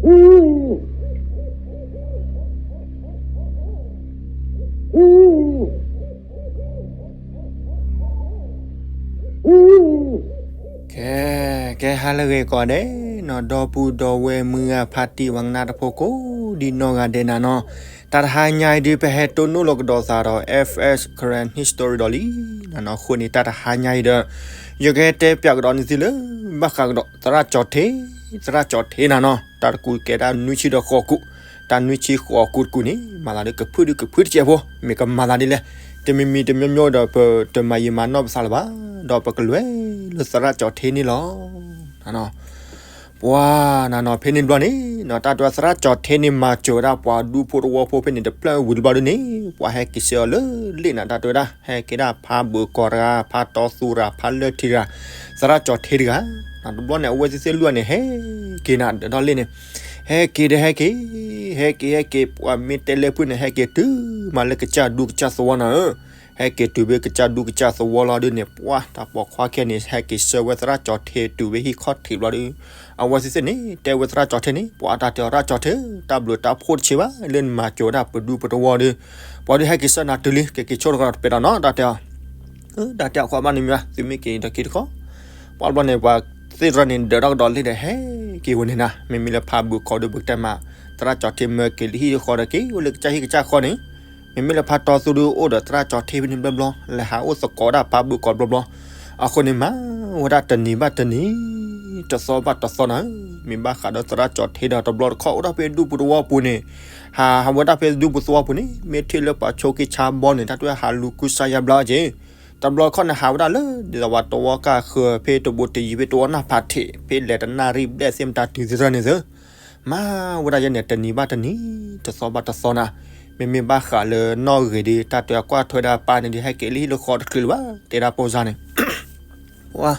ကဲ ကဲ ဟါလၢအဂ့ၤကိးဂၤဒဲးနီၤ, ဒီပုၢ်ဒီဝဲၢ်မုၢ်ဂၤဖါတံၢ်ဝဲကနၣ်တၢ်ဖိကိးဒံနီၢ်ဂၤဒဲးနၤနီၤ, တၢ်တဟါညါအံၤဒုး ပဟဲတိၢ်နီၣ်လီၤကဒီးသးဒီး F S Karen History ဒီးလံနၤနီၤ, အဃိန့ၣ် တၢ်တဟါညါအံၤဒီး ယကဟဲတဲပၠးကဒီးန့ၢ်သုလၢ ဘၣ်ဃးကဒီး သရၣ်ကၠီၤထ့, သရၣ်ကၠီၤထ့နၤနီၤ, တၢ်တကူးကဲဒၣ်နွံဆံဒီးဃိးကူး, တၢ်နွံဆံဃိးကူးတကူးန့ၣ် မၤသးဒ်ကဖုၣ်ဒုကဖုၣ်တစဲးဖိ, မ့ၢ်ကမၤသးဒ်လဲၣ်, တမံၤမံၤတမံၤမံၤဒီး ပတမၤယံာ်မၤနီၢ်ပသးလၢၤဘၣ်, ဒီးပကလဲၤလၢသရၣ်ကၠီၤထ့န့ၣ်လီၤ. ပှၤနၤနီၤ ဖဲန့ၣ်တဘျီန့ၣ်နီၤ, တၢ်တဲသရၣ်ကၠီၤထ့န့ၣ် မၤစၢၤဝဲဒၣ်ပှၤဒူဖိတဝီဖိဖဲန့ၣ် တဖျၢၣ်ဝံၤတဘျီဒုးန့ၣ်, ပှၤဟဲက့ၤဆှၢအီၤလၢလ့ၣ်နၤ, တၢ်တဲဝဲဒၣ် ဟဲက့ၤဒၣ်ဖါဘုးကီးတဂၤ, ဖါတီသူတဂၤ, ဖါလၢထံတဂၤ, သရၣ်ကၠီၤထ့တဂၤ, တဘျီန့ၣ် အဝဲသ့ၣ်သ့ၣ်လွံၢ်ဂၤန့ၣ် ဟဲက့ၤနၤဒီးလ့ၣ်န့ၣ်, ဟဲက့ၤဒီးဟဲက့ၤ, ဟဲက့ၤ ဟဲက့ၤ ပှၤမ့ၢ်တဲလၢဖုၣ်န့ၣ် ဟဲက့ၤတုၤမးလၢကစၢ်ဒူကစၢ်သဝီနၤဧၢ, ဟဲက့ၤတုၤဖဲကစၢ်ဒူကစၢ်သဝီလီၤဒုးန့ၣ်, ပှၤ တၢ်ပိာ်ခွါခဲန့ၣ် ဟဲက့ၤဆှၢဝဲသရၣ်ကၠီၤထ့တုၤဖဲဟံၣ်ခီၣ်ထံးဘျီဒုး, အဝဲသ့ၣ်သ့ၣ်န့ၣ် တဲဝဲသရၣ်ကၠီၤထ့န့ၣ်, ပှၤ တၢ်တဲအီၤ သရၣ်ကၠီၤထ့, တၢ်ဘျုးတၢ်ဖှိၣ်တဆံးဘၣ် လၢနမၤစၢၤဝဲဒၣ်ပဒူပတဝီဒုး, ပှၤဒုးဟဲက့ၤဆှၢနၤတုၤလံ, ကက့ၤဆိတကီးတပဲာ်ဒီးနီၤ, တၢ်တဲအီၤ တၢ်တဲအီၤ ခွါဘၣ်နမံၤဘၣ်, သုမ့ၢ်က့ၤဒီးက့ၤတခီ, ပှၤတဘျီန့ၣ် ပှၤသ့ၣ်တဖၣ်န့ၣ် ဒၢးထီၣ်ကဒီးလ့ၣ်ဒီး ဟဲက့ၤဝဲန့ၣ်နၤ, မ့မ့ၢ်လၢဖါဘုးကီးဒီး ပကတဲမး သရၣ်ကၠီၤထ့မၢက့ၤလၢဟံၣ်ဃီဒီး က့ၤအိၣ်လၢကစၢ်ဟံၣ်ကစၢ်ဃီန့ၣ်, မ့မ့ၢ်လၢဖါတီသူဒုး အိၣ်ဒီးသရၣ်ကၠီၤထ့ဖဲန့ၣ်ဘျီဘျီ, လဲၤဟးအိၣ်သကိးဒၣ်ဖါဘုးကီးဘျီဘျီ, အဃိန့ၣ် မၤဝဲဒၣ်တနံၤဘၣ်တနံၤ, တသီဘၣ်တသီနၤ, မ့ၢ်ဘၣ်ဃးဒီးသရၣ်ကၠီၤထ့ဒီး တဘျီတခီၣ်အိၣ်ဒၣ်ဖဲဒူပတဝီပူၤန့ၣ်, ဟး ဟးဝဲဒၣ်ဖဲဒူပတဝီပူၤန့ၣ် မ့ၢ်ထံၣ်လၢပှၤဆိးက့ဆါဘီန့ၣ် တၢ်တဲဝဲဟးလူၤကူစါယါဘျါက့ၤ, တဘျီတခီၣ်န့ၣ် ဟးဝဲဒၣ်လၢ ဒ်သိးပှၤတဝီကၢ်ဃၢၤ ဖဲတဘိတယံၤ ဖဲတဝီနၢ်ဖးထံး ဖဲလဲၤတနၣ်ရံၣ်ဘျဲၣ်သ့ၣ်မတၤတုၤသ့ၣ်တဖၣ်န့ၣ်သ့, မၤဝဲဒၣ်ယဲန့ၣ် တနံၤဘၣ်တနံၤ, တသီဘၣ်တသီနၤ, မ့မ့ၢ်ဘၣ်ဃးလၢနီၣ်ဂ့ၤဒုး တၢ်တဲဝဲကွၢ်ထွဲဒၣ်ပၢ်န့ၣ်ဒုး ဟဲက့ၤလၢဟံၣ်လၢဃီတချုးလၢၤဘၣ် တဲဒၣ်ပိၢ်စါန့ၣ် ဝါ,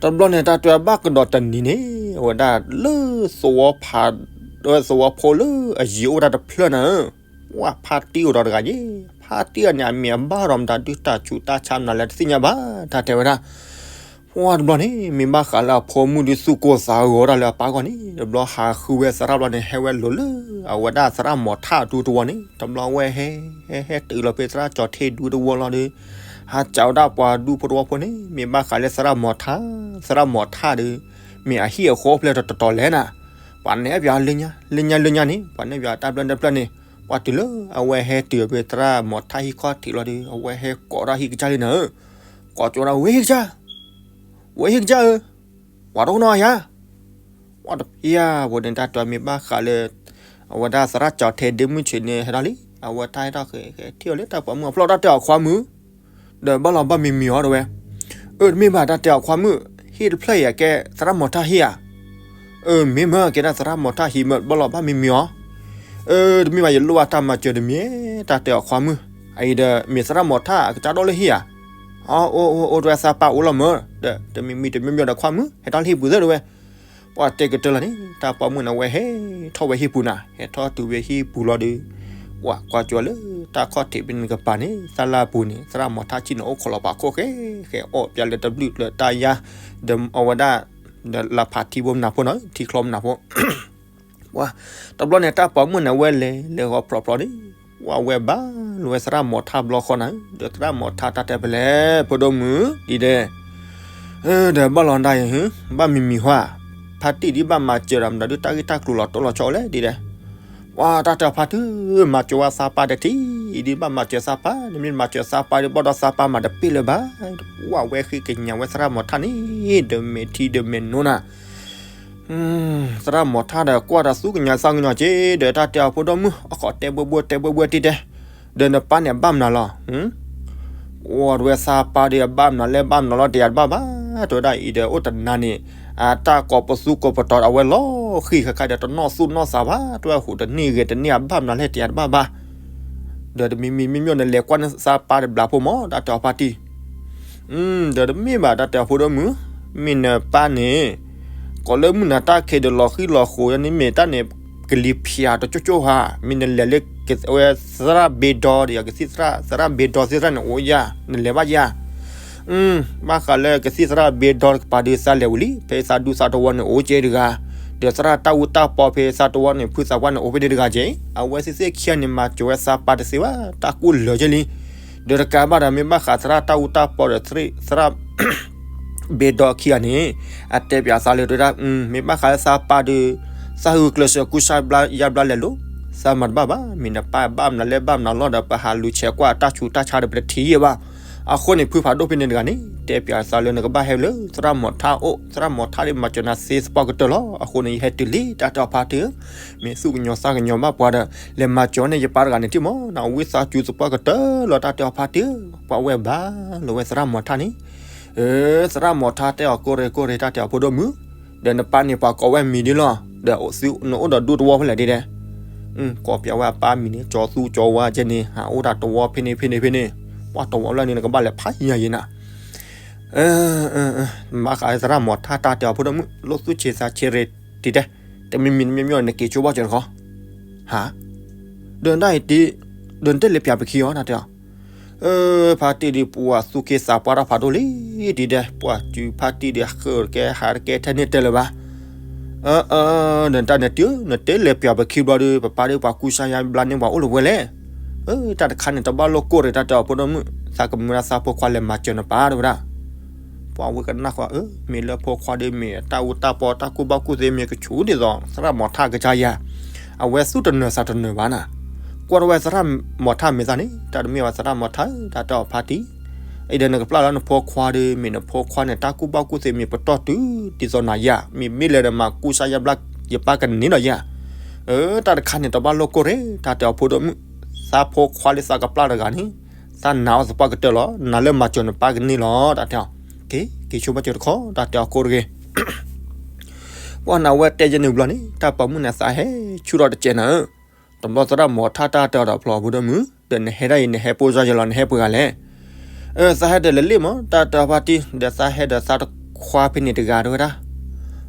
တဘျီန့ၣ် တၢ်တဲဝဲဘၣ်ကဒီးတနံၤန့ၣ် အဝဲဒၣ်လၢသဝီဖး, သဝီဖိလၢအယံၤအိၣ်ဝဲဒၣ်တဖျၢၣ်နၤဧၢ, ဝါ ဖါတံၢ်အိၣ်ဒီးတဂၤယ့, ဖါတံၢ်အန့ၣ် အမံၤအဘၣ်ဒီးမတၤဒုး တၢ်ဆူးတၢ်ဆါမနုၤလဲၣ်တသ့ၣ်ညါဘၣ် တၢ်တဲဝဲဒၣ် ဝါ တဘျီန့ၣ် မ့ၢ်ဘၣ်ဃးလၢအဖိမုၣ်ဒုးသူၣ်ကိၢ်သးဂီၤဒၣ်လၢအပၢ်ဂီၢ်န့ၣ် တဘျီဟးဃုဝဲသရၣ်ဘျီန့ၣ် ဟဲဝဲလိၤလၢအဝဲဒၣ်သရၣ်မီၤထၣ်ဒူတဝီန့ၣ် တဘျီဝဲဟဲ, ဟဲ, ဟဲတုၤလီၤဖဲသရၣ်ကၠီၤထ့ဒူတဝီလီၤဒီး ဟးစံးဝဲဒၣ်ပှၤဒူဖိတဝီဖိန့ၣ် မ့ၢ်ဘၣ်ဃးလၢသရၣ်မီၤထၣ်, သရၣ်မီၤထၣ်ဒီး မ့ၢ်အဟံၣ်အဃီဖျၢၣ်တတီၤလဲၣ်နၤ, ပှၤနဲၣ်ပၠးလၢညါ, လၢညါလၢညါန့ၣ် ပှၤနဲၣ်ပၠးတၢ်ဖျၢၣ်တဖျၢၣ်န့ၣ် ပှၤတုၤလၢအဝဲဟဲတုၤဖဲသရၣ်မီၤထၣ်ဟံၣ်ခီၣ်ထံးလီၤဒီး အဝဲဟဲကိးထီၣ်ဟံၣ်ကစၢ်လံနၤဧၢ, ကိးကၠီဒၣ်ဝဲဟံၣ်ကစၢ်, ဝဲဟံၣ်ကစၢ်ဧၢ, ပှၤတအိၣ်နီၤယၤ, ပှၤတဖၠၣ်ဖိန့ၣ် တၢ်တဲအီၤမ့ၢ်ဘၣ်ဃးလၢ အဝဲဒၣ်သရၣ်ကၠီၤထ့ဒ့မုၢ်ဆ့ၣ်န့ၣ် ဟဲထီၣ်လံ, အဝဲတၢ်ဟဲထီၣ်ဃဲၤဃဲၤထံၣ်အီၤလၢတၢ်ပိာ်မုၣ်အဖျီၣ် တၢ်တဲအီၤခွါမုၣ်, ဒီးဘၣ်လီၤဘၣ်မံမံၤအီၤတဲဝဲ, အၢ တမ့ၢ်ဘၣ် တၢ်တဲအီၤခွါမုၣ်, ဟံၣ်တဖျၢၣ်အံၤအကဲသရၣ်မီၤထၣ်ဟံၣ်ဧါ, အၢ မ့ၢ်မ့ၢ်ကဲဒၣ်သရၣ်မီၤထၣ်ဟံၣ်မ့ၢ် ဘၣ်လီၤဘၣ်မံမံၤအီၤ, အၢ တမ့ၢ်ဘၣ် ယလိၣ်ဘၣ်တၢ်မၤစၢၤတမံၤ, တၢ်တဲအီၤခွါမုၣ်, အအံၤဒီး မ့ၢ်သရၣ်မီၤထၣ်အကစၢ်ဒိၣ်လၢဟံၣ်ဧါ, အီ အိၣ်အိၣ်အိၣ် တဲဝဲသးပၢ်အိၣ်လီၤမၢ်, ဒီးတမံၤမံၤတမံၤမံၤဒီးခွါမုၣ် ဟဲထီၣ်လၢဟံၣ်ပူၤသၢတဲဝဲ, ပှၤတဲကတၢၢ်လီၤန့ၣ် တၢ်ပိာ်မုၣ်န့ၣ် အဝဲဟဲထီၣ်ဝဲဟံၣ်ပူၤနၤ, ဟဲထီၣ်တုၤဝဲဟံၣ်ပူၤလီၤဒီး ပှၤကွၢ်ကၠီလၢတၢ်ခီၣ်ထံးဖဲန့ၣ်ကပၤန့ၣ် သၣ်လၢ်ပူၤန့ၣ် သရၣ်မီၤထၣ်ဆ့ၣ်နီၤအိၣ်ခိးလီၤပာ်ခိၣ်ဃဲဃဲ အီၣ်ပၠးလၢတဘျုးလၢတၢ်ယါ, ဒီးအဝဲဒၣ် ဒီးလၢဖးထံဖိမနုၤဖိနီၤ ထံချီမနုၤဖိ ပှၤ တဘျီန့ၣ် တၢ်ပိာ်မုၣ်န့ၣ် အဝဲလဲၤလဲၤဂီၤဖျိးဖျိးန့ၣ် ပှၤဝဲဘၣ်လီၤဝဲသရၣ်မီၤထၣ်ဘျီဃီနၤ, ဒီးသရၣ်မီၤထၣ်တၢ်တဲပလဲၣ် ဖိဒိၣ်မုၣ် ဒ်ဒဲး, ဒီးဘၣ်လီၤဒၣ်အံၤ ဘၣ်မံမံၤဟါ, ဖါတံၢ်ဒ်ဘၣ်မၤစၢၤဒီးမတၤဒုး တၢ်ဂ့ၢ်တၢ်ကျိၤလီၤတိၢ်လီၤဆီလဲၣ်ဒ်ဒဲး, ပှၤတၢ်တဲအီၤဖါတံၢ် မၤစၢၤဝဲသးပၢ်တထံၣ်, ဒ်ဘၣ်မၤစၢၤသးပၢ် နမ့ၢ်မၤစၢၤသးပၢ်ဒ်ဘၣ်ဒီးသးပၢ်မၤတပ့ၢ်လၢၤဘၣ်, ပှၤဝဲဃ့ကညးဝဲသရၣ်မီၤထၣ်န့ၣ် ဒီးမဲာ်ထံဒီးမဲာ်နိနၤ သရၣ်မီၤထၣ်ဒီးကွၢ်ဒီးသူၣ်ကညီၤသးကညီၤက့ၤ ဒီးတၢ်တဲအီၤဖိဒိၣ်မုၣ် အခီၣ်တဲဘှဲဘှဲတဲဘှဲဘှဲတံၢ်တဲ, ဒီးနပၢ်န့ၣ်အဘၣ်မနုၤလီၤ, အိၣ်တဝဲသးပၢ်ဒီးအဘၣ်မနုၤလဲၣ်ဘၣ်မနုၤလီၤ တယၤတဘၣ်ဘၣ်, တဲဝဲဒၣ်အံၤဒီးအိၣ်တနၤန့ၣ် အတၢ်ကိးပသူကိးပတီၤအဝဲလီၤဃံၤခါခါဒီး တနီၣ်သူၣ်နီၣ်သးဘၣ် တဲဝဲဟူးတန့ၢ်ဂဲၤတန့ၢ်အဘၣ်မနုၤလဲၣ် တယၤတဘၣ်ဘၣ် ဒီးတမံၤမံၤမ့ၢ်မ့ၢ်နလဲၤကွၢ်န့ၢ်သးပၢ်တဘျီဖိမး တၢ်တဲအီၤဖါတံၢ် ဒီးတမ့ၢ်ဘၣ်တၢ်တဲအီၤဖိဒိၣ်မုၣ်, မ့ၢ်နပၢ်န့ၣ် ကိးလၢမုၢ်နၤတၢ်ခံးဒီးလီၤဃံၤလီၤဃိးန့ၣ်မ့ၢ်တၢ်န့ၣ် ကလံၤဖၠးတကၠိကၠိဧါ, မ့ၢ်နလဲၤလၢကဝဲသရၣ်ဘ့ဒီဒီး ကသံၣ်သရၣ် သရၣ်ဘ့ဒီသ့ၣ်တဖၣ်န့ၣ်အိၣ်ယၤ, နလဲၤဘၣ်ယၤ ဘၣ်ဃးလၢကသံၣ်သရၣ်ဘ့ဒီတကပၤဒုးသးလဲၤဝံၤလံ, ဖဲသးဒူသးတဝီန့ၣ်အိၣ်ကဲတဂၤ, တ ဒီးသရၣ်တၢ်အူတၢ်ပီဖဲသးတဝီန့ၣ် ဖုသးပှၢ်န့ၣ်အိၣ်ဖဲန့ၣ်တဂၤက့, အဝဲသ့ၣ်သ့ၣ်ခံဂၤန့ၣ် မၤစၢၤဝဲသးပၢ်တသ့ဘၣ်, တၢ်ကူၣ်လၢာ်က့လံ. ဒီးတကးဘၣ်ဒီး မ့ၢ်ဘၣ်ဃးသရၣ်တၢ်အူတၢ်ပီဒီး သရၣ် ဘ့ဒီခံဂၤန့ၣ် အတဲပၠးသးလၢတဝဲဒၣ်, မ့ၢ်ဘၣ်ဃးလၢသးပၢ်ဒီး သးဂုာ်ကျဲးစၢးကူစါယါဘျါလဲၤလိၤ, သးမၤတဘၣ်ဘၣ်, မ့ၢ်နပၢ်ဘၣ်မနုၤလဲၣ်ဘၣ်မနုၤလီၤဒီး ပဟးလူၤဆဲးကွၢ်တၢ်ဆူးတၢ်ဆါဒီး ပတထံၣ်ယဲၢ်ဘၣ်. အဃိန့ၣ် ဖုဖးဒိၣ်ဖဲန့ၣ်တဂၤန့ၣ် တဲပၠးသးလၢနကဘၣ်ဟဲလၢသရၣ်မီၤထၣ်အိၣ်, သရၣ်မီၤထၣ်ဒ်မၤစၢၤနၤသ့သပှၢ်ကတၢၢ်လီၤ. အဃိန့ၣ် ယဟဲတုၤလံ တၢ်တဲအီၤဖါတံၢ်ဧၢ, မ့ၢ်သူၣ်ကညီၤသးကညီၤဘၣ်ပှၤဒီး လဲၤမၤစၢၤန့ၢ်ယပၢ်တဂၤန့ၣ်ထံၣ်မး, နဝံသးစူၤသပှၢ်ကတၢၢ်လီၤ တၢ်တဲအီၤဖါတံၢ်ဧၢ. ပှၤဝဲဘၣ်လီၤဝဲသရၣ်မီၤထၣ်န့ၣ်, သရၣ်မီၤထၣ်တဲအီၤ ကိၢ်ရ့ၣ်ကိၢ်ရ့ၣ် တၢ်တဲအီၤဖိဒိၣ်မုၣ်, ဒီးနပၢ်န့ၣ်ပှၤကိးဝဲမံၤဒ်လီၤ, ဒီးနအိၣ်ဒီးဒူတဝီဖဲလဲၣ်ဒ်ဒဲး, ကိးပၠးဝဲအပၢ်မံၤန့ၣ် ကၠီၤသူကၠီၤဝါကဲန့ၣ် ဟးအိၣ်တၢ်တဝီဖဲန့ၣ်ဖဲန့ၣ်ဖဲန့ၣ်, ပှၤတဝီလၢန့ၣ် နကဘၣ်လဲၤဖးယံၤယံၤနၤ မၤဃးသရၣ်မီၤထၣ် တၢ်တဲအီၤဖိဒိၣ်မုၣ် လိၣ်သူၣ်ဆံးသးဆံးရ့ၣ်တံၢ်တဲ, တမံၤမံၤတမံၤမံၤ နက့ၤဆိဘၣ်စၢၤတခီ, ဟါ, ဒီးနတၢ်အံၤတံၢ်, ဒီးနတလဲၤပၠးပခံအီၤ တၢ်တဲအီၤ, ဖါတံၢ်ဒ် ပှၤသူၣ်က့သးပှၢ်တၢ်ဖးဒိၣ်လံတံၢ်တဲ, ပှၤစုဖါတံၢ်ဒ် ဃၢၤတကဲဟးတကဲထဲန့ၣ်တဲလၢၤဘၣ် ဒီးနတၢ်န့ၣ်တံၢ် နတလဲၤပၠးပခံဘျီဒီး ပပၢ်ဒီးပှၤကူစါယါဘျါန့ၢ်ပှၤအိၣ်လၢၤဝဲလဲၣ်. တၢ်တခါန့ၣ် တဘၣ်လိာ်ကိၢ်ရ့ၣ် တၢ်တဲအီၤဖိဒိၣ်မုၣ်, သးကမၢဒၣ်သးဖိခွါလဲၤမၤစၢၤနပၢ်တဝဲဒၣ်. ပှၤဝဲကနၣ်ဃီ, မ့ၢ်လၢဖိခွါဒီး မ့ၢ်တၢ်အူတၢ်ပီ တၢ်ကူၣ်ဘၣ်ကူၣ်သ့ မ့ၢ်ကဆူၣ်ဒ်သိး သရၣ်မီၤထၣ်ကစၢ်ယၤ, အဝဲသူၣ်တနၢၤသးတနၢၤဘၣ်နၤ. ကွၢ်ထီၣ်ဝဲသရၣ်မီၤထၣ်မဲာ်သၣ်န့ၣ် တၢ်တမ့ၢ်ဝဲသရၣ်မီၤထၣ်ဧၢ တၢ်တဲအီၤဖါတံၢ် အံၤဒီးနကပျၢ်လၢနဖိခွါဒီး မ့ၢ်နဖိခွါန့ၣ် တၢ်ကူၣ်ဘၣ်ကူၣ်သ့မ့ၢ်ပတီၢ်တုၤဒ်သိးနၤယၤ, မ့ၢ်မ့ၢ်လဲၤဒီးမၤကူစါယါဘျါယပၢ်ကန့ၢ်ဒီးယၤ. တၢ်တခါန့ၣ် တဘၣ်လိာ်ကိၢ်ရ့ၣ် တၢ်တဲအီၤဖိဒိၣ်မုၣ်, သးဖိခွါလၢသးကပျၢ်တဂၤန့ၣ်, သးနာ်အီၤသပှၢ်ကတၢၢ်လီၤ, နာ်လၢမၤစၢၤနပၢ်ကန့ၢ်လီၤ တၢ်တဲအီၤ, က့ၤက့ၤဆိဘၣ်စၢၤတခီ တၢ်တဲအီၤကိၢ်တဂ့ၤ ပှၤနဝဲတဲယဲန့ၣ်ဘျီန့ၣ် တၢ်ပိာ်မုၣ်န့ၣ်သးဟဲဆူၣ်ထီၣ်တစဲးနၤဧၢ, တဘျီသရၣ်မီၤထၣ်တၢ်တဲအီၤဒီးဖျီဖိဒိၣ်မုၣ်, ဒီးနဟဲဒၣ်အံၤ နဟဲပိၢ်စါယဲလီၤ နဟဲပှဲၤဂၤလဲၣ်. သးဟဲဒီးလဲၤလ့ၣ်မး တၢ်တဲအီၤဖါတံၢ် ဒီးသးဟဲဒီးသးတခွါဖဲန့ၣ်တဂၤတဝဲဒၣ်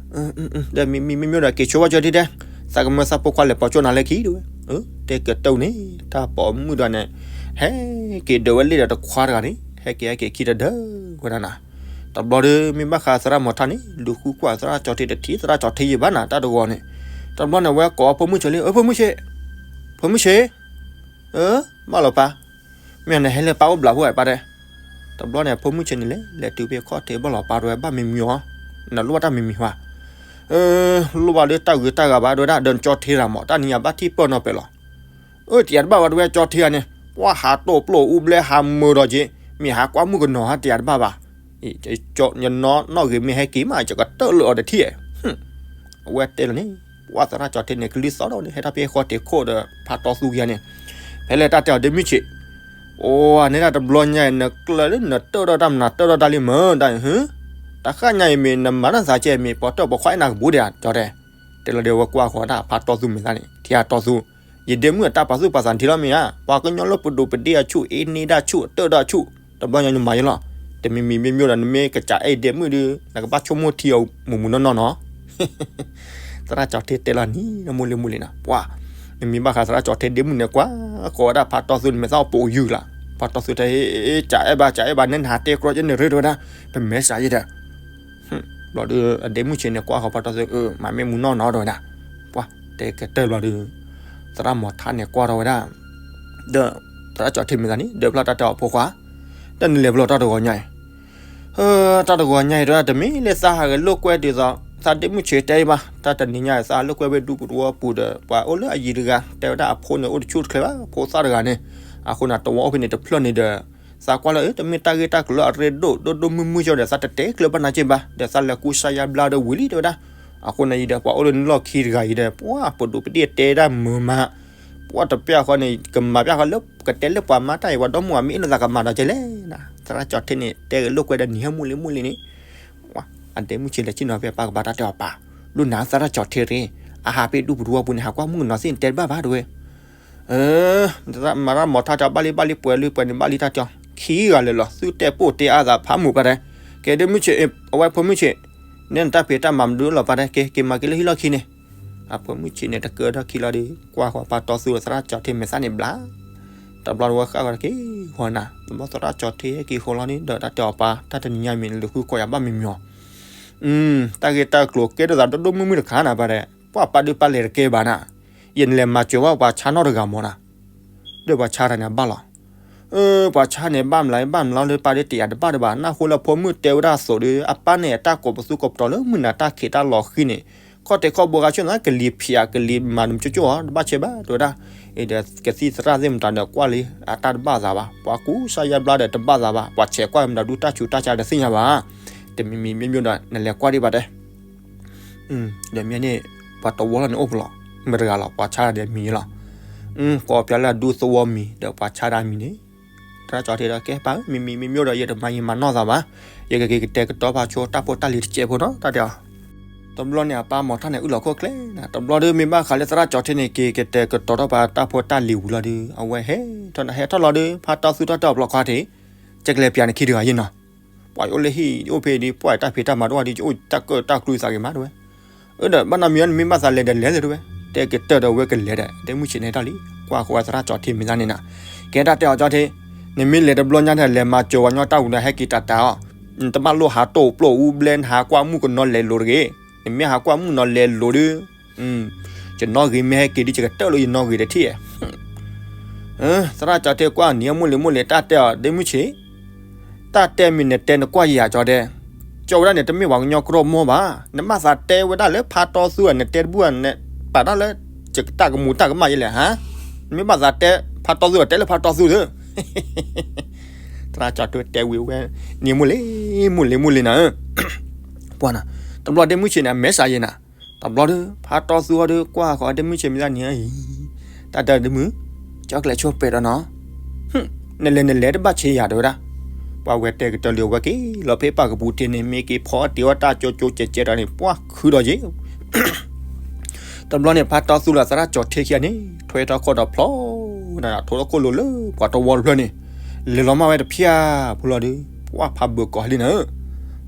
ဒီးမ့မ့မ့မ့ၢ်ဒီးက့ၤဆိဘၣ်စၢၤဒ်ဒဲး, သးကမၢသးဖိခွါလဲၤပိာ်ကၠိနၤလၢခံတဝဲ, တဲကတၢၢ်န့ၣ် တၢ်ပိာ်မုၣ်ဒီးန့ၣ်, ဟဲက့ၤဒၢးဝဲလ့ၣ်ဒီးတခွါတဂၤန့ၣ် ဟဲက့ၤဟဲက့ၤခံတဒၢဝဲဒၣ်နၤ. တဘျီဒီး မ့ၢ်ဘၣ်ဃးသရၣ်မီၤထၣ်န့ၣ် လူၤဃုကွၢ်သရၣ်ကၠီၤထံတထံၣ် သရၣ်ကၠီၤထံယံာ်ဘၣ်နၤ တၢ်တဂီၤန့ၣ်. တဘျီန့ၣ် ဝဲကိးအဖိမုၣ်ဆဲးလံ, အၢ ဖိမုၣ်ဆဲး, ဖိမုၣ်ဆဲး, ဘၣ်လီၤပၢ်, မ့ၢ်နဟဲလၢပၢ်အိၣ်ဘျးဖိပၢ်တဲ. တဘျီန့ၣ် အဖိမုၣ်ဆဲးန့ၣ်လဲၤ လဲၤတုၤဖဲခီၣ်ထံးဘၣ်လီၤပၢ်တဝဲ ဘၣ်မံမံၤအီၤ, နလိၣ်ဘၣ်တၢ်မံမံၤဧါ, လိၣ်ဘၣ်လၢတၢ်ဂ့ၤတၢ်ဂၤဘၣ်တဝဲဒၣ် ဒီးကၠီၤထံတဂၤမး တၢ်နံၤညါဘၣ်ထံၣ်ပၢၢ်နီၤပဲာ်လီၤ. အၢတယၤတဘၣ်ဘၣ်တဝဲကၠီၤထံဂၤန့ၣ် ပှၤဟးတိာ်ပျိၢ်အူဘျဲဟးမၢဒီးက့ၤ မ့ၢ်ဟးကွၢ်မုၣ်ကနီၤဟါတယၤတဘၣ်ဘၣ်. ယနီၢ်ဂ့ၤမ့ၢ်ဟဲက့ၤမး ယကတၢၢ်လၢအီၤတထံၣ်, အဝဲတဲလီၤန့ၣ်, ပှၤသရၣ်ကၠီၤထံန့ၣ် ကလံၤသီဒီးန့ၣ် ဟဲထီၣ်ဖဲဃီတ့ၢ်ခိၣ်ဒီး ဖးတီသူကယၤန့ၣ်, ဖဲလဲၣ်တၢ်တဲအီၤဒ့မုၢ်ဆံး, အိၣ်န့ၣ်ဒၣ်တဘျီညါအံၤ နကျၢၤလၢနတၢၢ်ဒီးတၢ်မနုၤတၢၢ်ဒီးတၢ်လံမ့ၢ် တၢ်အံၤဟၢ, တၢ်ဃၣ်ညါအံၤမ့ၢ်နမၤတၢ်သးကဲမ့ၢ် ပှၤတၢၢ်ပှၤခွါအဲၣ်နၤကဘူးဒဲး ကၠီၤတဲ, တဲလီၤဒီးဝဲကွၢ်ဃီဒၣ်ဖးတီသူမဲာ်သၣ်န့ၣ် ထံအတီသူ ယဒ့မုၣ်အတၢ်ပာ်သူၣ်ပာ်သးထံလီၤမ့ၢ်ဧါ, ပှၤကညီလၢပဒိၣ်ပဒ့အဆူၣ် အ့န့ဒၣ်ဆူၣ် အတၢၢ်ဒၣ်ဆူၣ် တဘျီညါနမၤယဲလီၤ, တမံၤမံၤမ့ၢ်မ့ၢ်ဒီး နမ့ၢ်ကစးအဲၣ်ဒ့မုၣ်ဒီး နကဘၣ်ဆိကမိၣ်ထံအီၤမုၢ်မုၢ်နီၢ်နီၢ်နီၤ သရၣ်ကၠီၤထံတဲလီၤနံၤ မုၢ်လံမုၢ်လံနီၤ ပှၤ, နမ့ၢ်ဘၣ်ဃးသရၣ်ကၠီၤထံဒ့မုၣ်န့ၣ် ကွၢ်ဃီဝဲဒၣ်ဖးတီသူန့ၣ် မဲာ်သၣ်အိၣ်ပိာ်ယုၢ်လီၤ, ဖးတီသူတဲ ကစးအဲၣ်ဘၣ် ကစးအဲၣ်ဘၣ် နဲနဟးတဲကြီက့န့ၣ်ရ့တဝဲဒၣ်, ပမဲာ်စးယဲဒီး ဘျီဒီး အဒ့မုၣ်ဆံးန့ၣ်ကွၢ်ဃီဖးတီသူ မၤမ့ၢ်မုၢ်နီၢ်နီၢ်တဝဲဒၣ်, ပှၤတဲကတၢၢ်ဘျီဒီး သရၣ်မီၤထါန့ၣ်ကွၢ်ထီၣ်ဝဲဒၣ်, ဒီး သရၣ်ကၠီၤထံမဲာ်သၣ်န့ၣ် ဒုးဖျါတၢ်တဲအီၤဖိခွါ, တၢ်နလဲၤဘျီတၢ်တဂီၤညါအံၤ, တၢ်တဂီၤညါအံၤတဝဲဒၣ် တမ့ၢ်လၢသးဟးဂဲၤလိာ်ကွဲဒ်သိး သးဒ့မုၣ်ဆံးတဲအံၤဘၣ်, တၢ်တနံၤညါအံၤ သးလိာ်ကွဲဝဲဒူပူၤတဝီပူၤဒီး ပှၤအိၣ်လၢအယံၤတဂၤ တဲဝဲဒၣ်အဖိန့ၣ်အိၣ်တဆူၣ်တချ့ဘၣ် ဖိသၣ်တဂၤန့ၣ်, အဃိန့ၣ် တဝီအိၣ်ဖဲန့ၣ်တဖျၢၣ်န့ၣ်ဒီး သးကွၢ်လၢ တမ့ၢ်တၢ်ဂ့ၢ်တၢ်ကျိၤလၢအရ့ဒိၣ် ဒိၣ်ဒိၣ်မုၢ်မုၢ်ကၠီဒီး သးတတဲကျၢၤဘၣ်နၤက့ဘၣ် ဒီးသးလဲၤကူစါယါဘျါဒီးဝံၤလံတဲဝဲဒၣ်, အဃိန့ၣ်အံၤဒီး ပှၤအိၣ်လၢနလီၢ်ခံတဂၤအံၤဒီး ပှၤပဒိၣ်ပဒ့ၣ်တဲဒၣ်မုာ်မး, ပှၤတပျၢ်ဃီန့ၣ် ကမၤပျၢ်ဃီလၢ ကတဲလၢပှၤမၤတၢ်အံၤ ပှၤဒီမါအမ့ၢ်အဲၣ်လိာ်သးကမၤဒီးကဲလဲၣ်, သရၣ်ကၠီၤထံန့ၣ် တဲဂဲၤလိာ်ကွဲဒီးနံၤဟဲမုၢ်လံမုၢ်လံန့ၣ်, အဒ့မုၣ်ဆံးလဲၤဆ့ၣ်နီၤဖဲပၢ်ကပၤတၢ်တဲအီၤပၢ်, လိၣ်နၤသရၣ်ကၠီၤထံရ့, အဟးဖဲဒူပူၤတဝီပူၤန့ၣ် ဟးကွၢ်မုၣ်ကနီၤသ့ၣ်န့ၣ် တဲတဘၣ်ဘၣ်တဝဲ မၤတၢ်မီၤထါတဲဘၣ်လံဘၣ်လံပှဲၤလံပှဲၤန့ၣ်ဘၣ်လံတၢ်တဲအီၤ ခံဂၤလၢာ်လီၤ သုတဲပိာ်တဲအါသးဖးမုာ်ပၢ်တဲ, ကဲဒ့မုၣ်ဆံး အဝဲဖိမုၣ်ဆံး, နဲနတၢ်ဖံးတၢ်မၤမနုၤလီၤပၢ်တဲ ကဲ က့ၤမၤက့ၤလၢဟံၣ်လီၢ်ခံန့ၣ်, အဖိမုၣ်ဆံးန့ၣ် တကၢထီၣ်ခံလီၤဒီး ကွၢ်ဃီပၢ်တီသူဒီးသရၣ်ကၠီၤထံမဲာ်သၣ်န့ၣ်ဘျါ, တဘျီတဝဲဃၣ်ဃီတက့ၢ်ဃီနၤ တဘျီသရၣ်ကၠီၤထံဟဲက့ၤဃီလီၤန့ၣ် ဒီးတၢ်တဲအီၤပၢ် တၢ်တနံၤညါမ့ၢ်နလူၤဃုကွၢ်ယၤဘၣ်မံၤမံၤအီၤ တၢ်ဂ့ၢ်တၢ်ကျိၤကဲထီၣ်သးဒိၣ်ဒိၣ်မုၢ်မုၢ်တခါနၤ ပှၤဒီး ပှၤပာ်ဒုးပာ်လဲၤတကဲဘၣ်နၤ, ယနလဲၤမၤစၢၤဝဲပှၤဆါနီတဂၤမၢ်နၤ, ဒီးပှၤဆါတၢ်န့ၣ်အဘၣ်လီၤ. ပှၤဆါန့ၣ်ဘၣ်မလၤဘၣ်မလၤလၢပာ်ဒုးတယာ်တဘၣ်တဘၣ် နၢ်ဟူလၢဖိမုၣ်တဲဝဲဒၣ်အသိးဒီး အပၢ်န့ၣ်အတၢ်ကိးပသူကိးပတီၤလၢမုၢ်နၤတၢ်ခံးတၢ်လီၤဃံန့ၣ်, ခီၣ်တဲာ်ခီၣ်ဘိခါဆ့ၣ်နီၤ ကလံၤဖၠးကလံၤမၤတမုာ်ကၠိကၠိဧါ တဘၣ်ဆဲးဘၣ် တဲဝဲဒၣ်, အံၤဒီးကသံၣ်သရၣ်သ့ၣ်မတၤဒီးကွၢ်လံ အတၢ်တဘၣ်သးဘၣ် ပှၤကူစါယါဘျါဒီးတဘၣ်သးဘၣ် ပှၤဆဲးကွၢ်မတၤဒုတၢ်ဆူးတၢ်ဆါတသ့ၣ်ညါဘၣ်, တမံၤမံၤမ့ၢ်မ့ၢ်ဒီး နလဲၤကွၢ်ဒံးဘၣ်တဲ ဒီးမ့ၢ်န့ၣ် ပှၤတဝီလီၤန့ၣ်အိၣ်ဖဲလဲၣ် မတၤတဂၤလီၤ ပှၤဆါတၢ်ဒီးမံၤလီၤ. ကိးပျးလၢအဒူသဝီမံၤ ဒီးပှၤဆါတၢ်မံၤန့ၣ် သရၣ်ကၠီထ့ဒီးကဲပၢ်ဧၢ မံၤမံၤမ့ၢ်မ့ၢ်ဒီး ယတမၤယံာ်မၤနီၢ်သးဘၣ်, ယကက့ၤကတဲာ်ကတီၤဖးဆိတၢ်ဖိတၢ်လံၤတစဲးဖိနီၤ တၢ်တဲအီၤ. တဘျီန့ၣ်အပၢ်မၤထါန့ၣ်အုၣ်လီၤခိၣ်ချ့နၤ တဘျီဒီးမ့ၢ်ဘၣ်ဃးလၢသရၣ်ကၠီထ့န့ၣ် က့ၤကတဲာ်ကတီၤထီၣ်ဖးတၢ်ဖိတၢ်လံၤဝံၤလီၤဒီး အဝဲဟဲထီၣ်နၤ ဟဲထီၣ်လီၤဒီး ဖါတီသူတၢ်တဲအီၤဘျီခီထံး ကကလဲၤပျးနခံတဂၤယ့ၢ်နီၤ ပှၤယအိၣ်လၢဟံၣ်အိၣ်ဖဲဒ် ပှၤတၢ်ဖံးတၢ်မၤတအိၣ်ဒီး ယအိၣ်တၢ်ကၢၣ်တၢ်ကျူသးဂ့ၤမးတဲဝဲ, အၢဒီးဘၣ်နီတမံၤ နမ့ၢ်ဘၣ်သးလဲၤဒီးလဲၤလၢၤတဲဝဲ, တဲကတၢၢ်ဒီးဝဲကလဲၤဒီး ဒ့မုၢ်ဆံးန့ၣ်ဟဲထီၣ်လံ, ကွၢ်ဃီဝဲသရၣ်ကၠီထ့မ့ၢ်သးန့ၣ်နၤ, ကဲတၢ်တဲအီၤကၠီထ့, နမ့ၢ်လဲၤတဘျီညါန့ၣ် လဲၤမၤစၢၤဝဲညီတၢ်ဝံၤဒီး ဟဲက့ၤတၢ်တၢ်အီၤ, နတဘၣ်လိၣ်ဟးတိၢ်ပျိၢ်အူဘျဲ နဟးကွၢ်မုၣ်ကနီၤလဲၤလိၤတဂ့ၤ, နမ့ၢ်ဟးကွၢ်မုၣ်ကနီၤလဲၤလိၤဒီး ယနီၣ်ဂ့ၤမ့ၢ်ဟဲက့ၤဒီး ယကတၢၢ်လၢယနီၣ်ဂ့ၤတထံၣ်ဧါ သရၣ်ကၠီထ့ကွၢ်နံၤမိၢ်လံၤမိၢ်လံၤ တၢ်တဲအီၤ ဒ့မုၢ်ဆံး, တၢ်တဲမံၤနတဲနကွၢ်ယၤကၠီတဲ, ကၠီဝဲဒၣ်န့ၣ်တမ့ၢ်ပှၤကညီကြီမီၤဘၣ်, နဘၣ်သးတဲဝဲဒၣ်လၢဖါတီသူဧါ နတဲတဘူၣ်ဧါ နပာ်တၢ်လၢ တၢ်ကမူၤတၢ်ကမၣ်ယဲလဲၣ်ဟါ, နမ့ၢ်ဘၣ်သးတဲဖါတီသူဒီး တဲလၢဖါတီသူသ့ သရၣ်ကၠီထ့တဲဝံၤဝဲ နံၤမိၢ်လံၤမိၢ်လံၤမိၢ်လံၤနၤဧၢ, ပှၤနၤ, တဘျီဒ့မုၢ်ဆံးန့ၣ် အမဲာ်ဆှးယဲနၤ, တဘျီဒီး ဖါတီသူအီၤဒီး ကွၢ်ဃီဒ့မုၢ်ဆံးမ့ၢ်သးန့ၣ်အံၤ, တၢ်တဲဒ့မုၢ်, ကၠီကလဲၤဆိပှဲၤဒီးနီၤ, နလဲၤနလဲၤတဘၣ်ဆံးယၤတဲဝဲဒၣ်, ပှၤဝဲတဲကတၢၢ်လံအဝဲက့ၤလီၤဖဲပၢ်ကပူၤထံးန့ၣ် မ့ၢ်က့ၤဖီအီၣ်တ့ၢ်အီၣ်တၢ်ကၠိကၠိကဲးကဲးဒီးန့ၣ် ပှၤခုဒီးယ့ၢ် တဘျီန့ၣ် ဖါတီသူလၢသရၣ်ကၠီထ့ခံဂၤန့ၣ် ထွဲထီၣ်ခီၣ်ဒီးဖျီ, ထိးထီၣ်ခိၣ်လိၤလၢပှၤတဝီတဖျၢၣ်န့ၣ်, လဲၤလီၤမၢ်ဝဲတဖျၢၣ်ဖိလီၤဒီး ပှၤဖးဘၢၣ်ကီၤဟဲလံနၤဧၢ,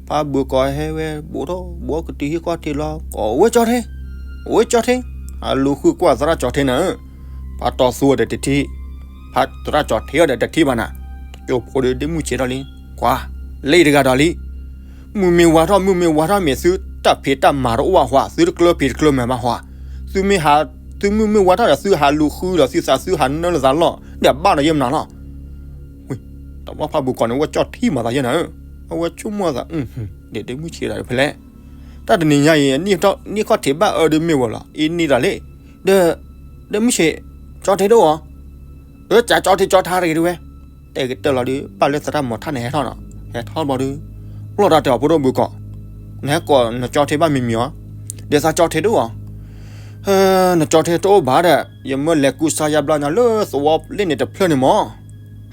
ဖးဘၢၣ်ကီၤဟဲဝဲ ဘူးထီၣ်ဘူးကတုၤဟံၣ်ခီၣ်ထံးလီၤ ကိးဝဲကၠီထ့, ဝဲကၠီထ့, အလူၤဃုကွၢ်သရၣ်ကၠီထ့နၤဧၢ, ဖါတီသူအီၤဒီးတထံၣ်, ဖါသရၣ်ကၠီထ့အီၤဒီးတထံၣ်ဘၣ်နၤ, တကၠိဖိဒီးဒ့မုၢ်ဆံးထီၣ်လံ, ကွၢ်, လၢအံၤတဂၤဒီးလံ မုၢ်မ့ၢ်ဝါထီၣ် မုၢ်မ့ၢ်ဝါထီၣ်မ့ၢ်သုတၢ်ဖံးတၢ်မၤတအိၣ်ဘၣ်ဟီ, သုတကျၢဖံးတကျၢမၤဘၣ်ဟီ, သုမ့ၢ်ဟး, သုမုၢ်မ့ၢ်ဝါထီၣ်ဒီးသုဟးလူၤဃုဒီးသုသးသုဟးနၢလၢသးလီၢ်, ဒီးဘၣ်ဒီးယဲၢ်မနုၤလီၤ. ဝံၤ, တဘျီဖးဘၢၣ်ကီၤန့ၣ် အဝဲကၠီထ့မၤသးယဲၢ်နၤဧၢ, အဝဲဆိကမိၣ်သး, ဒ့မုၢ်ဆံးဒီးဖဲလဲၣ်, တၢ်တနံၤညါအံၤ နံၣ်ခီၣ်ထံးဘၣ်အၢဒုးမ့ၢ်ဝဲလီၤ, အံၤနံၣ်တၢ်လံ, ဒီး, ဒ့မုၢ်ဆံး, ကၠီထ့တအိၣ်ဧါ, အၢ ကၠီထ့ကၠီထ့တဂ့ၤတဝဲ တဲကတၢၢ်လီၤဒီး ပၢ်လၢသရၣ်မၤထါန့ၣ်ဟဲထီၣ်နီၤ, ဟဲထီၣ်ဘျီဒီး, လီၢ်တၢ်တဲအီၤဖိဒိၣ်ဘုကီး, နဟဲကိးနကၠီထ့ဘၣ်မံၤမံၤဧါ, ဒ်သးကၠီထ့တအိၣ်ဧါ, နကၠီထ့တအိၣ်ဘၣ်ဒီး ယမၢလဲၤကူစါယါဘျါညီလၢသဝီလ့ၣ်န့ၣ်တဖျၢၣ်န့ၣ်မး,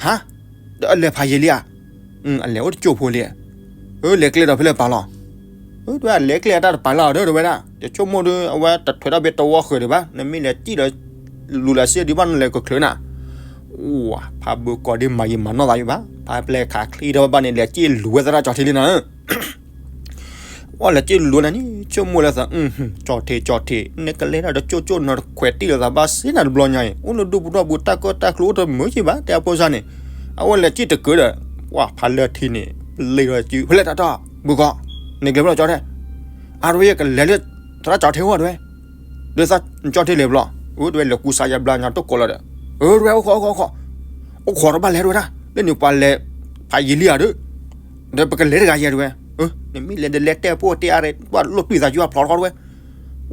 ဟါ, ဒီးအလဲၤဖးယံာ်လံဧါ, အလဲၤအိၣ်တကၠိၢ်ဖိလံ, အလဲၤကျဲဒီးဖဲလဲၣ်ပာ်လီၤ အၢ တဝဲအလဲၤကျဲအတၢ်တပာ်လီၤဒီးတဝဲဒၣ် ယဆိကမိၣ်ဒီး အဝဲတထွဲးထီၣ်ဘၣ်တဝီဃၢၤဒံးဘၣ် နမ့ၢ်လဲၤစံၣ်ဒီး လူၤလၢစ့ၢ်ဒံးဘၣ်နလဲၤကချုးနၤ, ဝၤ ဖးဘၢကီၤဒ်မၤယံာ်မၤနီၢ်သးယံာ်ဘၣ် ဖးပျဲခးချံဒီးဘၣ်န့ၣ် လဲၤစံၣ်လူၤဝဲသရၣ်ကၠီထ့လံနၤဧၢ ဝဲလဲၤစံၣ်လူၤနၤန့ၣ် ဆိကမိၣ်လၢသး ကၠီထ့ ကၠီထ့ နကလဲၤတၢ်တကၠိၢ်ကၠိၢ် နတခွဲးတံၢ်လၢသးဘၣ်စ့ၢ်နၤတဘျီညါအံၤ အိၣ်လၢဒူပူၤထီၣ်ပူၤ တၢ်ကၢၣ်တၢ်ကျူအိၣ်တမုာ်က့ၤဘၣ် တဲအဖိစၢ်န့ၣ်, အဝဲလဲၤစံၣ်တကုၤဒီး ပှၤဖးလၢထံန့ၣ် ပလ့ၤဒီးစု ဖဲလဲၣ်တၢ်တီၢ် ဘုကီး, နကလဲၤဖဲလဲၣ်ကၠီထ့, အါတဝဲယကလဲၤလၢ သရၣ်ကၠီထ့ဝဲတဝဲ, ဒီးသးကၠီထ့လဲၤဘျီ, အိၣ်တဝဲလဲၤကူစါယါဘျါညီတကိးလီၤဒီး, အၢ တဝဲ အိၣ်ခိး အိၣ်ခိး အိၣ်ခိး အိၣ်ခိးတဘၣ်လဲၤတဝဲဒၣ် လၢန့ၣ်ပှၤလဲၤ ဖးယံာ်လံဧါဒီး ဒီးပကလဲၤတဂၤယဲတဝဲ, နမ့ၢ်လဲၤဒီးလဲၤတဲပိာ်တဲအါရ့ ပှၤလိၣ်တွံၢ်သးယွၤဖျိးထီၣ်တဝဲ,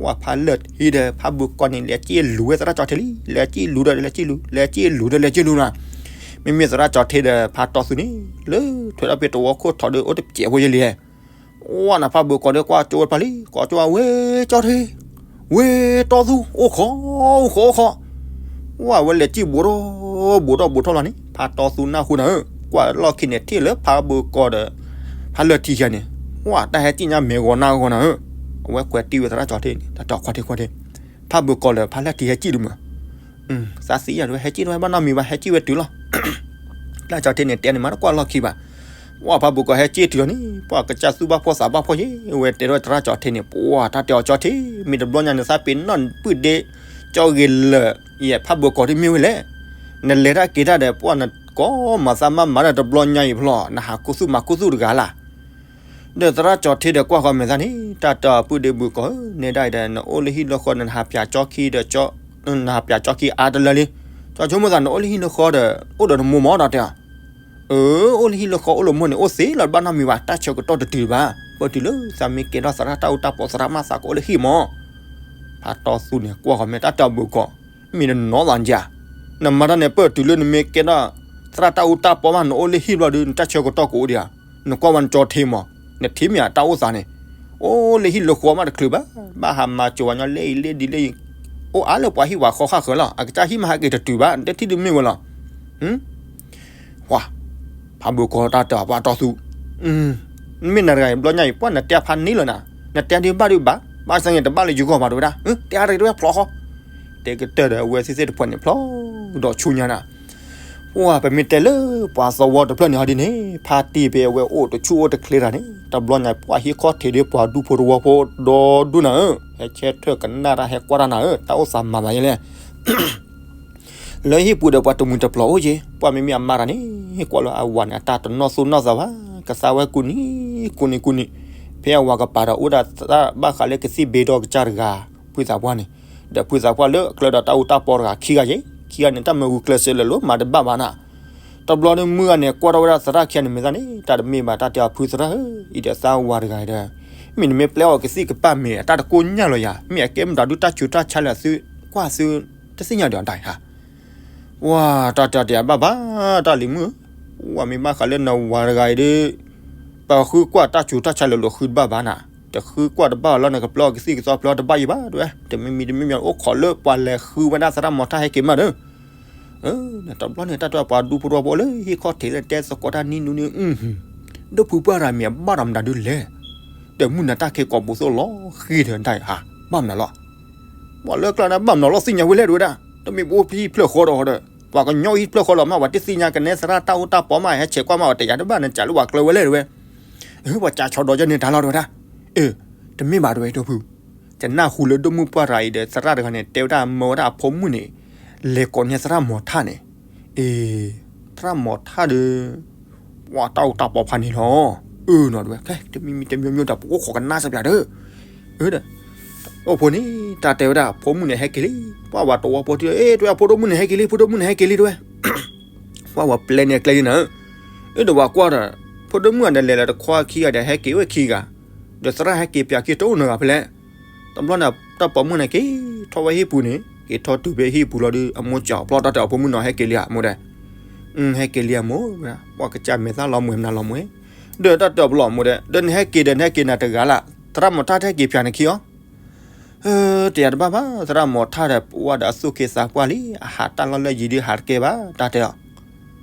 ဝဲဖးလၢထံဒီး ဖးဘုကီၤန့ၣ် လဲၤစံၣ်လူၤဝဲသရၣ်ကၠီထ့လံ, လဲၤစံၣ်လူၤဒီးလဲၤစံၣ်လူၤ လဲၤစံၣ်လူၤဒီးလဲၤစံၣ်လူၤနၤ, မ့မ့ၢ်သရၣ်ကၠီထ့ဒီး ဖးတီသူန့ၣ် လၢထွဲးထီၣ်ဘၣ်တဝီခိၣ်ထီးဒီး အိၣ်တစဲးဖိယဲလံ ဝဲနဖးဘုကီၤဒီးကွၢ်ကၠိဝဲတဖၣ်လံ, ကွၢ်ကၠိဝဲ ဝဲကၠီထ့, ဝဲတီသူ အိၣ်ခိး အိၣ်ခိး အိၣ်ခိး, ဝဲဝဲလဲၤစံၣ်ဘူးထီၣ် ဘူးထီၣ်ဘူးထီၣ်လီၤန့ၣ် ဖးတီသူနၢ်ဟူနၤဧၢ, ကွၢ်လီၢ်ခံန့ၣ်ထံၣ်လၢဖးဘုကီၤဒီး ဖးလၢထံခံဂၤန့ၣ်, ဝဲတၢ်ဟဲစံၣ်ညါမဲာ်ဂီၤနါဂီၤနၤဧၢ, အဝဲကွဲးတံၢ်ဝဲသရၣ်ကၠီထ့န့ၣ် တၢ်တီခွါထ့ခွါထ့, ဖးဘုကီၤဒီးဖးလၢထံဟဲစံၣ်ဒုးမး သးသံယၤတဝဲ ဟဲစံၣ်တဝဲဘၣ်နီတမံၤဘၣ် ဟဲစံၣ်ဝဲတုၤလီၤ. သရၣ်ကၠီထ့န့ၣ် တဲန့ၣ်မးတကွၢ်လီၢ်ခံဘၣ်. ပှၤဖးဘုကီၤဟဲစံၣ်တုၤလီၤန့ၣ် ပှၤကစၢ်သူၣ်ဘၣ်ဖှီၣ်သးဘၣ်ဖှီၣ်ယဲ ဝဲတဲထီၣ်သရၣ်ကၠီထ့န့ၣ် ပှၤတၢ်တဲအီၤကၠီထ့ မ့ၢ်တဘျီညါန့ၣ် သးပ့ၤနီၣ်ပုၢ်ဒ့ ကၠီဂ့ၤလၢာ် ယဲဖးဘုကီၤတမ့ၢ်ဝဲလဲၣ်. နလဲၤတၢ်က့ၤတၢ်ဒီး ပှၤနကိးမၤသးမၤမၤဒီးတဘျီညါအံၤဖျီၣ် နဟးခူသူၣ်မၤခူသူၣ်တဂၤလၢ် ဒီးသရၣ်ကၠီၤထ့ဒီးကွၢ်ဃီမဲာ်သၣ်န့ၣ် တၢ်တဲအီၤ ပုၢ်ဒ့ဘုၣ်ကီးဧၢ, နဲဒၣ်အံၤဒီး နအိၣ်လၢဟံၣ်လၢဃီ နဟးပၠးကၠီခံဒီး နဟးပၠးကၠီခံအါတလၢလံ. ကၠီဆိကမိၣ်သး နအိၣ်လၢဟံၣ်လၢဃီဒီး အိၣ်ဒီးနမိၢ်မၢ်ဒီးတဲအီၤ, အၢ, အိၣ်လၢဟံၣ်လၢဃီအိၣ်လၢမိၢ်န့ၣ် အိၣ်သ့လီၤ တဘၣ်နီတမံၤဘၣ်, တၢ်ဆၢကတီၢ်တတုၤဘၣ်, ပတုၤလၢသးမ့ၢ်ကဲထီၣ်သရၣ်တၢ်အူတၢ်ပီ သရၣ်မၤသးကအိၣ်လၢဟံၣ်မၢ်. ဖါတီသူန့ၣ် ကွၢ်ဃီမဲာ် တၢ်တဲအီၤဘုၣ်ကီး, မ့ၢ်နနီၢ်သးကၠါ, နမၤတၢ်န့ၣ် ပတုၤလၢနမ့ၢ်ကဲထီၣ်သရၣ်တၢ်အူတၢ်ပီမး နအိၣ်လၢဟံၣ်ဘျီဒီး နတၢ်ဆၢကတီၢ်ကအိၣ်ဒံးဧါ. နကွၢ်ဝဲနကၠီၤထ့မၢ်, နထံၣ်မ့ၢ်ဧါ တၢ်အိၣ်သးန့ၣ်, အိၣ်လၢဟံၣ်လၢဃီမးတချုးဘၣ်, ဘၣ်ဟးမၤစၢၤဝဲညီလၢအံၤလၢဒ်လၢအံၤ, အိၣ်အါလၢပှၤဟံၣ်ပှၤဃီဃၣ်ဃၢၤလီၤ. အကစၢ်ဟံၣ်မးဟဲက့ၤတတုၤဘၣ်, နတထံၣ်ဒုးမ့ၢ်ဝဲလီၤ. ဟ့, ဖါဘုၣ်ကီး တၢ်တဲအီၤ ဖါတီသူ, မ့ၢ်နတဂၤအံၤ ဘျီညါအံၤ ပှၢ်နတဲဖးန့ၣ်လီၤနၤ, နတဲဒုးဘၣ်ဒုးဘၣ်, ဘၣ်ဆၣ်န့ၣ် တဘၣ်လၢယဂီၢ်ဘၣ် တဲဝဲဒၣ်, တဲအါတဂ့ၤ တဲဝဲဖျီဃီ, တဲကတၢၢ်ဒီး အဝဲသ့ၣ်သ့ၣ်တဖၣ်န့ၣ် ဖျီဒီးဆူညါနၤ. ပှၢ် ပမ့ၢ်တဲလၢပှၤသဝီတဖျၢၣ်န့ၣ် ဟီဒ်န့ၣ် ဖါတံၢ်ပ့ၤအဝဲအိၣ်တဆူၣ်အိၣ်တချ့တၢ်န့ၣ် တဘျီညါ ပှၢ်ဟံၣ်ခီၣ်ထံးဒီးပှၤဒူဖိတဝီဖိဒီဒူၣ်နၤဧၢ, ဟဲဆဲထၢၣ်ကနၣ်တၢ် ဟဲကွၢ်တၢ်နၤဧၢ, တၢ်အိၣ်သးမၤသးယဲလဲၣ် လၢဟံၣ်ပူၤဒီးပှၤတမှံၤတပျီၤအိၣ်က့ၤ, ပှၢ်မ့မ့ၢ်အမါတဂၤန့ၣ် ကွၢ်လၢအဝၤန့ၣ် အတၢ်တနီၣ်သူၣ်နီၣ်သးဘၣ်, ကသါဝဲကူၣ်နံၤကူၣ်နံၤကူၣ်နံၤ, ဖဲအဝၤကပၤဒီး အိၣ်ဒၣ်သရၣ်ဘၣ်ဃးလၢကသံၣ်ဘ့ဒီကစၢ်တဂၤ, ဖုသးပှၢ်န့ၣ်, ဒီးဖုသးပှၢ်လၢအကျဲဒီးတၢ်အူတၢ်ပီတဂၤခံဂၤယဲ, ခံဂၤန့ၣ် တၢ်မၢဂုာ်ကျဲးစၢးလၢာ်လီၤ မၤတဘၣ်ဘၣ်နၤ. တဘျီန့ၣ်မုၢ်ဂၤန့ၣ် ကွၢ်ထီၣ်ဝဲဒၣ်သရၣ်ခံဂၤန့ၣ် မဲာ်သၣ်န့ၣ် တၢ်တမ့ၢ်ဘၣ် တၢ်တဲအီၤ ဖုသရၣ်ဧၢ, အံၤဒီးသးဝၤတဂၤဒီး မ့ၢ်နမ့ၢ်ပျဲအီၤကသံၣ်ကပၢ်မ့ၢ်အတၢ်တကိၢ်ညၣ်လီၤယၤ, မ့ၢ်အကဲမတၤဒုးတၢ်ဆူးတၢ်ဆါလၢအသုကွၢ်သုတသ့ၣ်ညါဒီးအတၢ်အံၤဧါ. ပှၢ်တၢ်တဲအီၤတဲအဘၣ်ဘၣ်, တၢ်လံၤမုၣ်ဧၢ, ပှၢ်မ့ၢ်ဘၣ်ဃးလၢနဝၤတဂၤအံၤဒီး ပဃုကွၢ်တၢ်ဆူးတၢ်ဆါလၢာ်လိာ်ဃုတဘၣ်ဘၣ်နၤ, တဃုကွၢ်တဘၣ်လီၤ နကပျဲအီၤကသံၣ်ကသီပျဲအီၤတဘၣ်ယံၤဘၣ် တဲဝဲ, တမံၤမံၤတမံၤမံၤအိၣ်ခိးလၢပှၤလဲၤဃုဝဲဒၣ်သရၣ်မီၤထၣ်ဟဲက့ၤမးဒီး တဘျီန့ၣ် တၢ်တဲပှၤဒူဖိတဝီဖိလၢဟံၣ်ခီၣ်ထံးလၢတဲသကိးတၢ်နံၤနူၤန့ၣ်, ဒီးဖုပှၢ်တဂၤမ့ၢ်အဘၣ်ဒီးမတၤဒုလဲၣ်, ဒီးမုၢ်နၤတၢ်ခဲကိာ်ပူၤသိၣ်လီၤဃ့ဒီးတၢ်အံၤဧါ, ဘၣ်မနုၤလီၤ. ပှၤလၢကျါန့ၣ် ဘၣ်မနုၤလီၤသ့ၣ်ညါဝဲလဲၣ်တဲဝဲဒၣ်, တမ့ၢ်ပအိၣ်ဖဲဟံၣ်ဖျၢၣ်ဃီဒီးဒီး ပှၤကညီဟံၣ်ဖျၢၣ်ဃီလီၤမး ပှၤတသ့ၣ်ညါကနဲသရၣ်တၢ်အိၣ်တၢ်ပီမး ဟဲဆဲးကွၢ်မး ပှၤတယာ်တဘၣ် နစးလၢပှၤကျၢၤဝဲလဲၣ်တဲဝဲ ပှၤစးဆီဒီးယဲန့ၣ်တၢ်လီၤတဲဝဲဒၣ်, တမ့ၢ်ဘၣ်တဲဝဲဒီးဖု, ယနၢ်ဟူလၢဒိၣ်မုၢ်ပှၢ်တဂၤအံၤဒီး သရၣ်တဂၤန့ၣ် တဲဝဲဒၣ်မၢဝဲဒၣ်အဖိမုၣ်န့ၣ် လဲၤကိးန့ၢ်သရၣ်မီၤထၣ်န့ၣ်, အ့, သရၣ်မီၤထၣ်ဒီး ပှၤတၢ်အိၣ်တၢ်ပီဖးန့ၣ်လီၤ, အၢနီၤတဲဝဲ တမံၤမံၤတမံၤမံၤဒီး ပအိၣ်ခိးကနၣ်စ့ၢ်ပၠးဒီး ဒီး အိၣ်ဖိန့ၣ် တၢ်တဲဝဲဒၣ် ဖိမုၣ်န့ၣ်ဟဲက့ၤလံ, ပှၤဝဲတဝီဖိထံၣ် အ့ တဲဝဲ ဖိဒိၣ်မုၣ်န့ၣ်ဟဲက့ၤလံ ဖိဒိၣ်မုၣ်န့ၣ်ဟဲက့ၤလံတဲဝဲ, ပှၤဝဲပျဲန့ၢ်အကျဲလံနၤ, အ့ ဒီးပှၤကွၢ်ဒီး ဖိဒိၣ်မုၣ်ဂၤဒီးလဲၤလီၤတခွါခံဂၤဒီး ဟဲက့ၤဝဲခံဂၤ, ဒီးသရၣ်ဟဲက့ၤပၠးခံတအိၣ်နီတဂၤဖဲလဲၣ်, တဘျီန့ၣ် တၢ်ပိာ်မုၣ်န့ၣ်က့ၤထီၣ်ဝဲဟံၣ်ပူၤန့ၣ် က့ၤထီၣ်တုၤဖဲဟံၣ်ပူၤလီၤဒီး အမိၢ်စံးအီၤ ပျီၢ် တၢ်တဲအီၤ ဖိမုၣ်နီၤ ဟဲက့ၤလံဧါ မိၢ်ဒီး, ဟဲက့ၤလံဧါမိၢ်, ပှၤကစၢ်မဲာ်သၣ်လီၤမှဲၤမနုၤလီၤမှဲၤ, ဒီးတၢ်တဲအီၤပျီၢ် မိၢ်ဒီး ဒီးနဟဲက့ၤဒီး နဟဲက့ၤနၤတဂၤလၢ်, သရၣ်မီၤထၣ်တဟဲက့ၤပၠးနခံအီၤ တယာ်တဘၣ်ဘၣ်, သရၣ်မီၤထၣ်ဒီး ပှၤဒီးအသူၣ်က့သးပှၢ်လံ, အဟးတၢ်လီၢ်လၢယံၤဒုးဟးတကဲဘၣ် တၢ်တဲအီၤ,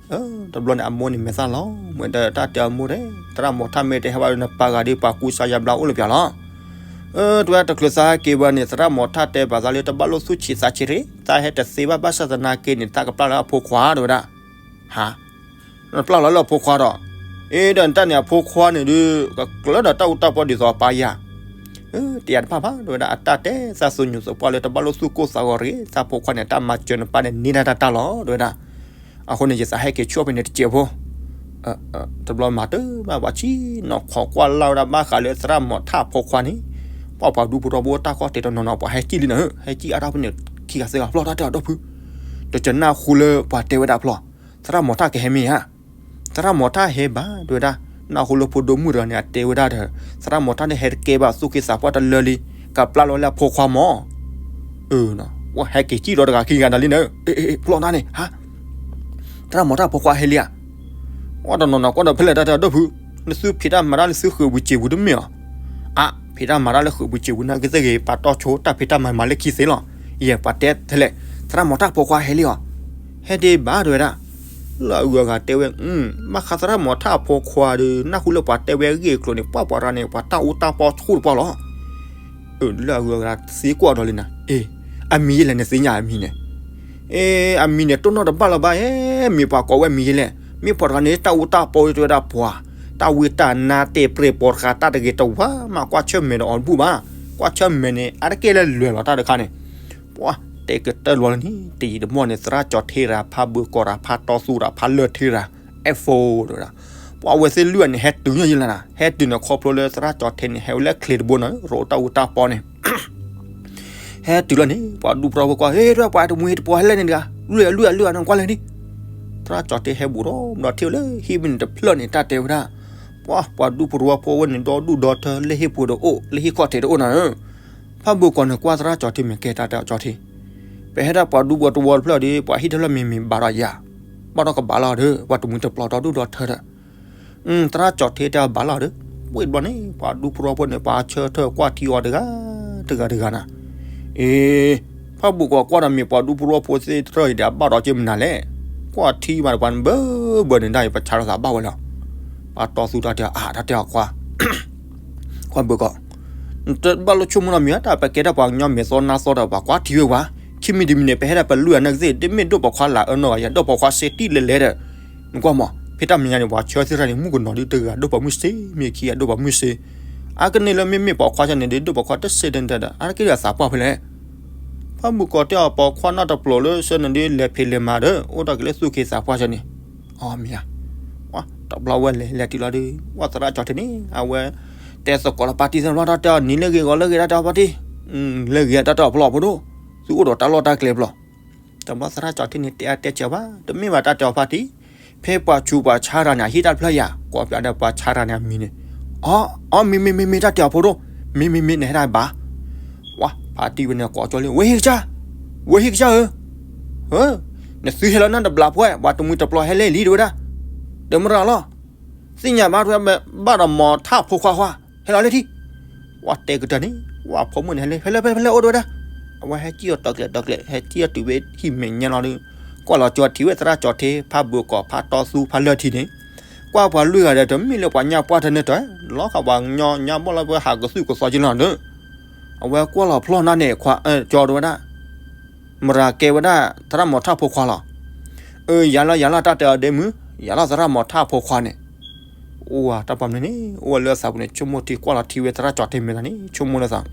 တဘျီန့ၣ် အမိၢ်န့ၣ်မဲာ်သၣ်လီၤမှဲၤဒီး တၢ်တဲအီၤမိၢ်ဒီး သရၣ်မီၤထၣ်မ့ၢ်တဟဲဘၣ်ဒီး နပၢ်ဂၤဒီး ပှၤကူစါယါဘျါအိၣ်လၢပၠးလီၤ, တဝဲတချုးသးဟဲက့ၤဘၣ်န့ၣ် သရၣ်မီၤထၣ်တဲဘၣ်သးလၢ တဘၣ်လိာ်သူၣ်ဆံးသးဆံးရ့, သးဟဲတသ့ဘၣ် ဘၣ်ဆၣ်သနာ်က့န့ၣ် သးကပျၢ်လၢအဖိခွါ တဝဲဒၣ်, ဟါ နပျၢ်လီၤလၢအဖိခွါဒီး, အ့ ဒီးနတၢ်န့ၣ်အဖိခွါန့ၣ်ဒုး ကကျၢၤဒီးတၢ်အူတၢ်ပီဒ်သိးအပၢ်ယါ, တယာ်တဘၣ်ဘၣ် တဝဲဒၣ် အတၢ်တဲသးသူၣ်ညူၣ်သးပှၢ်လၢ တဘၣ်လိာ်သူၣ်ကိၢ်သးဂီၤရ့, သးဖိခွါန့ၣ် တၢ်မၤစၢၤနပၢ်န့ၣ် န့ၢ်တၢ်တၢ်လီၤ တဝဲဒၣ်, အဃိန့ၣ် ယသးဟဲက့ၤဆူၣ်ဖဲန့ၣ်တစဲးဖိ တဘျီမၤတၢ်ဘၣ် ပှၤဆံနီၤခိးကွၢ်လၢ်ဝဲဒၣ် ဘၣ်ဃးလၢသရၣ်မီၤထၣ်အဖိခွါန့ၣ်, ပှၤပှၤဒူဖိထီဘိတၢ်ကီၢ်တဲတနီၤနီၤ ပှၤဟဲကံၣ်လံနၤဧၢ, ဟဲကံၣ်အါထီၣ်ဖဲန့ၣ်ခံဂၤသၢဂၤ ပျီၢ် တၢ်တဲအီၤဒီးဖု, ဒီးကနၢ်ဟူလၢပှၤတဲဝဲဒၣ်ပျီၢ်, သရၣ်မီၤထၣ်ကဟဲမ့ၢ်ဧါ, သရၣ်မီၤထၣ်ဟဲဘၣ် တဝဲဒၣ်, နၢ်ဟူလၢဖိဒိၣ်မုၣ်တဂၤန့ၣ် အတဲဝဲဒၣ်ဒီး, သရၣ်မီၤထၣ်န့ၣ်ဟဲတကဲဘၣ် သူၣ်က့သးပှၢ်တလၢလံ, ကပျၢ်လီၤလၢအဖိခွါမၢ် အၢ, ပှၤဟဲက့ၤကံၣ်ဒီးတဂၤခံဂၤဒၣ်လံနၤဧၢ, ပျီၢ် တၢ်န့ၣ် ဟါ သရၣ်မီၤထၣ်ဖိခွါဟဲလံဧါ, ပှၤတနီၤနီၤကွၢ်ဒီးဖဲလဲၣ် တၢ်တဲအီၤဒီးဖု, နသုဖံးတၢ်မၤတၢ်လၢသုဃုာ်ပူၤစ့ၢ်ပူၤတမ့ၢ်ဧါ, အါ, ဖံးတၢ်မၤတၢ်လၢဃုာ်ပူၤစ့ၢ်ပူၤ နာ်က့သ့ၣ်ဂ့ၤ ပာ်တီၢ်ဆိတၢ်ဖံးတၢ်မၤမၤလၢခံသ့လီၤ, ယဲၢ်ပှၤတဲထဲလဲၣ်, သရၣ်မီၤထၣ်ဖိခွါဟဲလံဧါ, ဟဲဒ့ဘၣ် တဝဲဒၣ်, လၢအဂုၤအဂၤတဲဝဲ, ဘၣ်ဃးသရၣ်မီၤထၣ်အဖိခွါဒီး နၢ်ဟူလၢပှၤတဲဝဲအဂ့ၢ်အကျိၤန့ၣ် ပှၤပှၤတဂၤန့ၣ် ပှၤတၢ်အူတၢ်ပီဆူၣ်တပှၢ်လီၤ လၢအဂုၤအဂၤသံကွၢ်ဒီးလံနၤ, အ့, အမံၤယဲလဲၣ် နသ့ၣ်ညါအမံၤန့ၣ်, အ့, အမံၤန့ၣ် တိၢ်နီၣ်တဘၣ်လၢၤဘၣ်ဧဲ, မ့ၢ်ပှၤကိးဝဲအမံၤယဲလဲၣ်, မ့ၢ်ပှၤတဂၤန့ၣ် တၢ်အူတၢ်ပီတဲဝဲဒၣ်ပှၤ, တၢ်ဝံတၢ်နါတဲပြဲၢ်ပိာ်တဃာ် တၢ်တဂ့ၤတဝါမး ကွၢ်ဆၢၣ်မဲာ်ဒီးအီၤတဘူၣ်ဘၣ်, ကွၢ်ဆၢၣ်မဲာ်န့ၣ် အါတက့ၢ်လၢလွဲၢ်လီၤတၢ်တခါန့ၣ်, ပှၤတဲကတၢၢ်လီၤလၢန့ၣ် တယံာ်တမီၢ်န့ၣ် သရၣ်ကၠီၤထ့ရၤ ဖါဘုးကီၤရၤ ဖါတီသူရၤ ဖါလၢၢ်ထ့ရၤ အဲၣ်ဖိတဝဲဒၣ်, ပှၤဝဲသ့ၣ်လွံၢ်ဂၤန့ၣ် ဟဲတုၤညီယံလၢ်နၤ, ဟဲတုၤန့ၣ်ခီဖျိလၢသရၣ်ကၠီၤထံန့ၣ် ဟဲဝဲလၢချ့တဘိနီၤ ရိးတၢ်အူတၢ်ပီန့ၣ် ဟဲတုၤလီၤန့ၣ် ပှၤဒူဖိရီဖိကွၢ် ဟ့ၣ် ပှၤတမှံၤတပှီၤဟဲလဲၣ်န့ၣ်တဂၤ လွံၢ်ဂၤလွံၢ်ဂၤလွံၢ်ဂၤန့ၣ်ကွၢ်လဲၣ်ဒံး, သရၣ်ကၠီၤထံဟဲဘူးဒီး ဒီးထံၣ်ဝဲလၢဟံၣ်မ့ၢ်န့ၣ်တဖျၢၣ်န့ၣ် တၢ်တဲဝဲဒၣ်, ပှၤ ပှၤဒူဖိရီဖိဝဲန့ၣ် ဒီဒူၣ်ဒီထၢ လၢဟံၣ်ပူၤတအိၣ် လၢဟံၣ်ခီၣ်ထံးတအိၣ်နၤဧၢ, ဖးဘိၣ်ကီၢ်န့ၣ်ကွၢ်သရၣ်ကၠီၤထံမ့ၢ်ကဲတၢ်တဲအီၤကၠီၤထံ ပဟဲဒၣ်ပှၤဒူဖိတဝီတဖျၢၣ်ဒီး ပှၤဟံၣ်တဖျၢၣ်မ့ၢ်မ့ၢ်ဘၣ်ဒီးယၤ, ဘၣ်ဒီးကဘၣ်လီၤဒီး ပှၤတမှံၤတပျီၤဒီဒူၣ်ဒီထၢဒီး, သရၣ်ကၠီၤထံတဲအီၤဘၣ်လီၤဒီး, ဝံၤတဘျီန့ၣ် ပှၤဒူဖိရီဖိန့ၣ် ပှၤဆၢထၢၣ်ကွၢ်ထံအီၤတဂၤ, တဂၤတဂၤနၤ, အ့ ဖးဘိၣ်ကီၢ်ကွၢ်ဒီးမ့ၢ်ပှၤဒူဖိရီဖိသ့ၣ်တဖၣ်အံၤဒီး အဘၣ်ဒီးက့မနုၤလဲၣ်, ကွၢ်ထံမးဒီးပှၤဘၢဘၢန့ၣ်ဒၣ်အံၤ ပဆါလိာ်သးဘၣ်ဝဲလီၤ, ပှၤတီသူတၢ်တဲအီၤ အါ တၢ်တဲအီၤကွၢ် ကွၢ်ဘိၣ်ကီၢ်, နတဘၣ်လိၣ်ဆိကမိၣ်နီတမံၤဧါ, တၢ်ပကဲဒၣ်ပှၤကညီမဲာ်သီနါသီဒီး ပှၤကွၢ်ထံဝဲပှၤ, ခံမံၤတမံၤန့ၣ် ပဟဲဒၣ်ပလွံၢ်ဂၤနာ်က့သ့ၣ် တမ့ၢ်ဒိၣ်ပိာ်ခွါလၢအအၢနီတဂၤယၤ ဒိၣ်ပိာ်ခွါစ့တံၢ်လဲၤလဲၤဒီး, နကွၢ်မး ဖဲတၢ်မဲာ်ညါန့ၣ် ပှၤဆၢသ့ၣ်တဖၣ်န့ၣ် မုၣ်ကနီၤဒ်တဂၤဒိၣ်ပိာ်မုၣ်စ့ မ့ၢ်ခံဂၤဒိၣ်ပိာ်မုၣ်စ့, အါကန့ၣ်လၢမ့မ့ၢ်ပိာ်ခွါဆၢန့ၣ်ဒီး ဒိၣ်ပိာ်ခွါတစ့တနတၢ်ဒီး အါတက့ၢ်ဒီးသးပှၢ်ဖဲလဲၣ် ဖးဘိၣ်ကီၢ်တဲအီၤ ပိာ်ခွါနီတပျိၤလၢဆၢန့ၣ်ဒီး လဲၤဖံးလဲၤမၤဒီး အိၣ်ထီၣ်က့ၤလၢသူၣ်က့သးပှၢ်ဆၢန့ၣ်, အီ မ့ၢ်ဧါ, တဘျီဝဲလဲၤလဲၤတုၤလီၤဒီး ပှၤသရၣ်ကၠီၤထံန့ၣ် အဝဲ တဲသကိးလီၤပၢ်တံၢ်သ့ၣ်တဖၣ် တၢ်တဲအီၤနံၤလၢဂ့ၤဂီၤလၢဂ့ၤတၢ်တဲအီၤပၢ်တံၢ်, လၢဂ့ၤတၢ်တဲအီၤဖျိအဖိဒိၣ်, သုအိၣ်ဒီးတၢ်လီၢ်တၢ်ကျဲဖျိ, တဘျီသရၣ်ကၠီၤထံန့ၣ် တဲအါတဲစှၤဘၣ် တမ့ၢ်ဘၣ်တၢ်တဲအီၤပၢ်တံၢ်, ဖဲပှၤဆူးပှၤဆါတဂၤန့ၣ် အဟံၣ်တၢ်တဖျၢၣ်ယၤ ကိးပၠးဒီးပှၤဆါတဂၤန့ၣ်အမံၤန့ၣ်, အီ အီ မ့ၢ်မ့ၢ်မ့ၢ်မ့ၢ်တၢ်တဲအီၤဖိဒိၣ်, မ့ၢ်မ့ၢ်မ့ၢ်နဟဲဒၣ်ဘၣ်, ဝဲ ဖါတံၢ်ဝဲန့ၣ်ကိးကၠီလံ ဝဲဟံၣ်ကစၢ်, ဝဲဟံၣ်ကစၢ်ဧၢ, နသုဟဲလီၤနၢ်တဘျးဖှဲး ပှၤတမှံၤတပျီၤဟဲလဲၣ်လံတဝဲဒၣ်, ဒီးမရၤလီၤ, သ့ၣ်ညါဘၣ်တဝဲ ဘၣ်ဒီးမီၤထၣ်ဖိခွါခွါ ဟဲလီၤလၢထံ, ဝဲတဲကတၢၢ်န့ၣ် ဝဲဖိမုၣ်န့ၣ်ဟဲလၢ ဖဲလဲၣ်ဖဲလဲၣ်ဖဲလဲၣ်အိၣ်တဝဲဒၣ်, အဝဲဟဲကံၣ်အီၤတီၤကျဲၤတီၤကျဲၤ ဟဲကံၣ်အီၤတုၤဝဲဟံၣ်မဲာ်ညါလီၤဒီး, ကွၢ်လီၤကၠီၤထံဝဲသရၣ်ကၠီၤထံ ဖးဘိၣ်ကီၢ်ဖးတီသူဖးလၢထံန့ၣ်, ကွၢ်ပှၤလွံၢ်ဂၤဒီး တမ့ၢ်လၢပှၤညၣ်ပှၢ်ထဲန့ၣ်တၢ်, လီၤဃာ်ပှၤကညီညၣ်ဘီၣ်လၢပှဲၤဟးကသုၣ်ကသီက့လီၤဒီး, အဝဲကွၢ်လီၤဖျီၣ်နၢ်န့ၣ် ကၠီတဝဲဒၣ် မရၤကဲဝဲဒၣ် သရၣ်မီၤထၣ်ဖိခွါလီၤ. အၢ ယၤလီၤယၤလီၤ တၢ်တဲအီၤဒ့မုၣ် ယၤလီၤသရၣ်မီၤထၣ်ဖိခွါန့ၣ်, အိၣ်ဝဲတၢ်ပှၤမနုၤန့ၣ် အိၣ်ဝဲလၢသးပူၤန့ၣ် ဆိကမိၣ်ထံကွၢ်လီၤထံဝဲသရၣ်ကၠီၤထံမဲာ်သးန့ၣ် ဆိကမိၣ်လၢသး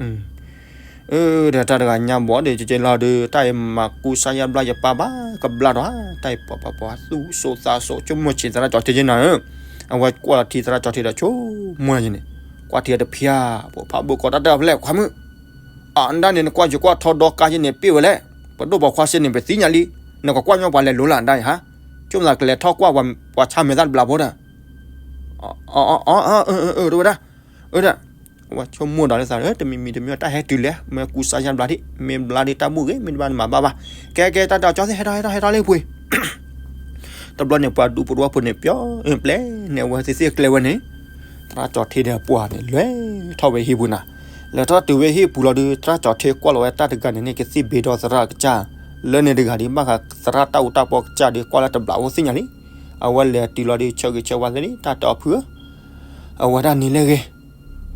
အၢ ဒီးတၢ်တဂၤညါဘီၣ်ဒီး ကကဲလီၤဒီး တၢ်အံၤမၤကူစါယါဘျါယပၢ်ဘၣ်ကဘျါဒီး တၢ်အံၤပှၤပှၤပှၤသူၣ်စိသးစိ ဆိကမိၣ်ဆံးသရၣ်ကၠီၤထံက့နၤဧၢ, အဝဲကွၢ်လီၤထံသရၣ်ကၠီၤထံဒီး ဆိကမိၣ်လၢယန့ၣ် ကွၢ်ထံတဖျါ ဖိဖးဘိၣ်ကီၢ်တၢ်တဲအီၤဖဲလဲၣ်ခွါမုၣ် အၢ နဒၣ်န့ၣ် နကွၢ်ယကွၢ်ထီဒီကါယန့ၣ် ပ့ၢ်ဝဲလဲၣ်, ပဒိၣ်ပိာ်ခွါစ့န့ၣ် ပသ့ၣ်ညါလံ, နကကွၢ်ညီပှၤလဲၤလိၤလၢနဒၣ်အံၤဟါ, ဆိကမိၣ်သးကလဲၤထီၣ်ကွၢ်ပှၤဆါမဲာ်သၣ်တဘျးဖိဒီး, အၢ အၢ အၢ တဝဲဒၣ်, အၢ ဒၣ်, အဝဲဆိကမိၣ်ဒီးလၢသး တမံၤမံၤတမံၤတၢ်ဟဲတုၤလဲၣ်, မ့ၢ်ကူစါယါဘျါဒံး, မ့ၢ်ဘျါဒံးတၢ်ဘူၣ်ဂ့ၤ မ့ၢ်တဘၣ်န့ၣ်မၤဘၣ်ဘၣ်, ကဲကဲ တၢ်တဲအီၤကၠီသ့ၣ် ဟဲထီၣ်ဟဲထီၣ်ဟဲထီၣ်လၢပှ့ၤ တဘျီန့ၣ် ပှၤဒူဖိတဝီဖိန့ၣ် ပျီပျဲန့ၣ် အဝဲသ့ၣ်သ့ၣ်ကျဲဝဲန့ၣ်, သရၣ်ကၠီၤထံဒီးပှၤန့ၣ် လဲၤထီၣ်ဝဲဟံၣ်ပူၤနၤ, လဲၤထီၣ်တုၤဝဲဟံၣ်ပူၤလီၤဒီး သရၣ်ကၠီၤထံကွၢ်လီၤဝဲတၢ်တဂၤန့ၣ်န့ၣ် ကသံၣ်ဘ့ဒီသရၣ်ကစၢ်, လၢန့ၣ်တဂၤဒီး ဘၣ်ဃးသရၣ်တၢ်အူတၢ်ပီကစၢ်ဒီး ကွၢ်လၢတဘျးဖိသ့ၣ်ညါလံ, အဝဲလဲၤတုၤလီၤဒီး ဆၢဂ့ၤဆၢဝါသ့လံ တၢ်တဲအီၤဖုဧၢ, အဝဲဒၣ်န့ၣ်လၢဂ့ၤ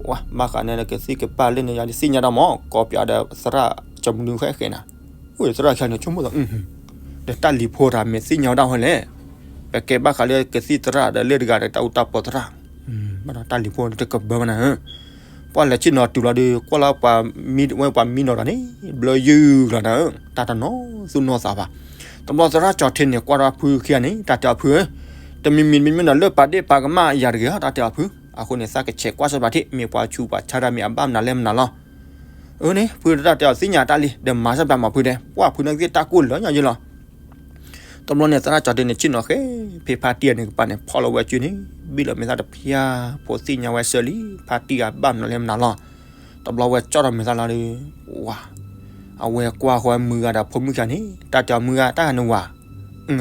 ဝဲ ဘၣ်ဃးန့ၣ်ဒီး ကသံၣ်ကပၢ်လၢန့ၣ်ယၤဒ်သ့ၣ်ညါဒၣ်မး ကိးပၠးဒီးသရၣ်ကၠီၤမနုၤဃဲဃဲနၤ, အိၣ်သရၣ်ခဲန့ၣ် ဆိကမိၣ်သး ဒီးတၢ်လံၤဖိတၢ်မ့ၢ်သ့ၣ်ညါဝဲဒၣ်ဝဲလဲၣ်, ပကဲဘၣ်ဃးလၢကသံၣ်သရၣ်ဒီးလၢတဂၤဒီးတၢ်အူတၢ်ပီသရၣ်, ဘၣ်ဒီးတၢ်လံၤဖိတကဘၢဘၣ်နၤဧၢ, ပှၤလဲၤဆ့ၣ်နီၤတုၤလီၤဒီး ကွၢ်လၢပှၤမံဝဲပှၤမံနီၤဒီးန့ၣ် ဘျၢယုၢ်လီၤနၤဧၢ, တၢ်တနီၤသူၣ်နီၤသးဘၣ်, တဘျီသရၣ်ကၠီၤထံန့ၣ် ကွၢ်ဒီးဖုခံဂၤန့ၣ် တၢ်တဲအီၤဖုဧၢ, တမံၤမံၤတမံၤမံၤဒီး လၢပာ်ဒ့ၣ်ပာ်ကမၣ်ယၤတဂ့ၤဧါ တၢ်တဲအီၤဖု, အဃိန့ၣ် သးကဆဲးကွၢ်စၢၤပာ်ထံး မ့ၢ်ပှၤဆူးပှၤဆါတၢ်မ့ၢ်အဘၣ်မနုၤလဲၣ်မနုၤလီၤ, အၢန့ၣ် ဖုတၢ်တဲအီၤသ့ၣ်ညါတၢ်လံ ဒီးမၤစၢၤပာ်မၤဖုဒဲး ပှၤဖုန့ၣ်သ့ၣ်တၢ်ကိၢ်လၢညါယ့လီၤ တဘျီန့ၣ် သရၣ်ကၠီၤထံန့ၣ် ဆ့ၣ်နီၤဃဲ ဖဲဖါတံၢ်အန့ၣ်ကပၤန့ၣ် ဖီၣ်လီၤဝဲစုန့ၣ် ဘ့ၣ်လီၤမဲာ်သၣ်တဖျါ ဖိသ့ၣ်ညါဝဲစၢၤလံ ဖါတံၢ်အဘၣ်မနုၤလဲၣ်မနုၤလီၤ, တဘျီဝဲကၠီၣ်ထီၣ်မဲာ်သၣ်လီၤဒီး ဝၤ အဝဲကွၢ်ဃီဝဲမုၢ်ဂၤဒီးဖိမုၣ်ခံဂၤန့ၣ် တၢ်တဲအီၤမုၢ်ဂၤ တၢ်ဂၤန့ၣ်ဝၤ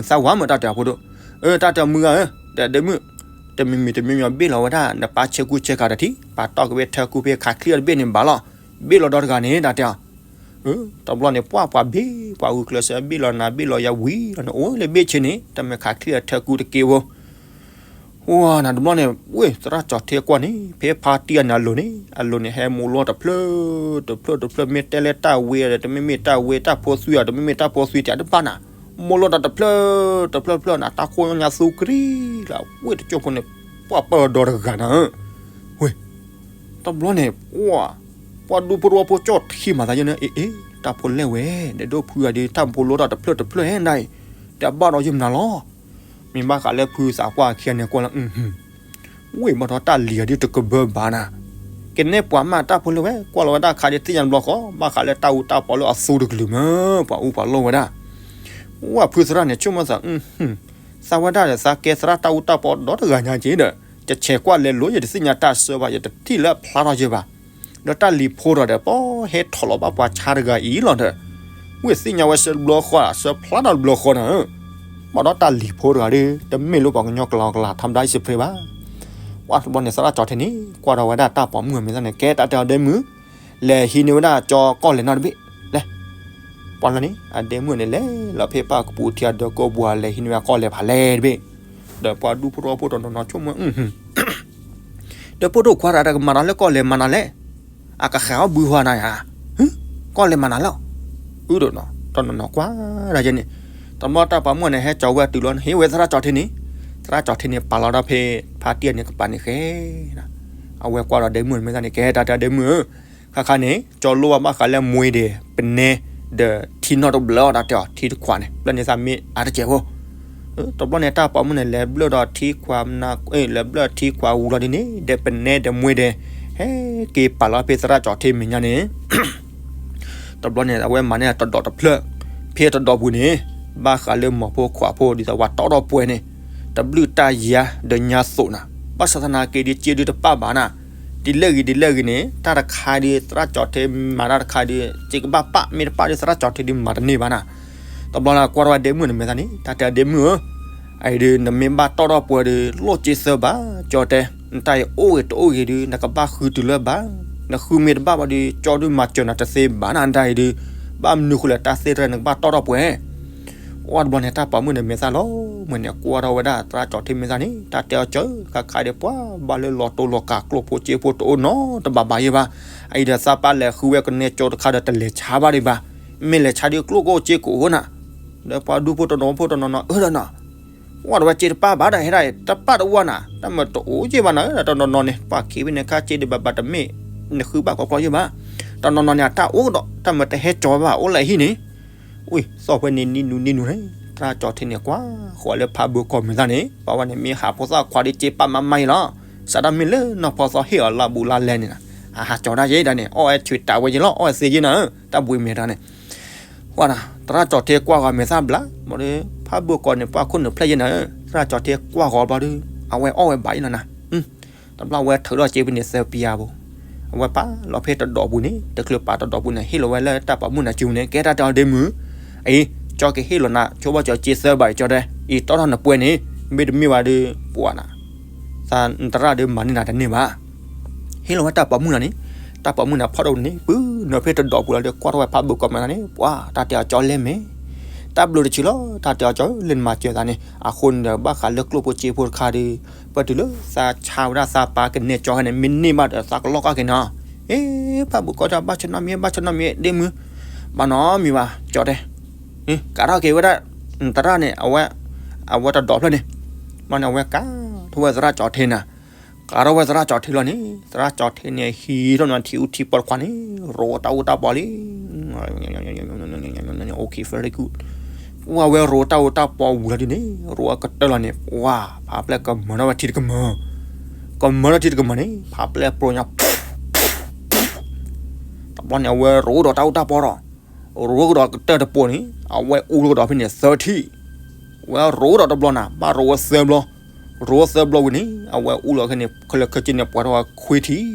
သးဝၤမ့ၢ်တၢ်တဲအီၤဖိဒိၣ်, အၢ တၢ်တဲအီၤမုၢ်ဂၤဧၢ, ဒီးဒ့မုၣ် တမံၤမံၤတမံၤမံၤဘ့ၣ်လီၤဝဲဒၣ် နပၢ်ဆဲကူဆဲကၤတထံၣ် ပာ်တီၢ်က့ၤဝဲထၢကူဖဲခးချံၣ်အီၤတဘ့ၣ်န့ၣ်ဘၣ်လီၤ, ဘ့ၣ်လီၤဒီတဂၤန့ၣ် တၢ်တဲအီၤ တဘျီန့ၣ် ပှၤပှၤဘ့ၣ် ပှၤဂုာ်ကျဲးစၢးဘ့ၣ်လီၤနၤ ဘ့ၣ်လီၤယၤဝံၤလီၤန့ၣ် အိၣ်လၢဘ့ၣ်ဆ့န့ၣ် တမ့ၢ်ခးချံၣ်အီၤထၢကူတက့ၢ်ဖိ ဝၤနၤတဘျီန့ၣ် ဝ့ၢ်သရၣ်ကၠီၤထံကွၢ်န့ၣ် ဖဲဖါတံၢ်အန့ၣ်အလိၤန့ၣ် အလိၤန့ၣ် ဟဲမိၢ်လိတဖျၢၣ် တဖျၢၣ်တဖျၢၣ် မ့ၢ်တဲလၢတၢ်ဝ့ဒီး တမ့မ့ၢ်တၢ်ဝ့ တၢ်ဖိသွံၣ်အီၤ တမ့မ့ၢ်တၢ်ဖိသွံၣ်တၢ်တဘၣ်နၤ မိၢ်လိတၢ်တဖျၢၣ် တဖျၢၣ်တဖျၢၣ်နၤ တၢ်ခိၣ်ညါသူကရံလၢ ဝ့ၢ်တကၠိၢ်ဖိန့ၣ် ပှၤပၢၢ်ဒီတဂၤနၤဧၢ ဝ့ၢ် တဘျီန့ၣ် ပှၤ ပှၤဒူဖိတဝီဖိကၠီၣ်ထံမၤသးယဲန့ၣ် အ့ အ့ တၢ်ဖိလဲၣ်ဝဲ ဒီးဒိၣ်ဖုဂၤဒီး တၢ်ဖိလိတၢ်တဖျၢၣ်တဖျၢၣ်ဟဲဒၣ်အံၤ တဘၣ်ဒီးယဲမနုၤလီၤ မ့ၢ်ဘၣ်ဃးလၢဖုသးပှၢ်ခံဂၤန့ၣ်ကွၢ်လၢ အ ဝ့ၢ်ဘၣ်ဒီးတၢ်လံၤအီၤဒ်တကဘၢဘၣ်နၤ, ကနဲပှၤမးတၢ်ဖိလၢဝဲ ကွၢ်လီၤဝဲဒၣ်ခါဒ်သ့ၣ်ညါတဘျီဃီ ဘၣ်ဃးလၢတၢ်အူတၢ်ပီလၢအသူတကလုာ်မ့ၢ် ပှၤအူပှၤလိၣ်ဝဲဒၣ်, ဝဲဖုသရၣ်န့ၣ် ဆိကမိၣ်သး သးဝဲဒၣ်ဒီးသးကဲသရၣ်တၢ်အူတၢ်ပီဒီတဂၤညါက့ဒီး ယဆဲးကွၢ်လဲၤလိၤ ယတသ့ၣ်ညါတၢ်ဆၢဘၣ် ယတထံၣ်လၢအဖျါထီၣ်ယဲဘၣ်, ဒီးတၢ်လံၤဖိတဂၤဒီး ပဟဲထီၣ်လီၤဘၣ်ပှၤဆါတဂၤအံၤလီၤဒီး ဝ့ၢ်သ့ၣ်ညါဝဲဆၢတဘျီဃီ ဆၢဖျါထီၣ်တဘျီဃီနၤဧၢ, ဘၣ်ဒီးတၢ်လံၤဖိတဂၤဒီး တမ့ၢ်လၢပှၤကညီကလီကလီ ထီဒါအံၤစ့ဖရ့ဘၣ်, ဝဲတဘျီန့ၣ် သရၣ်ကၠီၤထ့န့ၣ် ကွၢ်ထီၣ်ဝဲဒၣ်တၢ်ပိာ်မုၣ်အမဲာ်သၣ်န့ၣ် ကဲတၢ်တဲအီၤဒဲမုၣ်, လဲၤဟံးန့ၢ်ဝဲဒၣ်ကၠီကီၢ်လဲၤနီတဘ့ၣ်, လဲၤ ပှၤလၢန့ၣ် အဒဲမုၣ်န့ၣ် လဲၤလီၤဖဲပၢ်ကပူၤထံအဒၢးကိးပူၤ လဲၤဟံးန့ၢ်ဝဲကီၢ်လဲၤဖးလဲၣ်တဘ့ၣ်, ဒီးပှၤဒူဖိတဝီဖိတနီၤနီၤဆိကမိၣ် ဒီးဖိဒိၣ်ခွါတဂၤတကမၤဒီးလၢကီၢ်လဲၤမၤနၤလဲၣ်, အကဃဲၤအီၣ်ဘုဟီနၤယါ, ကီၢ်လဲၤမၤနၤလီၤ, အုဒီးနီၤ တနီၤနီၤကွၢ်ဒၣ်ယဲန့ၣ်, တဘျီတၢ်ပိာ်မုၣ်န့ၣ် ဟဲကၠီၤဝဲတုၤလီၤ ဟ့ၣ်ဝဲသရၣ်ကၠီၤထ့န့ၣ်, သရၣ်ကၠီၤထ့န့ၣ် ပာ်လီၤဒီးဖဲ ဖါတံၢ်န့ၣ်ကပၤန့ၣ်ဃဲ, အဝဲကွၢ်ဒီးဒဲမုၣ်မဲာ်သၣ်န့ၣ် ကဲတၢ်တဲဒဲမုၣ်ဧၢ, ခါခါန့ၣ် ကၠီလိၣ်ဘၣ်ဘၣ်ဃးလၢမွ့ဒဲး ပနဲ ဒီးထံနီတဘျၢအီၤ တၢ်တဲအီၤ ထံတခွးန့ၣ် ဘျၢၣ်န့ၢ်သးမ့ၢ်အါတကဲးဖိ, တဘျီန့ၣ် တၢ်ပိာ်မုၣ်န့ၣ် လဲၤဘျၢၣ်ဒီးထံခွးနၤ လဲၤဘျၢၣ်ထံခွးဝူၤလီၤဒ်န့ၣ် ဒီးပနဲဒီးမွ့ဒဲး ဟဲက့ၤပာ်လီၤဖဲသရၣ်ကၠီၤထ့မဲာ်ညါန့ၣ် တဘျီန့ၣ် အဝဲမၤန့ၢ်တဒီးတဖျၢၣ်, ဖဲတဒီးပူၤန့ၣ် ဘၣ်ဃးလၢမိၢ်ဖိခွါဖိဒ်သိးပှၤတီထီၣ်ပှဲၤန့ၣ် တဘျုးတၢ်ယါဒီးညါသိးနၤ, ဘၣ်ဆၣ်သနာ်က့ဒ်စ့ဒုတပၣ်ဘၣ်နၤ, ဒ်လဲၣ်ဂ့ၤဒ်လဲၣ်ဂ့ၤန့ၣ် တၢ်တခါဒ်သရၣ်ကၠီၤထ့မၤတၢ်တခါဒ် စ့ကဘၣ်ပၣ် မ့ၢ်တပၣ်ဒ်သရၣ်ကၠီၤထ့ဒ်မၤတန့ၢ်ဘၣ်နၤ, တဘျီလၢကွၢ်ထီၣ်ဝဲဒဲမုၣ်န့ၣ်မဲာ်သၣ်န့ၣ် တၢ်တဲဒဲမုၣ်ဧၢ အအံၤဒုး နမ့ၢ်ဘၣ်တီထီၣ်ပှဲၤဒီး လိၣ်စ့သၢဘၣ် ကၠီတဲ, နတၢ်အံၤအိၣ်ဂ့ၤတအိၣ်ဂ့ၤဒုး နကဘၣ်ဃုတုၤလၢဘၣ်, နဃုမ့ၢ်တဘၣ်ဘၣ်ဒီး ကၠီဒုးမၤစၢၤနၤတသ့ဘၣ်နၤ နတၢ်အံၤဒုး, ဘၣ်မနုၤဃိလဲၣ် တၢ်သ့ၣ်တဖၣ်န့ၣ် နကဘၣ်တီထီၣ်ပှဲၤ. ဝဲတဘျီန့ၣ် တၢ်ပိာ်မုၣ်န့ၣ်မဲာ်သၣ်လီၤ, မ့ၢ်န့ၣ် ကွၢ်ထီၣ်ဝဲဒၣ်သရၣ်ကၠီၤထ့မဲာ်သၣ်န့ၣ် တၢ်တဲအီၤကၢ ခါခါဒီးပှၤဘၣ်လၢလီၤတိၢ်လီၤကး ကျိၣ်ဖိစ့ဖိတအိၣ်နီတဘ့ၣ်ဘၣ်ယဲဘၣ်, အအံၤဒီးသးပၢ်လဲၤဃုဝဲကနဲကၠီတခါဒီး တလဲၤဆါဘၣ်ဒံးဘၣ်, မ့ၢ်လဲၤဆါဒ်ကျိၣ်ကအိၣ်စ့ကအိၣ်နၤ, ဒီးပှၤဒူဖိတနီၤဖိတနီၤနီၤ အၢဒီးနီၤ ဝဲတဝဲစ့တပၣ်ဘၣ်ဒီး ဟဲဒၣ်တပၣ်တဝါနၤ တၢ်မၤတအိၣ်ယဲဘၣ်နၤ တနီၤနီၤန့ၣ် ပှၤခံဘ့ၣ်န့ၣ် ခါစ့ဒံးဘၣ်ဘၣ်တမ့ၢ် နဃုဘၣ်ကီကီယဲဘၣ်, တနီၤနီၤန့ၣ် အတၢ်အိၣ်ကဒီး တၢ်မၤတဟဲကၠီဘၣ် အိၣ်လၢဟံၣ်န့ၣ်, ဝံၤ သီၣ်ဖဲန့ၣ်နံၤနူၤနံၤနူၤန့ၣ် သရၣ်ကၠီၤထ့န့ၣ် ကွၢ်ဃီၤလၢဖးဘၢကီၢ်မဲာ်သၣ်န့ၣ် ပှၤဝဲန့ၣ် မ့ၢ်ဟးဖိသၣ်ခွါဒ်စ့ပၢ်မါမါအံၤလီၤ, စးဒၣ်မ့ၢ်လၢနီၢ်ဖီသီဟ့ၣ်အီၤလၢဘူးလၢလဲၣ်န့ၣ်လီၤ, အဟးကၠီၤဒၣ်ယဲဒၣ်န့ၣ် အီၣ်ဝဲဆွံးတးဝဲယဲလီၤ အီၣ်ဝဲသ့ယဲနၤဧၢ တၢ်ဘှံးမဲာ်တၢ်န့ၣ် ဝဲဒၣ် သရၣ်ကၠီၤထ့ကွၢ်ဃီၤမဲာ်သၣ်ဘျါ မ့ၢ်ဒီး ဖးဘၢကီၢ်န့ၣ် ပှၢ်ခိၣ်နုာ်ဖျဲၣ်ယဲနၤဧၢ, သရၣ်ကၠီၤထ့ကွၢ်ဃီၤဘျီဒီး အဝဲအီၣ်ဝဲဘၣ်ယဲလီၤနၤ, တဘျီဝဲထုးထီၣ်စ့ဖဲန့ၣ်သၢပျၢ်ဘိ, အဝဲပာ်လီၤဖဲတဒီးပူၤန့ၣ် တချုးပာ်တဒီးပူၤန့ၣ် ဟ့ၣ်လီၤဝဲလၢတၢ်ပိာ်မုၣ်နၤစုန့ၣ် ကဲတၢ်တဲအီၤဒ့မုၣ်, အံၤ ကၠီကဟ့ၣ်လီၤနၤ ဆိဘၣ်ကၠီၤစ့သၢဘၣ်အံၤကၠီတဲ, အံၤတီထီၣ်နပှဲၤန့ၣ် မ့တမ့ၢ်ဘၣ်ဒီး ပှၤနၤ သရၣ်ဒီးမၤန့ၢ်နၤတန့ၢ်ဘၣ် ဟ့ၣ်လီၤဝဲတၢ်ပိာ်မုၣ်နၤန့ၣ်, တၢ်ပိာ်မုၣ်နၤဖီၣ်ဒိၣ်န့ၣ် ပုၢ်နုာ်ဖဲတဒီးပူၤလီၤဒီး ကွၢ်ထီၣ်ဝဲဖးဘၢကီၢ်မဲာ်သၣ်န့ၣ် ပှၤ တၢ်တဲအီၤကၠီလဲၣ်မ့ၢ်, တၢ်ဘျုးတဆံလီၤ တၢ်တဲအီၤကၠီလၢနမၤစၢၤသးန့ၣ် အဃိန့ၣ်ဒီး ဘၣ်ဃးလၢကျိၣ်ဖိစ့ဖိတခါဒီး ပတုၤလၢသးဆါဝဲဒၣ်သးပာ်ကနဲကၠီခဲန့ၣ် မ့ၢ်န့ၢ်ဘၣ်ဒီးသးကလီၢ်ကၢ်က့ၤနီၤ, အ့ ဖးဘၢကီၢ် ဘၣ်ဆၢနီၤမံၤ ဘၣ်ဆၢနီၤမံၤ ဒ့မုၣ်, ဘၣ်နီတမံၤဘၣ် ကၠီတဲ ကးထီၣ်က့ၤဝဲဒၣ် သရၣ်န့ၣ် အဝဲ အဝဲတဒီးဖျၢၣ်န့ၣ်, ဘျီန့ၣ် အဝဲကးထီၣ်ဝဲသရၣ်ကၠီၤထ့နၤ, ကးထီၣ်ဝဲသရၣ်ကၠီၤထ့လီၤန့ၣ် သရၣ်ကၠီၤထ့န့ၣ် ဟံးထီၣ်န့ၣ် ထံအူထံပီတခွးန့ၣ် ရိတၢ်အူတၢ်ပီလံ Okay, very good. ပှၤဝဲရိတၢ်အူတၢ်ပီဝံၤလီၤဒ်န့ၣ် ရိအကတၢၢ်လီၤန့ၣ် ပှၤ ဖးပျဲၢ်ကမၤထီၣ်ဝဲထံတကမၢၢ်, ကမၤထီၣ်ထံတကမၢၢ်န့ၣ် ဖးပျဲၢ်ပြိညါ တဘျီန့ၣ် အဝဲရိဒီးတၢ်အူတၢ်ပီဒီး ရိကဒီးကတၢၢ်တပီန့ၣ် အဝဲအူလီၤကဒီးဖဲန့ၣ်သၢထံၣ်, ဝဲရိဒီးတဘျီနၤ ဘၣ်ရိဝဲသၢဘျီ, ရိသၢဘျီဝံၤန့ၣ် အဝဲအူလီၤခဲန့ၣ် ခဲလၢာ်ခဲဆ့န့ၣ် ပှဲၤထီၣ်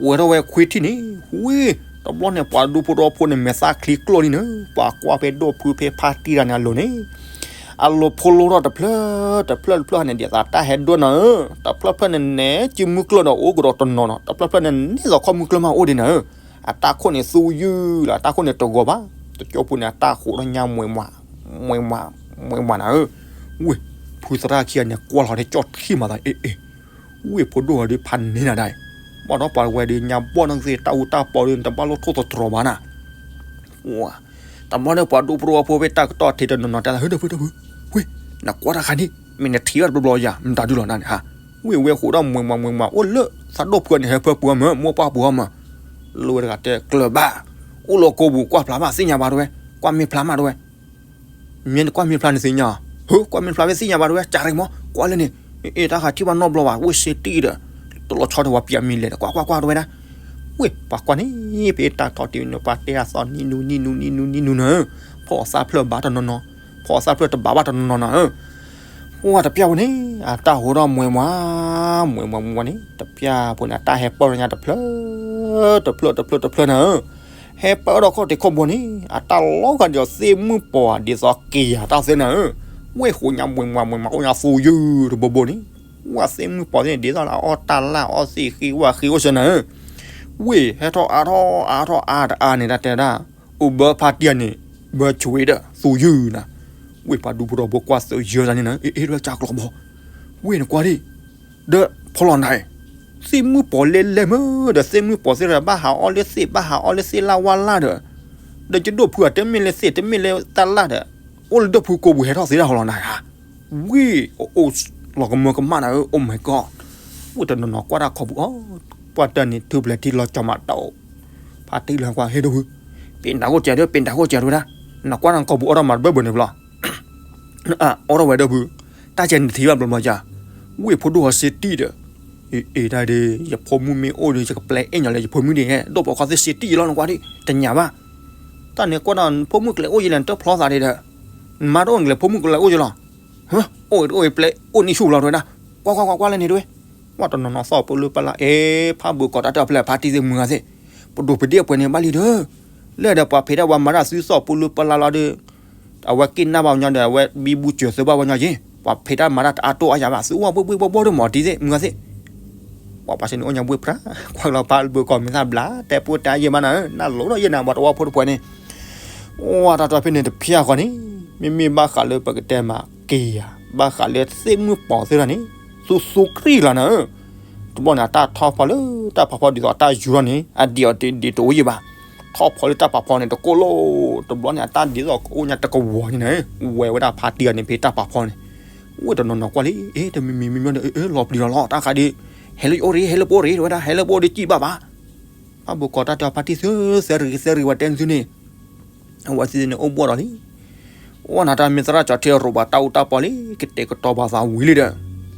ဝဲခွံထံၣ် ပှဲၤထီၣ်ဝဲခွံထံၣ်န့ၣ် ဝံၤ တဘျီန့ၣ် ပှၤဒူဖိတဝီဖိန့ၣ် မဲာ်သၣ်ချံကျိၣ်လံန့ၣ် ပှၤကွၢ်ဖဲဒိၣ်ဖုဖဲဖါတံၢ်တၢ်န့ၣ်အလိၤန့ၣ် အလိၤဖိလိထီၣ်တဖျၢၣ် တဖျၢၣ်တဖျၢၣ်န့ၣ် ဒ်သိးတၢ်ဟဲဒိၣ်နၤဧၢ, တဖျၢၣ်ဖျၢၣ်န့ၣ် နဲကံမုၢ်ကျိၣ်ဒီးအိၣ်ကဒီးတနီၤနီၤ, တဖျၢၣ်ဖျၢၣ်န့ၣ် န့ၢ်လီၤခီၣ်မုၢ်ကျိၣ်မးအိၣ်ဒံးနၤဧၢ, အတၢ်ခိၣ်န့ၣ်သူယုၢ်လီၤ, အတၢ်ခိၣ်န့ၣ်တဂီၤဘၣ်, တကၠိဖိန့ၣ် အတၢ်ဃိးထီၣ်ညါမွဲမွဲ မွဲမွဲ မွဲမွဲနၤဧၢ, ဝ့ၢ် ဖုသရၣ်ခံဂၤန့ၣ် ကွၢ်လီၤထဲကၠီၣ်ထံၣ်မးသး အ့ၣ် အ့ၣ် ဝ့ၢ်ဖိဒိၣ်ဂၤဒုးဖးန့ၢ်နၤဒၣ်အံၤ, ဘၣ်ဒီးပှၤဝဲဒုးညါဘီၣ်နီၢ်ကသ့ၣ် တၢ်အူတၢ်ပီဒုး နတဘၣ်လိၣ်ထိၣ်သတြီၤဘၣ်နၤ, တဘျီန့ၣ် ပှၤဒူဖိတဝီဖိဖဲတၢ်ကတီၢ်ထံးတနီၤနီၤတဲသး ဟၢတဖုတဖု, ဝ့ၢ် နကွၢ်တၢ်ခါန့ၣ် မ့ၢ်နထံၣ်ဘၣ်တဘျီဘျီယၤ မတၤဒုလီၤနၤန့ၣ်ဟါ, ဝ့ၢ်ဝဲဃိးဒီးမွဲမွဲမွဲမွဲ အိၣ်လၢသးဒိၣ်ဖုန့ၣ် ဟဲဖၢပှၤမၢ မိၢ်ပှၢ်ပှၤမၢ လၢဝဲတဂၤတဲကျၢၤဘၣ်, အိၣ်လီၤကိးပူၤ ကွၢ်ဖျါမးသ့ၣ်ညါဘၣ်တဝဲ, ကွၢ်မ့ၢ်ဖျါမးတဝဲ မ့ၢ်နကွၢ်မ့ၢ်ဖျါန့ၣ်သ့ၣ်ညါ, ဟၢ ကွၢ်မ့ၢ်ဖျါဝဲသ့ၣ်ညါဘၣ်တဝဲ ကၢ်ရံၣ်မး ကွၢ်လၢန့ၣ်, အ့ တၢ်ဃးထံၣ်ဘၣ်နီတဘျီဘၣ်, ဝ့ၢ်စ့တံၢ်ဒီး တလီၤဆီဒီးပှၤပျံၤမံၤလဲၣ်ဒီး ကွၢ်ကွၢ်ကွၢ်တဝဲဒၣ်, ဝ့ၢ်ပှၤကွၢ်န့ၣ် ဖဲတၢ်ထီၣ်တ့ၢ်န့ၣ် ပှၤတဲအသီနံနူနံနူနံနူနံနူနၢ်, ဖီၣ်အသၣ်ဖျၢၣ်ဘၣ်တနီၤနီၤ, ဖီၣ်အသၣ်ဖျၢၣ်တဘၣ်ဘၣ်တနီၤနီၤနၢ်ဧၢ, ပှၢ်တပျၢ်ဖိန့ၣ် အတၢ်ဟိထီၣ်မွဲမွဲ, မွဲမွဲမွဲန့ၣ် တပျၢ်ဖိန့ၣ် အတၢ်ဟဲပၢၢ်ညါတဖျၢၣ် တဖျၢၣ်တဖျၢၣ်တဖျၢၣ်နၢ်ဧၢ, ဟဲပၢၢ်ထီၣ်ခီၣ်ထံးခီၣ်ဘိန့ၣ် အတၢ်လီၤဂာ်ဒ်သိးသ့ၣ်မုၢ်ပှၢ်ဒ်သိးက့ၤယၤတၢ်သ့နၢ်ဧၢ, ဝ့ၢ်ဃိးညါမွဲမွဲမွဲမွဲ အိၣ်ညါသူယုၢ်တဘိဘိန့ၣ်, ဝ့ၢ်သ့ၣ်မုၢ်ပှၢ်သ့ၣ်န့ၣ် ဒ်သိးလၢအအီၣ်တၢ်လၢ်အီၣ်သ့ၣ်ဃ့ဝၣ်ဃ့အိၣ်စၢၤနၢ်ဧၢ, ဝ့ၢ်ဟဲထီၣ်အါထီၣ်အါထီၣ်အါတအါန့ၣ် တၢ်တဲဒၣ် အိၣ်ဘၢဖါတံၢ်န့ၣ် ဘၢဆိးဒီးသူယုၢ်နၢ်, ဝ့ၢ်ပှၤဒူဖိထီဘိကွၢ်သူယုၢ်သးန့ၣ်နၢ်, အ့ အ့ ဒွဲကၢ်ကျီဘီ, ဝ့ၢ်နကွၢ်ဒံး, ဒီးဖီလီၤနၤ, သ့ၣ်မုၢ်ပှၢ်လဲၤလဲၤမၢ်ဒီး သ့ၣ်မုၢ်ပှၢ်သ့ၣ်ဒီး ဘၣ်ဟးအီၣ်လၢသ့ၣ် ဘၣ်ဟးအီၣ်လၢသ့ၣ်လၢ်ဝါလၢ်ဒီး, ဒီးယဒိၣ်ဖုအတမ့ၢ်လၢသ့ၣ် တမ့ၢ်လၢတၢ်လၢ်ဒီး, အိၣ်လၢဒိၣ်ဖုကိးပူၤဟဲထီၣ်သ့ဒၣ်ဟီလီၤနၤဧါ, ဝ့ၢ်အိၣ်လီၤကမၢကမၣ်နၢ်ဧၢ, Oh my God, ဝ့ၢ်တနီၤနီၤကွၢ်တၢ်ခီပူၤအီၤ, ပှၢ်တၢ်န့ၣ် ထူပလဲၤထံလီၤကၠီၤမးတအိၣ်, ဖါတံၢ်လၢကွၢ် ဟ့ၣ်ဒိၣ်ဖု, ပ့ၤနၤအိၣ်ကဲးဒီး ပ့ၤနၤအိၣ်ကဲးတဝဲဒၣ်, နကွၢ်တၢ်ခီပူၤအီၣ်ထီၣ်မးတဘၢၣ်ဘၢၣ်န့ၣ်ဘျီ အအိၣ်ထီၣ်ဝဲဒၣ်ဖု, တၢ်ကဲန့ၣ်ထံၣ်ဘၣ်ဘျီဘျီယါ, ဝ့ၢ်ဖိဒိၣ်ဟီစ့တံၢ်ဒီး, အ့ တၢ်ဒီး ယဖိမုၣ်မ့ၢ်အိၣ်ဒီး ယကပျဲအဲၣ်ညီလၢယဖိမုၣ်ဒ်ဟဲ ဒိၣ်ပိာ်ခွါသ့ၣ်စ့တံၢ်ယလီၤ နကွၢ်ဒံး တညါဘၣ်, တၢ်န့ၣ်ကွၢ်ဒီး ဖိမုၣ်ကလဲၤအိၣ်ယလဲၣ် နတဖျီသးဒံးဒီး, နမါတအိၣ်နကလဲၤ ဖိမုၣ်ကလဲၤအိၣ်ယလီၤ, အိၣ်အိၣ်ပျဲအိၣ်န့ၢ်ဆူၣ်လီၤတဝဲဒၣ်, ကွၢ်ကွၢ်ကွၢ်ကွၢ်လဲၣ်န့ၣ်တဝဲ, ကွၢ်တနီၤနီၤသီၣ်ပူၤလၢပလၢ် အ့ ဖးဘုးကိးတၢ်တၢ်ဖျဲၣ်ဖါတံၢ်သ့ၣ်မုၢ်ဂၤသ့ၣ်, ပဒိၣ်ပဒ့ၣ်အပှဲၤန့ၣ်ဘၣ်လံဒီး, လၢဒီးပှၤဖံးတၢ်ဝဲမၤတၢ်သုသီၣ်ပူၤလၢပလၢ်လီၤဒီး အဝဲက့ၤနၢ်ဘၣ်ဝဲညီဒီး အဝဲဘံဘူစၢၤသၢဘၣ်ဝဲညီယ့ၣ်, ပှၤဖံးတၢ်မၤတၢ်တအါတိၢ်အါယၤဘၣ် သုအိၣ်ဘှ့ၣ်ဘှ့ၣ်ဘှီဘှီဒိၣ်မးတံၢ်သ့ၣ် မုၢ်ဂၤသ့ၣ်, ပှၤပှၤစ့န့ၣ်အိၣ်ညါဘှ့ၣ်ပြၢ, ကွၢ်လီၤဖးဘုးကိးမ့ၢ်သၣ်ဘျါ တဲပူတဲယဲၢ်မးနၤဧၢ, နၢ်လိၤဒီးယဲၢ်နၤ ပှၤတဝီဖိတပှဲၤန့ၣ်, အိၣ်တၢ်တဖဲန့ၣ်တဖျၢၣ်ဃီန့ၣ်, မ့မ့ၢ်ဘၣ်ဃးလၢပကတဲမးက့ၤယၤ, ဘၣ်ဃးလၢသ့ၣ်မုၢ်ပှၢ်သ့ၣ်တဖၣ်န့ၣ်, သူသူခရံာ်လီၤနၤဧၢ, တဘျီန့ၣ် အတၢ်ထီၣ်ဖီလၢတၢ်ဖးဖီဒ်သိးတၢ်ယူၤထီၣ်န့ၣ် အဒံးအီၤဒံးဒံးတအိၣ်ယံၤဘၣ်, ထီၣ်ဖီလၢတၢ်ဖးဖီန့ၣ် တကိၢ်လိၣ်, တဘျီန့ၣ် အတၢ်ဒ်သိးကအိၣ်ညါတကဝီၤန့ၣ်နၤ, ဝဲဝဲဒၣ်ဖါတံၢ်အီၤန့ၣ် ဖဲတၢ်ဖးဖီန့ၣ်, ဝ့ၢ်တနီၤနီၤကွၢ်လံ, အ့ တမံၤမံၤမံၤမံၤဒီး အၢ လီၤပျံၤလီၤလီၤ တၢ်ဃးဒ်, ဟဲလၢယအိၣ်ရ့ ဟဲလၢပအိၣ်ရ့ တဝဲဒၣ် ဟဲလၢပအိၣ်ဒ်ကံၣ်ဘၣ်ဘၣ်, ဖးဘုးကိးတၢ်တဲအီၤ ဖါတံၢ်သ့ၣ် သဲရံၤသဲရံၤ ဝဲတဲနသုန့ၣ်, အဝဲသ့ၣ်န့ၣ်အိၣ်ဘှီၣ်ဒီးလံ, အိၣ်နၤတၢ်မ့ၢ်သရၣ်ကၠီၤထ့ရိးဘၣ်တၢ်အူတၢ်ပီလံ ကတဲာ်ကတီၤဘၣ်သးဝံၤလံဒီး,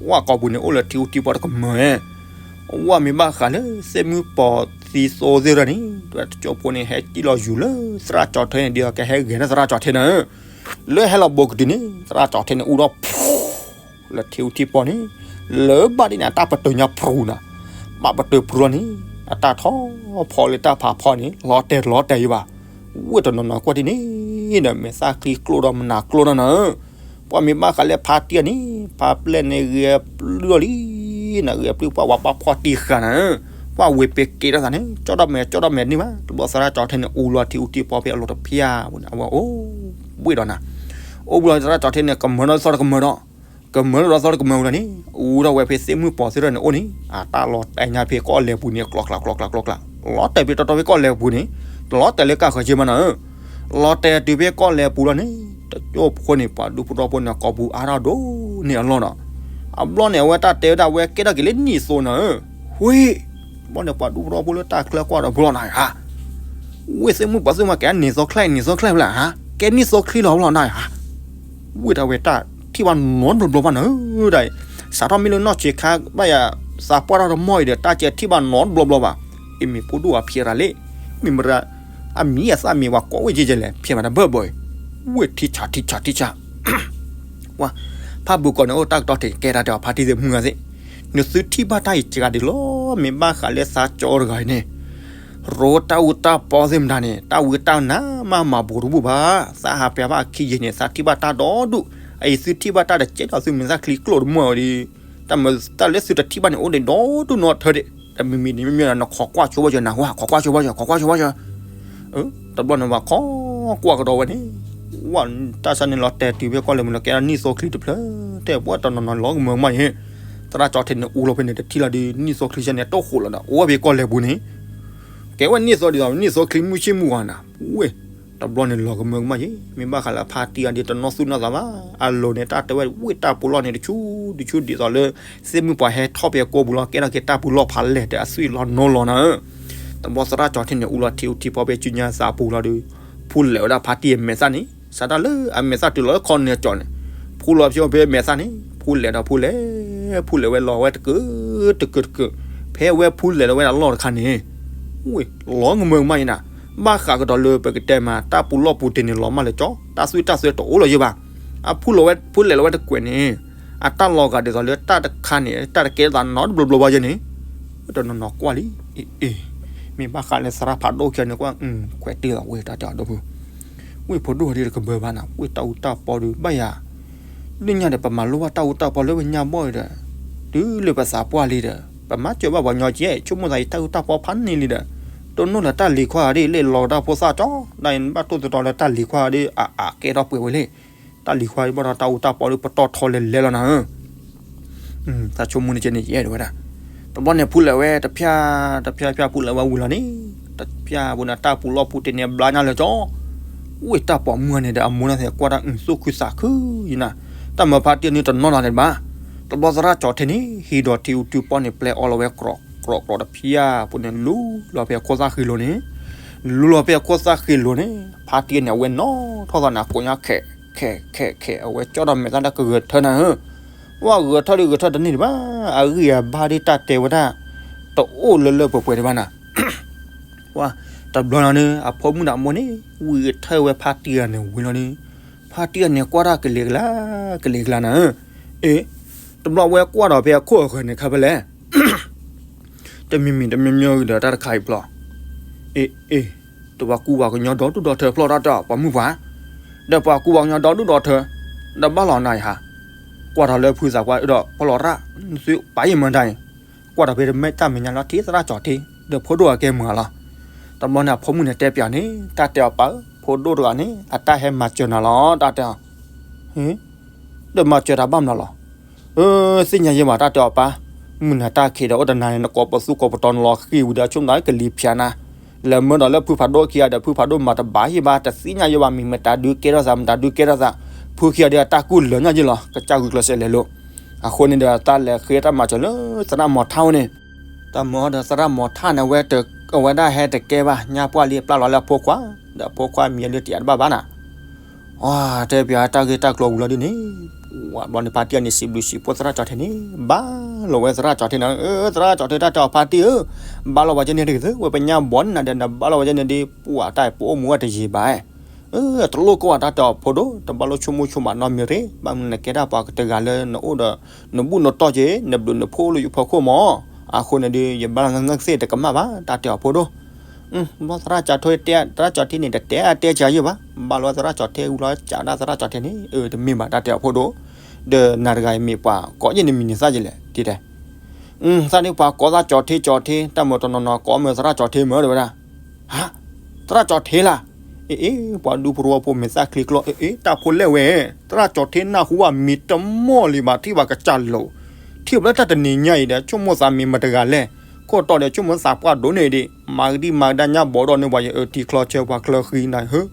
ဝဲကိာ်ပူၤန့ၣ် အိၣ်လၢထံအူထံပီတကမၢၤ, ဝဲမ့ၢ်ဘၣ်ဃးလၢသ့ၣ်မုၢ်ပှၢ်သံသိသ့ၣ်တဖၣ်န့ၣ် တကၠိဖိန့ၣ် ဟဲကံၣ်လီၤယူၤလၢသရၣ်ကၠီၤထ့န့ၣ် ဒ်သိးကဟဲဂဲၤန့ၢ်သရၣ်ကၠီၤထ့နၤဧၢ, လၢဟဲလီၤဘိးကတုၤန့ၣ် သရၣ်ကၠီၤထ့န့ၣ် အူထီၣ် လၢထံအူထံပီန့ၣ်, လၢဘၣ်ဒ်န့ၣ် အတၢ်ပတုာ်ညါဖရူၤနၤ, ဘၣ်ပတုာ်ဖရူၤလီၤန့ၣ်, အတၢ်ထီၣ်ဖီလၢတၢ်ဖးဖီန့ၣ် လီၤတဲာ်လီၤတဲာ်ယံၤဘၣ်, ဝ့ၢ်တနီၤနီၤကွၢ်ဒ်န့ၣ်ဒီး မဲာ်သၣ်ချံကျိၣ်ဒီးမနၤကျိၣ်နီၤနၤဧၢ, ပှၤမ့ၢ်ဘၣ်ဃးလၢဖါတံၢ်အီၤန့ၣ် ဖါပျဲၢ်န့ၣ်ဂဲၤပျုၢ်အီၤလံ, နဂဲၤပျုၢ်ပှၤဝဲပှၤဖီၣ်တံၢ်ဃာ်နၤဧၢ, ပှၤဝ့ၤပ့ၤက့ၤတၢ်သးန့ၣ် ကၠီၣ်ဒီးမဲာ်ကၠီၣ်ဒီးမဲာ်န့ၣ်ဘၣ်, တဘျီသရၣ်ကၠီၤထ့န့ၣ် အူလီၤထံအူထံပီဖဲအလီၢ်တဖၠၣ်ပူၤန့ၣ် အဝဲအိၣ်ဘှ့ၣ်ဒီးနၤ, အိၣ်ဘှ့ၣ်ဒီးသရၣ်ကၠီၤထ့န့ၣ် ကမၢဒီးသီတကမၢဒီး ကမၢဒီးသီတကမၢဝံၤဒီးန့ၣ် အူထီၣ်ဝဲဖဲသ့ၣ်မုၢ်ပှၢ်သ့ၣ်တဖၣ်န့ၣ်အိၣ်န့ၣ် အတၢ်လီၤတဲာ်ညါဖဲကီၢ်လဲၤပူၤန့ၣ် ကျီကျီကျီကျီကျီကျီ, လီၤတဲာ်ဖဲတီတီဖဲကီၢ်လဲၤပူၤန့ၣ် တလီၤတဲာ်လၢကၢ်ဃၢၤက့မးနၤဧၢ, လီၤတဲာ်တုၤဖဲကီၢ်လဲၤပူၤလီၤန့ၣ် တကၠိဖိန့ၣ် ပှၤဒူဖိထီဖိန့ၣ် ကိာ်ပူၤအါထီၣ်ဒိၣ်န့ၢ်အလီၢ်ဒီး အဘျီန့ၣ် အဝဲတၢ်တဲဝဲဒၣ် အဝဲကဲထီၣ်က့ၤလၢနံၣ်သိနၤဧၢ, ဝ့ၢ် ဘျီန့ၣ် ပှၤဒူဖိထီဖိလၢတၢ်ချၢကွၢ်ဒီးဘျီနၤဧါ ဝ့ၢ်သ့ၣ်မုၢ်ပှၢ်သ့ၣ်မး ကဲနံၣ်သိချဲ နံၣ်သိချဲဖျၢၣ်ဧါ, ကဲနံၣ်သိချံလီၤဘျီနၤဧါ, ဝ့ၢ်တၢ်ဝဲတၢ်ထံၣ်ဘၣ်နီတဘျီဘျီဘၣ်နၤဧၢ, ဒ်အံၤ စးထီၣ်မ့ၢ်လၢနီၢ်ဆံးခါဘၣ်ယၤ သးပှၢ်ထီၣ်တမီၢ်အံၤဒီး တၢ်ကဲထံၣ်ဘၣ်နီတဘျီဘျီဘၣ်, အမံၤဖိဒိၣ်အဖျဲးရၤလံ, မ့ၢ်မရၤ အမံၤအသၣ်မံၤဝဲကိးဝဲကဲကဲလဲၣ် ဖျဲးမးတဘၢၣ်ဘၢၣ်အံၤ, ဝ့ၢ်ထံဆးထံဆးထံဆး ဝဲ ဖးဘုးကိးန့ၣ် အိၣ်တၢ်ကတီၢ်ထံး ကဲတၢ်တဲအီၤ ဖါတံၢ်သ့ၣ်မုၢ်ဂၤသ့ၣ်, နသုထံၣ်ဘၣ်တၢ်အံၤစှၤဒံးလီၤ, မ့ၢ်ဘၣ်ဃးလၢသးကၠီတဂၤအံၤန့ၣ်, ရိတၢ်အူတၢ်ပီသ့ၣ်မတၤန့ၣ် တၢ်ဝံတၢ်နါမးမၤဘူးတဘူၣ်ဘၣ်, သးဟးပျးဘၣ်ခံယံာ်န့ၣ် သးထံၣ်ဘၣ်တၢ်ဒီဒူၣ်, အအံၤသုထံၣ်ဘၣ်တၢ်ဒီး ကဲဒီးသုမဲာ်သၣ်ချံကျိၣ်တမီၢ်အံၤဒီး, တၢ်မ့ၢ်တၢ်လၢသုတထံၣ်ဘၣ်န့ၣ် အိၣ်ဒံးဒီဒူၣ်နီထၢဒံး, တမံၤမံၤန့ၣ် မ့မ့ၢ်ဒီး နခိးကွၢ်ဆိဘၣ်ယၤ နဟါ ခိးကွၢ်ဆိဘၣ်ယၤ ခိးကွၢ်ဆိဘၣ်ယၤ တဘျီန့ၣ် ပှၤခိးကွၢ်ကဒီးဝဲန့ၣ်, ဝဲတၢ်ဆါန့ၣ်လီၤတဲာ်တုၤဖဲကီၢ်လဲၤပူၤလီၤ ကဲဒီးနံၣ်သိချံတဖျၢၣ်, တဲပှၤတနီၤနီၤလီၤကမၢကမၣ်ယဲ, သရၣ်ကၠီထံးန့ၣ် အူလီၤဖဲန့ၣ် တထံၣ်လီၤဒီး နံၣ်သိချံဆဲန့ၣ် တိၢ်ဃိးလီၤဒီး အိၣ်ဝဲဖဲကီၢ်လဲၤပူၤန့ၣ်, ကဲဝဲနံၣ်သိဒ်သိး နံၣ်သိချံမုၢ်ဆ့ၣ်မုၢ်ဂီၤနၤ, ဝ့ၢ် တဘျီန့ၣ်လီၤကမၢကမၣ်ယဲ, မ့ၢ်ဘၣ်ဃးလၢဖါတံၢ်အီၤဒီး တနီၢ်သူၣ်နီၢ်သးဘၣ်, အလိၤန့ၣ် တၢ်တဲဝဲဝ့ၢ်တၢ်ပူၤလီၢ်န့ၣ် တဆူတဆူဒ်သိးလၢ သ့ၣ်မုၢ်ပှၢ်ဟဲထီၣ်ဖဲကိာ်ပူၤလီၤ ကဲထီၣ်က့ၤတၢ်ပူၤလီၢ်ဖးလဲၢ်ဒီး အသွံၣ်လီၤနိလီၤနၤဧၢ, တဘျီသရၣ်ကၠီထံးန့ၣ် အူလီၤထံအူထံဖီဖဲစုညါသးပူၤလီၤဒီး ဖူလဲၤဝဲဒၣ်ဖါတံၢ်အမဲာ်သၣ်န့ၣ် စးထီၣ်လၢအမဲာ်သၣ်တုၤလီၤလၢခီနၢၤကၠီန့ၣ်, ဖူလီၤဖဲမဲာ်သၣ်န့ၣ် ဖူလဲၤဒီးဖူလဲၤ ဖဲဖူလဲၤဝဲလီၤဝဲတကုာ်တကုာ်တကုာ်, ဖဲဝဲဖူလဲၤလီၤဝဲဒၣ်လီၢ်တခါန့ၣ်, ဝ့ၢ်လီၤကမၢကမၣ်ယနၤ, ဘၣ်ဃးကဒီးလၢပကတဲမး တၢ်ပူၤလီၢ်ပူၤတ့ၢ်န့ၣ်လီၤမၢ်လၢကၠီ, တၢ်သွံၣ်တၢ်သွဲတအိၣ်လီၤယဘၣ်. အဖူလဲၤလီၤဝဲတကွဲးန့ၣ်, အတၢ်လီၤဂာ်ဒ်သိးလၢတၢ်တခါန့ၣ် တၢ်တကဲထီၣ်သးနီတဘျီဘျီဘၣ်ယဲန့ၣ်, တနီၤနီၤကွၢ်လံ, အ့ အ့ မ့ၢ်ဘၣ်ဃးလၢသရၣ်ဖးဒိၣ်ခံဂၤန့ၣ်ကွၢ်, ခွဲးတ့ၢ်လီၤဝဲတၢ်တဲအီၤဒီးဖု ဝ့ၢ်ဖိဒိၣ်ဒ်တကဘၢဘၣ်နၤ, ဝ့ၢ်တၢ်အူတၢ်ပီဒီးဘၣ်ယၤ, လၢညါဒီး ပမၤလိဘၣ်တၢ်အူတၢ်ပီလၢပညါဘီၣ်ဒီး, တုၤလၢပသးပှၢ်လံဒီး ပမၤစၢၤဘၣ်ပှၤကညီကဲ, ဆိကမိၣ်သးယတၢ်အူတၢ်ပီဖးန့ၢ်လံဒီး, တနီၣ်လၢတၢ်လံၤခွါဂၤဒ်လၢလီၤကဒါဖိသၣ်ကၠီ, ဒ်အံၤနဘၣ်တိၢ်သတြီၤလၢတၢ်လံၤခွါဂၤဒ် အအကဲထီၣ်ပှဲၤဝဲလံ, တၢ်လံၤခွါဒ်ဘၣ်ဒီးတၢ်အူတၢ်ပီဒီးပတီၢ်ထီလဲၤလဲၤလီၤနၤဧၢ တၢ်ဆိကမိၣ်န့ၣ်ကဲန့ၣ်ယအဲၣ်ဒိးဝဲဒၣ်, တဘျီန့ၣ်ဖူလဲၤဝဲတဖၠၣ်, တဖၠၣ်ဖၠၣ်ဖူလဲၤဝဲဝံၤလီၤန့ၣ်, တဖၠၣ်ဖိန့ၣ်တၢ်ပူၤလီၢ်ပူၤတ့ၢ်န့ၣ်ဘျါညါလၢကၠီ, ဝ့ၢ်တၢ်ပိာ်မုၣ်န့ၣ်ဒီးအမိၢ်န့ၣ်ကွၢ်တၢ်အုၣ်သူၣ်ခုသးခုယနၤ, တၢ်မၤဖါတံၢ်န့ၣ်တနီၣ်လီၤန့ၣ်တဘၣ်, တဘျီသရၣ်ကၠီၤထဲန့ၣ် ဟံးဒီးထံအူထံပီၢ်န့ၣ် ပျဲအီလီၤဝဲကြီးကြီးတဖၠၣ်ဖိန့ၣ် လူလီၤဖဲခိၣ်သၣ်ဃံလိၤန့ၣ်, လူလီၤဖဲခိၣ်သၣ်ဃံလိၤန့ၣ်, ဖါတံၢ်န့ၣ် အဝဲနီၣ်ထီၣ်သးန့ၣ် ကိးညါခဲး ခဲးခဲးခဲး အဝဲကၠီဒီးမဲာ်သၣ်တၢ်ကဂဲၤထၢနၤဧၢ, ဝဲဂဲၤထၢဒ်ဂဲၤထၢတန့ၢ်ဒံးဘၣ်, အဂံၢ်အဘါဒ်တၢ်တဲဝဲဒၣ်, တအိၣ်လၢလၢပှဲၤပှဲၤဒံးဘၣ်နၤ, ဝဲ, တဘျီလီၤန့ၣ် အဖိမုၣ်ဒီးအမိၢ်န့ၣ် ဝံၤထၢၣ်ဝဲဖါတံၢ်ဂၤန့ၣ်ဝံၤလီၤန့ၣ်, ဖါတံၢ်ဂၤန့ၣ်ကွၢ်တၢ်ကလံၤကလါ, ကလံၤကလါနၤဧၢ, အ့, တဘျီဝဲကွၢ်ဒီးဖဲအခိၣ်အဃၢၤန့ၣ်ခါဖဲလဲၣ် တမံၤမံၤတမံၤမံၤဂ့ၤဒီးတၢ်တခါအံၤဖျီ, အ့ အ့, တပှၤကူပှၤကညီဒီဒူၣ်ဒီထၢဖျီၣ်တၢ်တဲအီၤပှၤမုၣ်ပှၢ်, ဒီးပှၤကူပှၤကညီဒီဒူၣ်ဒီထၢ, ဒီးဘၣ်လီၤနၤယဟါ, ကွၢ်ထီၣ်လၢဖုသးပှၢ်ဒီးဖီလီၤရၣ်, နသုပာ်ယံာ်မၤတၢ်အံၤ, ကွၢ်ထီၣ်ဖဲတၢ်မဲာ်ညါလီၤထံသရၣ်ကၠီၤထ့, ဒီးဖိဒိၣ်အကဲမုာ်လီၤ, တဘျီန့ၣ်အဖိမုၣ်န့ၣ်တဲပၠးန့ၣ် တၢ်တဲအီၤပၢ်ဧၢ, ဖိဒိၣ်တဂၤန့ၣ် အတၢ်ဟဲမၤစၢၤနၤလီၤ တၢ်တဲအီၤ ဒီးမၤစၢၤတၢ်ဘၣ်မနုၤလီၤ, အၢ သ့ၣ်ညါယဲဘၣ်တၢ်တဲအီၤပၢ်, မုၢ်နၤတၢ်ခံးဒီးအိၣ်တနၤန့ၣ် နကိးပသူကိးပတီၤနလီၤဃံၤဝံၤဒီးဆိကမိၣ်ကလံၤဖၠးနၤ, လဲၤမၢဒီးလၢဖုဖးဒိၣ်ခံဂၤဒီးဖုဖးဒိၣ်မၤတဘၣ်ယဲဘၣ် တသ့ၣ်ညါယဲဘၣ် မ့ၢ်မတၤဒုးကဲထီၣ်သး မတၤဒုးကဲထီၣ်သး, ဖုခံဂၤဒီးအတၢ်ကူၣ်လၢာ်ညါယဲလီၤ ကစၢ်ဂုာ်ကျဲးစၢးလဲၤလိၤ, အဃိန့ၣ်ဒီးတၢ်လဲၤဃ့တၢ်မၤစၢၤလၢသရၣ်မီၤထၣ်ဝဲန့ၣ်, တၢ်မၢဒီးသရၣ်မီၤထၣ်န့ၣ် အဝဲဒၣ်ဟဲတကဲဘၣ် ညါပှၢ်လံအပျၢ်လီၤလၢအဖိခွါ, ဒီးအဖိခွါမံၤလၢတယးတဘၣ်ဘၣ်နၤ တဲပၠးတၢ်ဂ့ၢ်တၢ်ကျိၤဝံၤလီၤဒ်န့ၣ်, ဝဲဘျီန့ၣ်ဖါတံၢ်န့ၣ် စံးဘျုးစံးဖှိၣ်သရၣ်ကၠီၤထ့န့ၣ် ဘါလီၤဝဲသရၣ်ကၠီၤထ့န့ၣ်, သရၣ်ကၠီၤထ့တၢ်တဲအီၤဖါတံၢ်ဧၢ, ဘါလီၤဝဲကဲန့ၣ်တက့ၢ် ဝဲပညၣ်ဘီန့ၣ်နၤဒီး နဘါလီၤဝဲကဲန့ၣ်ဒ် ပှၤတၢ်ပအိၣ်မူဝဲတယံာ်ဘၣ်, တလိၣ်ကီၢ်ဝဲတၢ်တဲအီၤဖိဒိၣ်, တဘၣ်လိၣ်ဆိကမိၣ်ဆိကမးနီတမံၤရ့ၣ်, ဘၣ်မနုၤနကဲဒၣ်ပှၤကတဂၤလၢနအိၣ်ဒီး နဘူၣ်နတီၢ်က့ၤ နဘျုးနဖှိၣ်လၢယဖီခိၣ်မး, အဃိန့ၣ်ဒီး ယဘါလီၤငၢၢ်ငၢၢ်ကသ့ၣ်တကမၣ်ဘၣ် တၢ်တဲအီၤဖိဒိၣ် ဘျီသရၣ်ကၠီၤထ့ သရၣ်ကၠီၤထ့န့ၣ် တတဲအတဲကၤယဲဘၣ်, ဘၣ်လီၤသရၣ်ကၠီၤထ့ဝံၤလီၤ ကးဒၣ်သရၣ်ကၠီၤထ့န့ၣ်, အၢ တမ့ၢ်ဘၣ်တၢ်တဲအီၤဖိဒိၣ်, ဒီးနၤတဂၤအံၤမ့ၢ်ပှၤကိးယဲၢ်နမံၤန့ၣ်သၣ်ယဲလဲၣ် တဲတဲ, သးန့ၣ်ပှၤကိးသးကၠီၤထ့ကၠီၤထ့ တၢ်မၢတနီၤနီၤကိးမၢသရၣ်ကၠီၤထ့မၢတဲဝဲဒၣ်, ဟါ, သရၣ်ကၠီၤထ့လၢ်, အ့ အ့ ပှၤဒူဖိတဝီဖိမ့ၢ်သၣ်ချံကျီ အ့ အ့ တၢ်ဖိလဲၣ်ဝဲ, သရၣ်ကၠီၤထ့နၢ်ဟူဘၣ်မံၤတမီၢ်လံဘၣ် ထံၣ်ဘၣ်ကစၢ်လိၤ, ထံၣ်ဘၣ်လၢတၢ်တနံၤညါအံၤဒီး ဆိကမိၣ်သးမ့ၢ်မတၤတဂၤလဲၣ်, ခိၣ်တီဒီးဆိကမိၣ်သးပှၢ်ဒိၣ်န့ၣ်ဒံး မၤကဒံမၤကဒါညၣ်ဘီဒီးန့ၣ် ပှၤယအၢထံချီဆၢပှၤချၢဃံနၤဧၢ,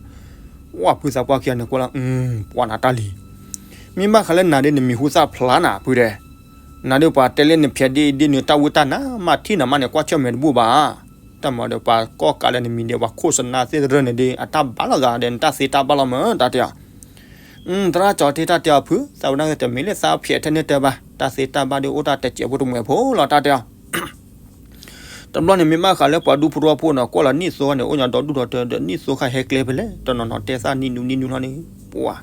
ဝဲဖုသးပှၢ်ခံဂၤန့ၣ်ကွၢ်လီၤ, ပှၤနၤတၢ်လံၤ, မ့ၢ်ဘၣ်ဃးလၢနၤဒ်နမံၤဟူသၣ်ဖျါနၤဖုဒဲး, နၤဒ်ပှၤတဲလၢနဖျဲးဒ်အံၤဒ်နုၤတၢ်ဝံတၢ်နါမးထံၣ်နၤမးန့ၣ် ကွၢ်ဆၢၣ်မဲာ်တဘူၣ်ဘၣ် တၢ်မၤဒီးပှၤကိးကးလၢနမံၤဒီး ပှၤခိၣ်စနါသ့ၣ်တရၢၢ်န့ၣ်ဒီး အတၢ်ဘၣ်လိာ်သးဒီးနတၢ်သ့တၢ်ဘၣ်လိာ်မး တၢ်တဲအီၤ, သရၣ်ကၠီၤထ့တၢ်တဲအီၤဖု သးဝဲဒၣ်တမ့ၢ်လၢသးဖျဲးထဲန့ၣ်တဲဘၣ် တၢ်သ့တၢ်ဘၣ်ဒီးအိၣ်တၢ်တစဲးဖိတမှဲးဖိလီၤ တၢ်တဲအီၤ တဘျီန့ၣ် မ့ၢ်ဘၣ်ဃးလၢပှၤဒူဖိတဝီဖိန့ၣ် ကွၢ်လီၤနံၣ်သိန့ၣ် အိၣ်ညီဒီဒူၣ်ဒီထၢ ဒီးနံၣ်သိခါဟဲကျဲဖဲလဲၣ် တနီၤနီၤတဲသးနံၣ်နူနံၣ်နူလီၤန့ၣ် ပှၤ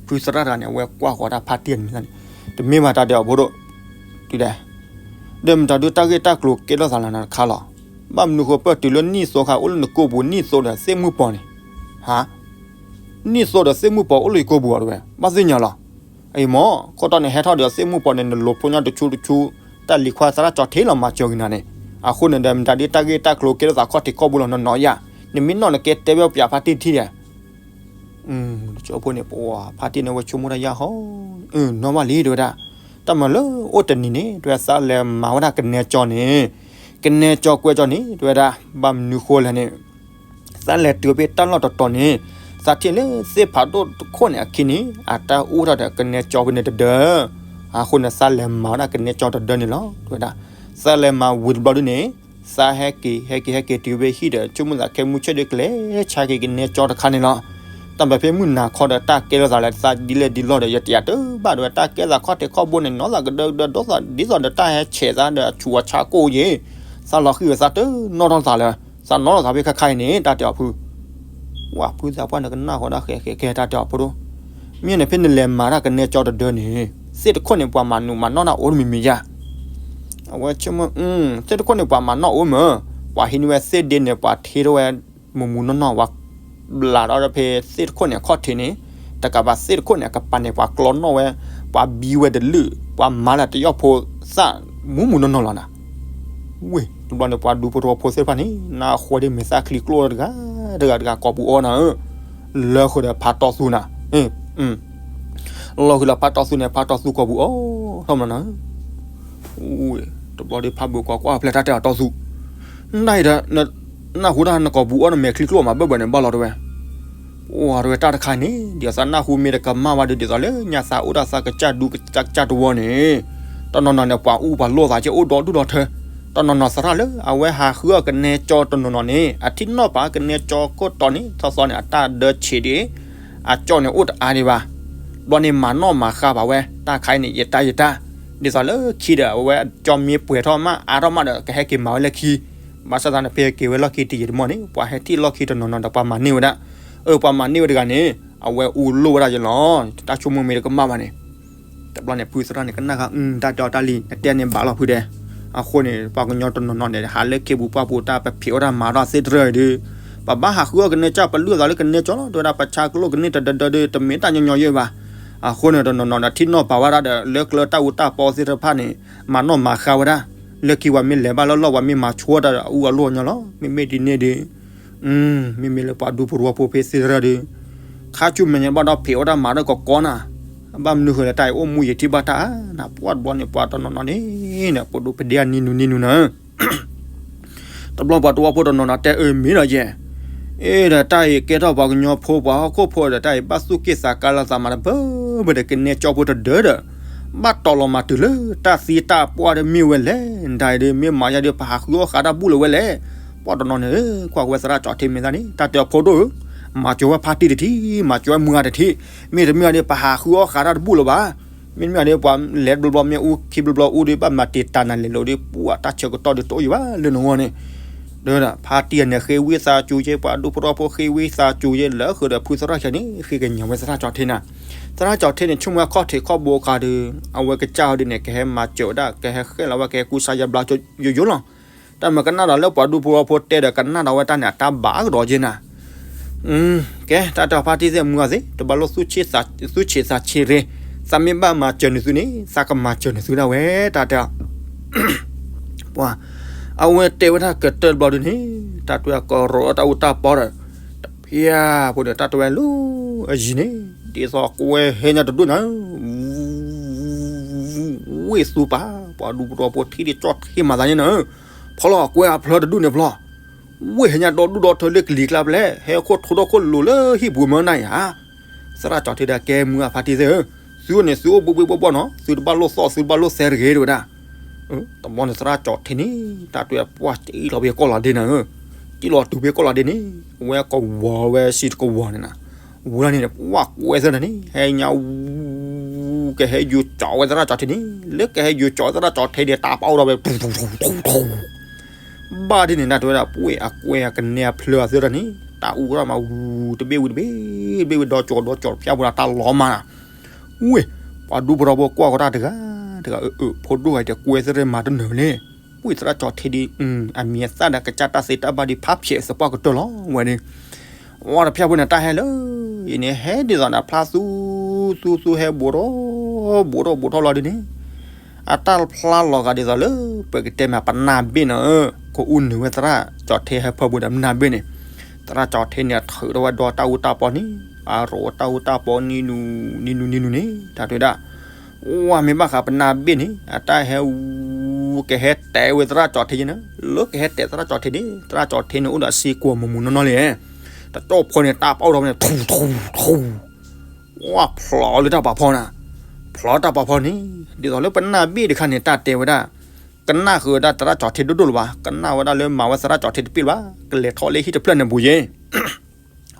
ဖုသရၣ်တဂၤန့ၣ် အဝဲကွၢ်ဃီၤတၢ်ဖါတံၢ်န့ၣ်န့ၣ် တမ့ၢ်ဘၣ်တၢ်တဲအီၤဖိဒိၣ် တုၤဒဲး ဒီးမတၤဒုးတၢ်ဂ့ၢ်တၢ်ကျိၤကဲထီၣ်သးလၢနၤတခါလီၤ. ဘၣ်မနုၤဃိ ပၢၢ်တုၤလၢနံၣ်သိခါအိၣ်လၢနကိာ်ပူၤ နံၣ်သိဒီးသ့ၣ်မုၣ်ပီၤန့ၣ် ဟါ နံၣ်သိဒီးသ့ၣ်မုၣ်ပီၤအိၣ်လၢယကိာ်ပူၤအီၤတဝဲ ဘၣ်သ့ၣ်ညါလီၤ. အံၤမ့ၢ် ခိၣ်တီန့ၣ်ဟဲထီၣ်ဒီးသ့ၣ်မုၣ်ပီၤန့ၣ် နလိၤဖိညါတဆူတဆူ တၢ်လံၤခွါသရၣ်ကၠီၤထ့လီၤမၤစၢၤက့ၤနၤန့ၣ် အဃိန့ၣ်ဒီး မတၤဒုးတၢ်ဂ့ၢ်တၢ်ကျိၤကဲထီၣ်သးခီၣ်ထံးခီၣ်ဘိလီၤနီၢ်နီၢ်ယၤ နမ့ၢ်နီၢ်နကဲတဲဝဲပၠးဖါတံၢ်ထံၣ်ဒီး တကၠိဖိန့ၣ် ပှၤဖါတံၢ်န့ၣ်ဝဲဆိကမိၣ်တၢ်ယၢ်ဟီ နီၢ်ဘၣ်လံတဲဝဲဒၣ် တၢ်မၤလၢအိၣ်တနံၤန့ၣ် တဲဝဲသးလဲၤမၤဝဲဒၣ်ကနဲကၠီန့ၣ် ကနဲကၠီကွဲကၠီန့ၣ် တဲဝဲဒၣ် ဘၣ်မနုၤဃိလဲၣ်န့ၣ် သးလဲၤတုၤဖဲတၢ်လီၢ်တတီၤန့ၣ် သးထံၣ်လၢသ့ၣ်ဖးဒိၣ်တခိၣ်န့ၣ်အခံန့ၣ် အတၢ်အူထီၣ်ဒီးကနဲကၠီဖဲန့ၣ်တဒၢ အဃိန့ၣ် သးလဲၤမၤဝဲဒၣ်ကနဲကၠီတဒၢန့ၣ်လီၤ တဲဝဲဒၣ် သးလဲၤမၤဝံၤတဘျီဒုန့ၣ် သးဟဲက့ၤဟဲက့ၤဟဲက့ၤတုၤဖဲဟံၣ်ဒီး ဆိကမိၣ်သးခဲမုၢ်ဆ့ၣ်ဒီးကလဲၤဆါက့ၤကနဲကၠီတခါန့ၣ်လီၤ. တၢ် တၢ်ဘၣ်ဖဲမုၢ်နၤခီဒီး တၢ်ကဲထီၣ်သးလၢသးဒ်လဲၣ်ဒ်လဲၣ်ဒီး ယတယာ်တဘၣ်ဒဝဲ တၢ်ကဲသးခီၣ်ထံးခီၣ်ဘိန့ၣ် နီၢ်သးကဒၢကဒၢ ဒ်သိးဒီးတၢ်ဟဲဆဲးသးဒီးအဆူးအဆါကိၣ်ယ့ၢ်, သးလီၤဃံၤဝဲသးတနီၣ်ထီၣ်သးလၢ သးနီၣ်ထီၣ်သးဖဲခါခါအံၤန့ၣ် တၢ်တဲအီၤဖု ဝဲဖုသးပှၢ်န့ၣ်ကနၣ်ဃီဒၣ်ဃဲဃဲကဲ တၢ်တဲအီၤဖိဒိၣ်, မ့ၢ်န့ၣ်ဖဲနလဲၤမၤတၢ်ကနဲကၠီတဒၢန့ၣ် သ့ၣ်တခိၣ်န့ၣ် ပှၤမၤနူးမၤနီၢ်တၢ်အိၣ်တမံၤမံၤယါ အဝဲဆိကမိၣ် သ့ၣ်တခိၣ်န့ၣ် ပှၤမၤနီၢ်အိၣ်မး, ပှၤဟံးန့ၢ်ဝဲသ့ၣ်ဒ့န့ၣ် ပှၤထ့ထီၣ်ဝဲ မုၢ်မုၢ်နီၢ်နီၢ် ပှၤဘျးဒီးဖဲသ့ၣ်တခိၣ်န့ၣ် အခီၣ်ထံးန့ၣ်, တကးဘၣ်သ့ၣ်တခိၣ်န့ၣ် အကပၤန့ၣ် ပှၤကျီနီၣ်ဝဲ, ပှၤဘံဝဲတလုာ်, ပှၤမၤလၢတယီၢ်ဖိသၣ် မုၢ်မုၢ်နီၢ်နီၢ်လီၤနၤ. ဝ့ၢ် တဘျီန့ၣ် ပှၤဒူဖိတဝီဖိသ့ၣ်တဖၣ်န့ၣ် နၢ်ဟူဒ်မဲာ်သၣ်ချံကျိတဂၤတဂၤတဂၤ ကိာ်ပူၤအီနၤဧၢ, လၢဃုာ်ဒီးဖးတီသူနၤ လီၤဃုာ်လၢဖးတီသူန့ၣ် ဖးတီသူကိာ်ပူၤအီထီၣ်မးနၤ, တဘျီဒီးဖးဘၢၣ်ကွၢ်ကွၢ်ဖျဲၣ်တၢ်တဲအီၤတီသူ, နဒၣ်အံၤဒီး နၢ်ဟူတၢ်နကိာ်ပူၤအီနမဲာ်ချံကျိမးဘၢၣ်ဘၢၣ်န့ၣ် ဘၣ်လီၤတဝဲ, အိၣ်တဝဲတၢ်တခါန့ၣ် ဒ်သိးနၢ်ဟူမ့ၢ်တကမၣ်ဘၣ်ဒီး ဒ်သိးလၢညါသးအိၣ်တၢ်သးကစၢ်ဒူကစၢ်ကစၢ်တဝီန့ၣ်, တနီၤနီၤန့ၣ် ပှၤအူပှၤလိၣ်သးက့အိၣ်ဒီဒူၣ်ဒီထၢ, တနီၤနီၤသရၣ်လၢအဝဲဟးဃုအီၣ်ကနဲကၠီတနီၤနီၤန့ၣ် အထံၣ်နီၣ်ပာ်ကနဲကၠီခိၣ်တီန့ၣ် သီသီန့ၣ် အတၢ်ဒၢဆံးဒံး အကၠီန့ၣ်အိၣ်တအါဒံးဘၣ်, ဘျီန့ၣ်မၤနီၣ်မၤဃါဘၣ်ဝဲ တၢ်ခါအံၤန့ၣ် ယတၢ်ယတၢ်, ဒ်သိးလၢခံဒီး အဝဲကၠီမ့ၢ်ပှဲၤထီၣ်မးအါထီၣ်မးဒီး ကဟဲက့ၤမၤဝဲလၢခံ, ဘၣ်ဆၣ်သနာ်က့ က့ၤဝဲလီၢ်ခံတယံာ်တမီၢ်န့ၣ် ပှၤဟဲထံၣ်လီၢ်ခံတနီၤနီၤဒီး ပှၤမၤန့ၢ်ဝဲဒၣ်, အၢ ပှၤမၤန့ၢ်ဝဲတဂၤန့ၣ် အဝဲအူလိၣ်ဝဲဒၣ်ယလီၤ, တၢ်ဆိကမိၣ်မ့ၢ်တကမၣ်ဘၣ်န့ၣ် တဘျီန့ၣ် ဖုသရၣ်န့ၣ် ကနၣ်ဃာ် တၢ်တဲအီၤတၢ်လံ နတဲန့ၣ်ဘၣ်လီၤဖုဒဲး, အဃိန့ၣ် ပှၤကညီတနီၤနီၤန့ၣ် ဟးလၢခ့ပူၤပှၢ်ပူၤ တၢ်ပဖံးအီၣ်တၢ်မၤတၢ်သ့တရၢအံၤဒီး, ပဘၣ်ဟးဃုအီၣ်ကနဲကၠီ ပလုၢ်အသးလၢကနဲကၠီလီၤ တဲဝဲဒၣ် ပဆါကလိာ်ကန့ၢ်တဒၢဒၢဒီး တမ့ၢ်တၢ်ညီညီယဲၢ်ဘၣ်, အဃိန့ၣ် တနီၤနီၤဒီး ထံၣ်နီၣ်ပာ်ဝဲဒၣ်ဒီး လၢကျၢၤတၢ်အူတၢ်ပီသ့ၣ်တဖၣ်န့ၣ် မၤနီၣ်မၤဃါဝဲဒၣ်, လၢခံပှၤမ့ၢ်လဲၤဘၣ်လၢလီၢ် ပှၤမ့ၢ်မၤဆိတၢ်ဒီး အူအလိၣ်ညီလီၤ, မ့မ့ၢ်ဒ်န့ၣ်ဒီး မ့မ့ၢ်လၢပှၤဒူဖိတဝီဖိဖဲသ့ၣ်တရၢဒီး ခါဆူမဲာ်ညါဘၣ်ဒီးဖံးအီၣ်တၢ်မၤဒီးကကီနၤ, ဘၣ်မနုၤဃိလဲၣ် တၢ်အံၤအိၣ်မူယံာ်ထံၣ်ဘၣ်တၢ်ဧါ, နပှၢ်တဘျီန့ၣ် ပှၤတနီၤနီၤန့ၣ် နပဒိၣ်ပဒ့အနံၤနုၤနံၤနုၤနၤ, တဘျီပှၤတဝီဖိတနီၤနီၤတဲအၢမ့ၢ်ဒီးယဲၢ်, အ့ဒီးတၢ်အံၤကဲထီၣ်ပှၤကညီဖိပှၤဟီၣ်ခိၣ်ဖိဒီး တၢ်အံၤဘၣ်သူၣ်က့ၣ်သးကါလၢသးမၤတဘၢဘၢဒီး ကနဲကၠီဖိတဒၢဒီး ဘၣ်တီၤလီၤမၤတုၤလၢတၢ်သံတၢ်ပှၢ်ဒီးမ့ၢ်ဝဲလဲၣ်, တၢ်အံၤဒီးမ့ၢ်မၤယါဒီး ပဟးဃုအီၣ်ဃးတၢ်ဘူၣ်လၢၤဝဲလဲၣ်, ပှၤတနီၤန့ၣ် ကွၢ်က့ၤဝဲသရၣ်ကၠီၤထ့မ့ၢ်သၣ်န့ၣ် တၢ်တဲအီၤဖိဒိၣ်ဧၢ, မၤစၢၤဝဲဖါတံၢ်တထံၣ် မၤစၢၤဝဲမုၢ်ဂၤတထံၣ်, မ့တမ့ၢ်ဒီး ပဟးဃုအီၣ်ဃးတၢ်တဘူၣ်လၢၤဘၣ်, မ့တမ့ၢ်ဒီး ပှၤလဲၤတဘျီဘျီမ့ၣ်အူခံဘျီဘျီအူဒီး ဘၣ်မၤတံာ်တာ်နၤလဲၤလိာ်ဒီး ပှၤတၢ်ဆၢကတီၢ်ဒီးတအိၣ်ယံၤဘၣ်လၢနဂီၢ်န့ၣ်, ဒီးဖါတံၢ်အန့ၣ်ဃ့ဝံသးစူၤယဲၢ် ပှၤဒူဖိတဝီဖိဃ့ဝံသးစူၤယဲၢ် လၢဃုာ်ဒီးဖုသရၣ်ဆဲးန့ၣ် ဃ့ကညးဝဲသရၣ်ကၠီၤထ့နၤ, သရၣ်ကၠီၤထ့န့ၣ် ဆိကမိၣ်အခီၣ်ထံးခီၣ်ဘိအခါဒီး အဝဲကစၢ်အီၤဒ်န့ၣ် ကဟဲမၤစၢၤဝဲဒၣ် ကဟဲဃဲလီၤဝဲ ကဟဲကူစါယါဘျါယိယိလီၤ, တၢ်မ့ၢ်ကနၣ်ဒီးလၢပှၤဒူဖိတဝီဖိတဲဒီး ကနၣ်ဒီးဝဲတၢ်န့ၣ် အတၢ်ဘၣ်ကဒီးက့နၤ ကဲ တၢ်တဲဖါတံၢ်သ့ၣ်မုၢ်ဂၤသ့ၣ် တဘၣ်လိၣ်သူၣ်ဆံးသးဆံးရ့, သးမ့ၢ်ဘၣ်မၤစၢၤနသုန့ၣ် သးကမၤစၢၤနသုဒၣ်ဝဲ တၢ်တဲ, ပှၤ, အဝဲတဲဝဲဒၣ်ကတၢၢ်တဘျီဒုန့ၣ် တၢ်တဲကရိးတၢ်အူတၢ်ပီဒီး, တဖၣ်ဖိန့ၣ် တၢ်တဲဝဲလၢအယံၤန့ၣ် ဒ်သိးကွဲဟဲညါတဒူၣ်န့ၣ် ဝ့ၢ်သူပာ် ပှၤဒူဖိတဝီဖိထံၣ်ဒ်ကၠီၣ်ထ့မၤသးန့ၣ်နၤ, ဖီလီၤကွဲအဖျၢၣ်တဒူၣ်န့ၣ်ဖျီ ဝ့ၢ်ဟဲညါဒီဒူၣ်ဒီထၢလၢကလံၤကျါဖဲလဲၣ် ဟဲခိၣ်ထိဒီခိၣ်လိၤလၢဟံၣ်ပူၤမၢနၤဧါ, သရၣ်ကၠီၤထ့ဒီးကဲမုၢ်ဂၤဖါတံၢ်သ့ၣ်ဧၢ, သုန့ၣ်သုအိၣ်ဘှ့ၣ်ဘှ့ၣ်ဘှီၣ်ဘှီၣ်နီၤ သုတဘၣ်လိၣ်သီၣ်သုတဘၣ်လိၣ်သဲတဂ့ၤတဝဲဒၣ်, တဘျီန့ၣ်သရၣ်ကၠီၤထ့န့ၣ် တၢ်တဲပှၢ်တံၢ်လီၤဖဲကီၢ်လီၤဒ့နၤဧၢ, တံၢ်လီၤတုၤဖဲကီၢ်လီၤဒ့န့ၣ် အဝဲကဝီၤဝဲစံးတကဝီၤန့ၣ်နၤ, ဝံၤလီၤန့ၣ် ပှၢ်ကွဲသ့ၣ်တၢ်န့ၣ် ဟဲညါဝူ ကဟဲယိၤကၠီၤဝဲသရၣ်ကၠီၤထ့န့ၣ် လၢကဟဲယိၤကၠီၤသရၣ်ကၠီၤထ့န့ၣ် တၢ်ပီၣ်ဒီးဝဲ ဘၣ်ဒ်န့ၣ် တၢ်တဲဝဲဒၣ် ပှ့ၢ်အကွဲအကနဲအဖျၢၣ်အသ့ၣ်တၢ်န့ၣ် တၢ်အူထီၣ်မးဝူ တဘ့ၣ်ဝံၤတဘ့ၣ် တဘ့ၣ်ဝံၤဒီကၠီၤဒီကၠီၤတဖၣ်ဖိဒီးတၢ်လီၤမးနၤ, ဝ့ၢ်, ပှၤဒူဖိတဝီဖိကွၢ်ဃီတၢ်တဂၤ, တဂၤအၢ အၢ ဖိဒိၣ်ဂၤတဲကွဲသ့ၣ်တၢ်မၤတနၢၤဝဲလဲၣ်, ပှ့ၢ်သရၣ်ကၠီၤထ့ဒ် အမံၤအသၣ်ဒီးကစၢ်တၢ်သ့တၢ်ဘၣ်ဒ်ဖးဖျဲးသပှၢ်ကတၢၢ်လီၤဝဲန့ၣ် ဝဲတဖၣ်ဖိန့ၣ် တၢ်ဟဲလၢ အံၤန့ၣ် ဟဲဒ်သိးန့ၣ် ဖျါသူ သူ သူဟဲဘူးထီၣ် ဘူးထီၣ်ဘူးထီၣ်လီၤဒ်န့ၣ်, အတၢ်ဖျါလီၤဂာ်ဒ်သိးလၢ ပကတဲမ့ၢ်ပနၢ်ဘ့ၣ်နီၤဧၢ, ကအိၣ်နုာ်ဝဲသရၣ်ကၠီၤထ့ဟဲဖၢပူၤဒီးပနၢ်ဘ့ၣ်န့ၣ်, သရၣ်ကၠီၤထ့န့ၣ်ထုးထီၣ်ဝဲဒီးတၢ်အူတၢ်ပီန့ၣ် အရိးတၢ်အူတၢ်ပီနံၤနုၤ နံၤနုၤ နံၤနုၤန့ၣ် တၢ်တဲဝဲဒၣ် ဝဲမ့ၢ်ဘၣ်ဃးပနၢ်ဘ့ၣ်န့ၣ် အတၢ်ဟဲဝူ ကဟဲတဲဝဲသရၣ်ကၠီၤထ့န့ၣ်, လၢကဟဲတဲသရၣ်ကၠီၤထ့န့ၣ် သရၣ်ကၠီၤထ့န့ၣ်အိၣ်ဒီးအစ့ကိးမုၢ်မုၢ်နီၢ်နီၢ်လံ, တကၠီၣ်ဖိန့ၣ် တၢ်ပီၣ်ထီၣ်ဝဲန့ၣ် ထူ ထူ ထူ ဝဲဖျိးလၢတၢ်ပာ်ဖီနၤ, ဖျိးတၢ်ပာ်ဖီန့ၣ် ဒ်သိးလၢပနၢ်ဘ့ၣ်တခါန့ၣ် တၢ်တဲဝဲဒၣ်, ကနၣ်ဃုာ်ဝဲဒၣ်သရၣ်ကၠီၤထ့ဒိၣ်ဒိၣ်လၢၤဘၣ်, ကနၣ်ဝဲဒၣ်လၢမၤဝဲသရၣ်ကၠီၤထ့တပ့ၢ်လၢၤဘၣ်, ကလဲၤထီၣ်လၢဟံၣ်တဖျၢၣ်န့ၣ်ပူၤယဲၢ်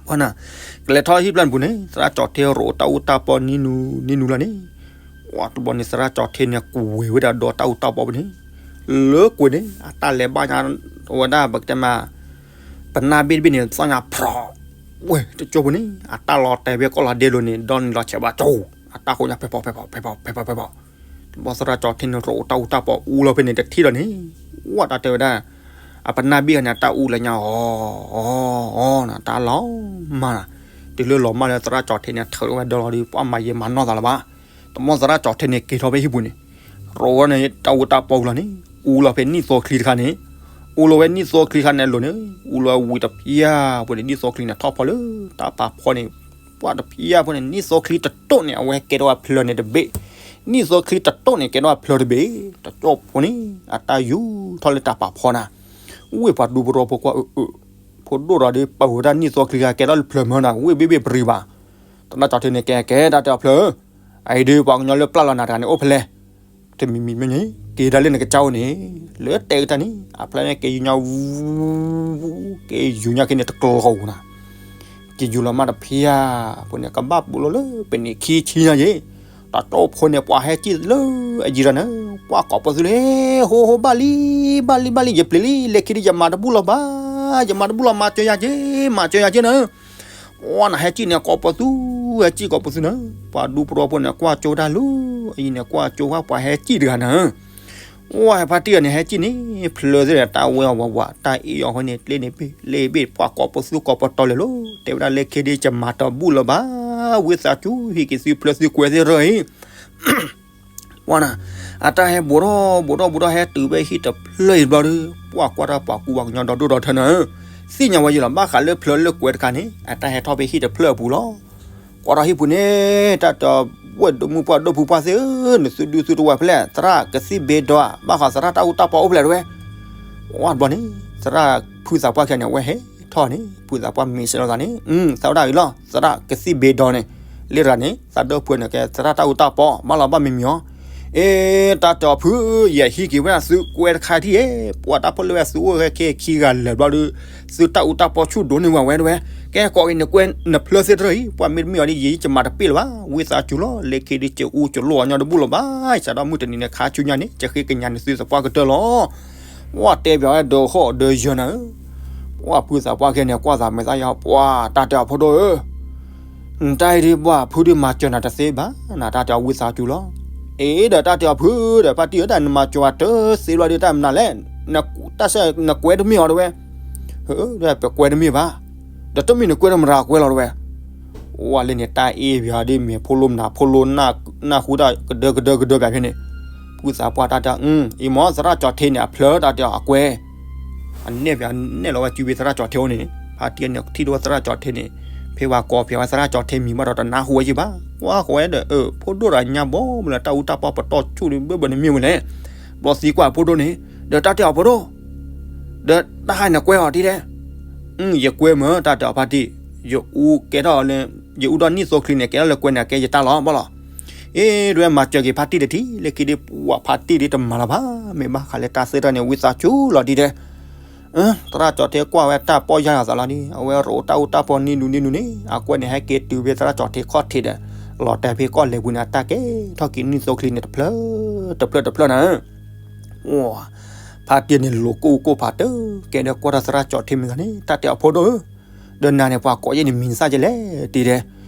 ပှၤနၤ, ကလဲၤထီၣ်ဟံၣ်ဖျၢၣ်န့ၣ်ပူၤန့ၣ် သရၣ်ကၠီၤထ့ရိၣ်တၢ်အူတၢ်ပီနံၤနူနံၤနူလီၤန့ၣ်, ဝဲတဘျီန့ၣ် သရၣ်ကၠီၤထ့န့ၣ်ကွံာ်ဝဲဒၣ်ဒီးတၢ်အူတၢ်ပီပူၤန့ၣ်, လၢကွံာ်န့ၣ် အတၢ်လဲၤဘၣ်ညါဝဲဒၣ် ပကတဲမး ပနၢ်ဘ့ၣ်တဘ့ၣ်န့ၣ် သီၣ်ညါဖြီး, ဝဲတကၠိပူၤန့ၣ် အတၢ်လီၤတဲာ်ဝဲကီၢ်လီၤဒ့လိၤန့ၣ် ဒီနံၤလီၤဆဲးဘၣ်ကၠိ, အတၢ်ဃိညါဖဲဖီဖဲဖီဖဲဖီဖဲဖီဖဲဖီ, တဘျီသရၣ်ကၠီၤထ့န့ၣ်ရိၣ်တၢ်အူတၢ်ပီအူလီၤဖဲန့ၣ်တထံၣ်ဒီးန့ၣ်, ဝဲတၢ်တဲဝဲဒၣ် အပနၢ်ဘ့ၣ်ဂၤန့ၣ် အတၢ်အူလၢညါအီၤ, အီၤ တၢ်လီၤမၢ်, တုၤလၢလီၤမၢ်လၢသရၣ်ကၠီၤထ့န့ၣ် ထုးထီၣ်ဝဲဒၣ်လီၤဒီး ပှၤမၤယံာ်မၤနီၢ်သးလၢၤဘၣ်, တဘျီသရၣ်ကၠီၤထ့န့ၣ်က့ၤထီၣ်ဖဲဟံၣ်ပူၤန့ၣ်, ရိၣ်ဝဲန့ၣ် တၢ်အူတၢ်ပီအူလီၤန့ၣ် အူလီၤဖဲနံၣ်သိချံတခါန့ၣ်, အူလီၤဝဲနံၣ်သိချံခါန့ၣ်အလိၤန့ၣ် အူလီၤဝံၤတဖျၢၣ်ဖိန့ၣ် နံၣ်သိချံန့ၣ်ထီၣ်ဖီလၢ တၢ်ပာ်ဖီန့ၣ်, ပှၤတဖျၢၣ်ဖိန့ၣ် နံၣ်သိချံတတိၢ်န့ၣ် အဝဲကဲထီၣ်ဝဲဖျၢၣ်န့ၣ်တဘ့ၣ်, နံၣ်သိချံတတိၢ်န့ၣ် ကဲထီၣ်ဝဲဖျၢၣ်တဘ့ၣ်, တကၠိဖိန့ၣ် အတၢ်ယူၤထီၣ်လၢတၢ်ပာ်ဖီနၤ, ဝ့ၢ်ပှၤဒူပရီဖိကွၢ်အၢ ဖိဒိၣ်ဒီးဒ်ပဝဲဒၣ်နံၣ်သိချံဂၤကဲထီၣ်လၢဖျၢၣ်မၢနၤ ဝ့ၢ်ဘ့ၣ်ဘ့ၣ်ပရံၤဘၣ်, သရၣ်ကၠီၤထ့န့ၣ်ကဲကဲတၢ်တဲအီၤဖျၢၣ်, အအံၤဒုးပှၤကညီလၢပျၢ်လီၤနၤတဂၤန့ၣ်အိၣ်ဖဲလဲၣ်, တမံၤမံၤမ့ၢ်န့ၣ် က့ၤဒၣ်လၢနကစၢ်အိၣ်န့ၣ်, လၢတဲကတၢၢ်န့ၣ် အဖျၢၣ်န့ၣ်က့ၤယူၤညါဝူ, က့ၤယူၤညါက့ၤန့ၣ်တကျိၤဃီၤနၤ, က့ၤယူၤလီၤမၢ်တဖျၢၣ်ဖိန့ၣ် ကဘၣ်ဘူးလီၤလၢပနံးခံဆံညါယဲၢ်, တၢ်ကၠိဖိန့ၣ် ပှၤဟဲစံၣ်လၢအယံၤတဂၤန့ၣ်, ပှၤကိးပသူလၢ ဟိဟိဘၣ်လံ, ဘၣ်လံဘၣ်လံ ယပျံၤလံ လၢခံဒုးယမၤတဘူၣ်လီၤဘၣ်, ယမၤတဘူၣ်လီၤ မၤစၢၤယၤက့ၤ မၤစၢၤယၤက့ၤနၤ ပှၤနၤဟဲစံၣ်န့ၣ် ကိးပသူ, ဟဲစံၣ်ကိးပသူနၤ, ပှၤဒူပရီဖိန့ၣ် ကွၢ်ကၠိတၢ်လၢ, အံၤန့ၣ် ကွၢ်ကၠိဝဲပှၤဟဲစံၣ်တဂၤနၤ, ဝဲဖါတံၢ်ဂၤန့ၣ် ဟဲစံၣ်န့ၣ် ဖျၢၣ်သ့ၣ်န့ၣ် တၢ်ဝဲအီၤဝးဝး တၢ်အ့ၣ်အီၤဃီန့ၣ် ကျ့န့ၣ်ဘ့ၣ် လ့ဘ့ၣ် ပှၤကိးပသူကိးပတီၤလဲၤလီၤ, တဲဝဲဒၣ်လၢခံဒုးယမၤတဘူၣ်လီၤဘၣ်, ဝံသးစူၤ ဟံးက့ၤသုဖျၢၣ်သုကွဲသ့ၣ်ရၢအံၤ ပှၤနၤ, အတၢ်ဟဲဘူးထီၣ်ဘူးထီၣ်ဘူးထီၣ် ဟဲတုၤဖဲဟံၣ်တဖျၢၣ်အံၤတဘျီဒီး ပှၤကွၢ်တၢ်ပှၤကူပှၤကညီဒီဒိၣ်ဒီထၢနၤ, သ့ၣ်ညါဝဲယံၤလီၤ ဘၣ်ဃးလၢဖျၢၣ်လၢကွဲတခါန့ၣ် အတၢ်ဟဲထီၣ်ဖဲဟံၣ်တဖျၢၣ်အပူၤလီၤ. ကွၢ်ထီၣ်ဟံၣ်ပူၤန့ၣ် တၢ်တဲအီၤ ဝဲၢ်ဒိၣ်မုၣ်ပှၢ်ဒိၣ်ဖုပှၢ်သ့ၣ်ဧၢ, နသုဒုသုတဝဲၢ်ဖဲလဲၣ်, သရၣ်ကသံၣ်ဘ့ဒီဧါ, ဘၣ်ဃးသရၣ်တၢ်အူတၢ်ပီအိၣ်ဖဲလဲၣ်တဝဲ ဝဲတဘျီန့ၣ် သရၣ်ဖုသးပှၢ်ခံဂၤန့ၣ် အဝဲဟဲထီၣ်န့ၣ် ဖုသးပှၢ်မ့ၢ်စ့ၢ်လီၤသးန့ၣ် သးဝဲဒၣ်အံၤလီၤ, သရၣ်ကသံၣ်ဘ့ဒီန့ၣ် လံတဂၤန့ၣ် သးဒိၣ်ဖုန့ၣ်ကဲ သရၣ်တၢ်အူတၢ်ပီ ဘၣ်လီၤဘၣ်မံၤမံၤအီၤ, အ့ တၢ်တဲအီၤဖု ယဟံးက့ၤဝဲဒၣ်သုကွဲတခါထံၣ်ဧါ, ပှၤတၢ်ဖိလၢဝဲသုအိၣ်ဝဲခဲခံဂၤလၢာ်ဘျီဒီး သုတၢ်အူတၢ်ပီဆူၣ်ဒိၣ်န့ၢ်ဝဲဝဲတဝဲ, ကဲကိးက့ၤနကွဲနဖျၢၣ်သ့ၣ်တရၢအံၤ ပှၤမ့တမ့ၢ်အီၤဒ်ယံာ်ယံာ် ယမၤတပ့ၢ်လၢၤဘၣ်, ဝံသးစူၤလီၤ, လၢခံဒုးကအိၣ်ကလိၣ်အီၤညီတဘူၣ်လၢၤဘၣ်, စးထီၣ်မုၢ်တနံၤန့ၣ် ခါဆူညါန့ၣ် ကဃ့ကညးနသုသပှၢ်ကတၢၢ်လီၤ. ပှၤတဲပၠးဝဲဒီးဃီၣ်ဒီးယၢၤနၤဧၢ, ပှၤဖုသးပှၢ်ခဲန့ၣ် ကွၢ်သးမဲာ်သၣ်ယါ ပှၤတၢ်တဲအီၤဖိဒိၣ်ဧၢ နတၢ်အံၤဒ်ပှၤဖုဒုးမၤစၢၤနၤတသ့ဘၣ်, နတၢ်တဲအီၤဝံသးစူၤလီၤ. အ့ ဒီးတၢ်တဲအီၤဖုဒီး ဖါတံၢ်ဧၢ တၢ်နမၤစၢၤဝဲတသ့ဘျီဒီး တၢ်မနုၤလဲၣ်, တၢ်ဆၢနကွဲတမ့ၢ်အီၤတဝဲ, ဒီးပကွဲတမ့ၢ်ဘၣ်, ဒီးတမ့ၢ်နကွဲတမရၤကွဲလီၤတဝဲ ဝဲလၢန့ၣ် တၢ်အ့ၣ်ပၠးဒ်မ့ၢ်ဖိလိမနၤဖိလိ နၢ်ဟူတၢ်ကဒၢကဒၢကဒၢပၠးဖဲန့ၣ်, ဖုသးပှၢ်တၢ်တဲအီၤ အံၤမ့ၢ်သရၣ်ကၠီၤထ့န့ၣ် အဖျၢၣ်တၢ်တဲအီၤအကွဲ အနဲၣ်ပၠးနဲၣ်လီၤဝဲစုဖဲသရၣ်ကၠီၤထ့အိၣ်န့ၣ်, ဖါတံၢ်န့ၣ်ထံၣ်ဒိဝဲသရၣ်ကၠီၤထ့န့ၣ်, ဖဲပှၤကိးပၠးဝဲသရၣ်ကၠီၤထ့မံၤဘၣ်ဒီးတနၢ်ဟူဝဲယံၤဘၣ်, ကွၢ်ဃီဝဲဒီး ဖိဒိၣ်ဒီးညါဘီမ့ၢ်လၢတၢ်အူတၢ်ပီပတီၢ်ဆူၣ်ဒ်ဘၢဘၢန့ၣ်မ့ၢ်ဝဲလဲၣ်, ဘျီသံကွၢ်ဖိဒိၣ်န့ၣ်, ဒီးတၢ်တဲအီၤဖိဒိၣ် ဒီးတၢ်ခါန့ၣ်ကွဲအီၤတံၢ်ဒဲး, ယကွဲမ့ၢ်တၢ်တဲအီၤဖါတံၢ်, ယအူကဲထီၣ်လၢ ယအူဒီးနံၣ်သိချံန့ၣ် ကဲထီၣ်လၢကွဲန့ၣ် ကဲယတၢ်လီၤဘၣ်လီၤ. အ့ ဒွဲမၤစၢၤက့ၤဖါတံၢ်တထံၣ် လၢခံဒ်ပှၤဖါတံၢ်ဒ်တမၤလၢၤဘၣ်, မ့ၢ်ဘၣ်ဃးလၢတၢ်သ့ၣ်တဖၣ်န့ၣ် ဝံသးစူၤလီၤတံၢ်ဒဲး သရၣ်ကၠီၤထ့ကွၢ်ဝဲတၢ်ပီၢ်ယၢ်လီၤသးလီၤန့ၣ် အဝဲရိၣ်တၢ်အူတၢ်ပီနံၤနူနံၤနူန့ၣ် အကွဲန့ၣ် ဟဲက့ၤတုၤဖဲသရၣ်ကၠီၤထ့ခီၣ်ထံးဒီး လီၤတဲာ်ဖဲကီၢ်လဲၤပူၤန့ၣ် အတၢ်ကဲထီၣ်က့ၤနံၣ်သိချံန့ၣ်တဖျၢၣ် တဖျၢၣ်တဖျၢၣ်နၤဧၢ, ဖါတံၢ်န့ၣ်လိၤကိၢ်ကိၢ်ဖးတၢၢ် ကဲဒီးကွၢ်ထီၣ်သရၣ်ကၠီၤထ့မံၤသးန့ၣ် တၢ်တဲအီၤဖိဒိၣ်ဧၢ, ဒီးနၤန့ၣ် ပှၤကိးယဲၢ်န့ၣ်မံၤနသၣ်ကဲလဲၣ်တံၢ်ဒဲး,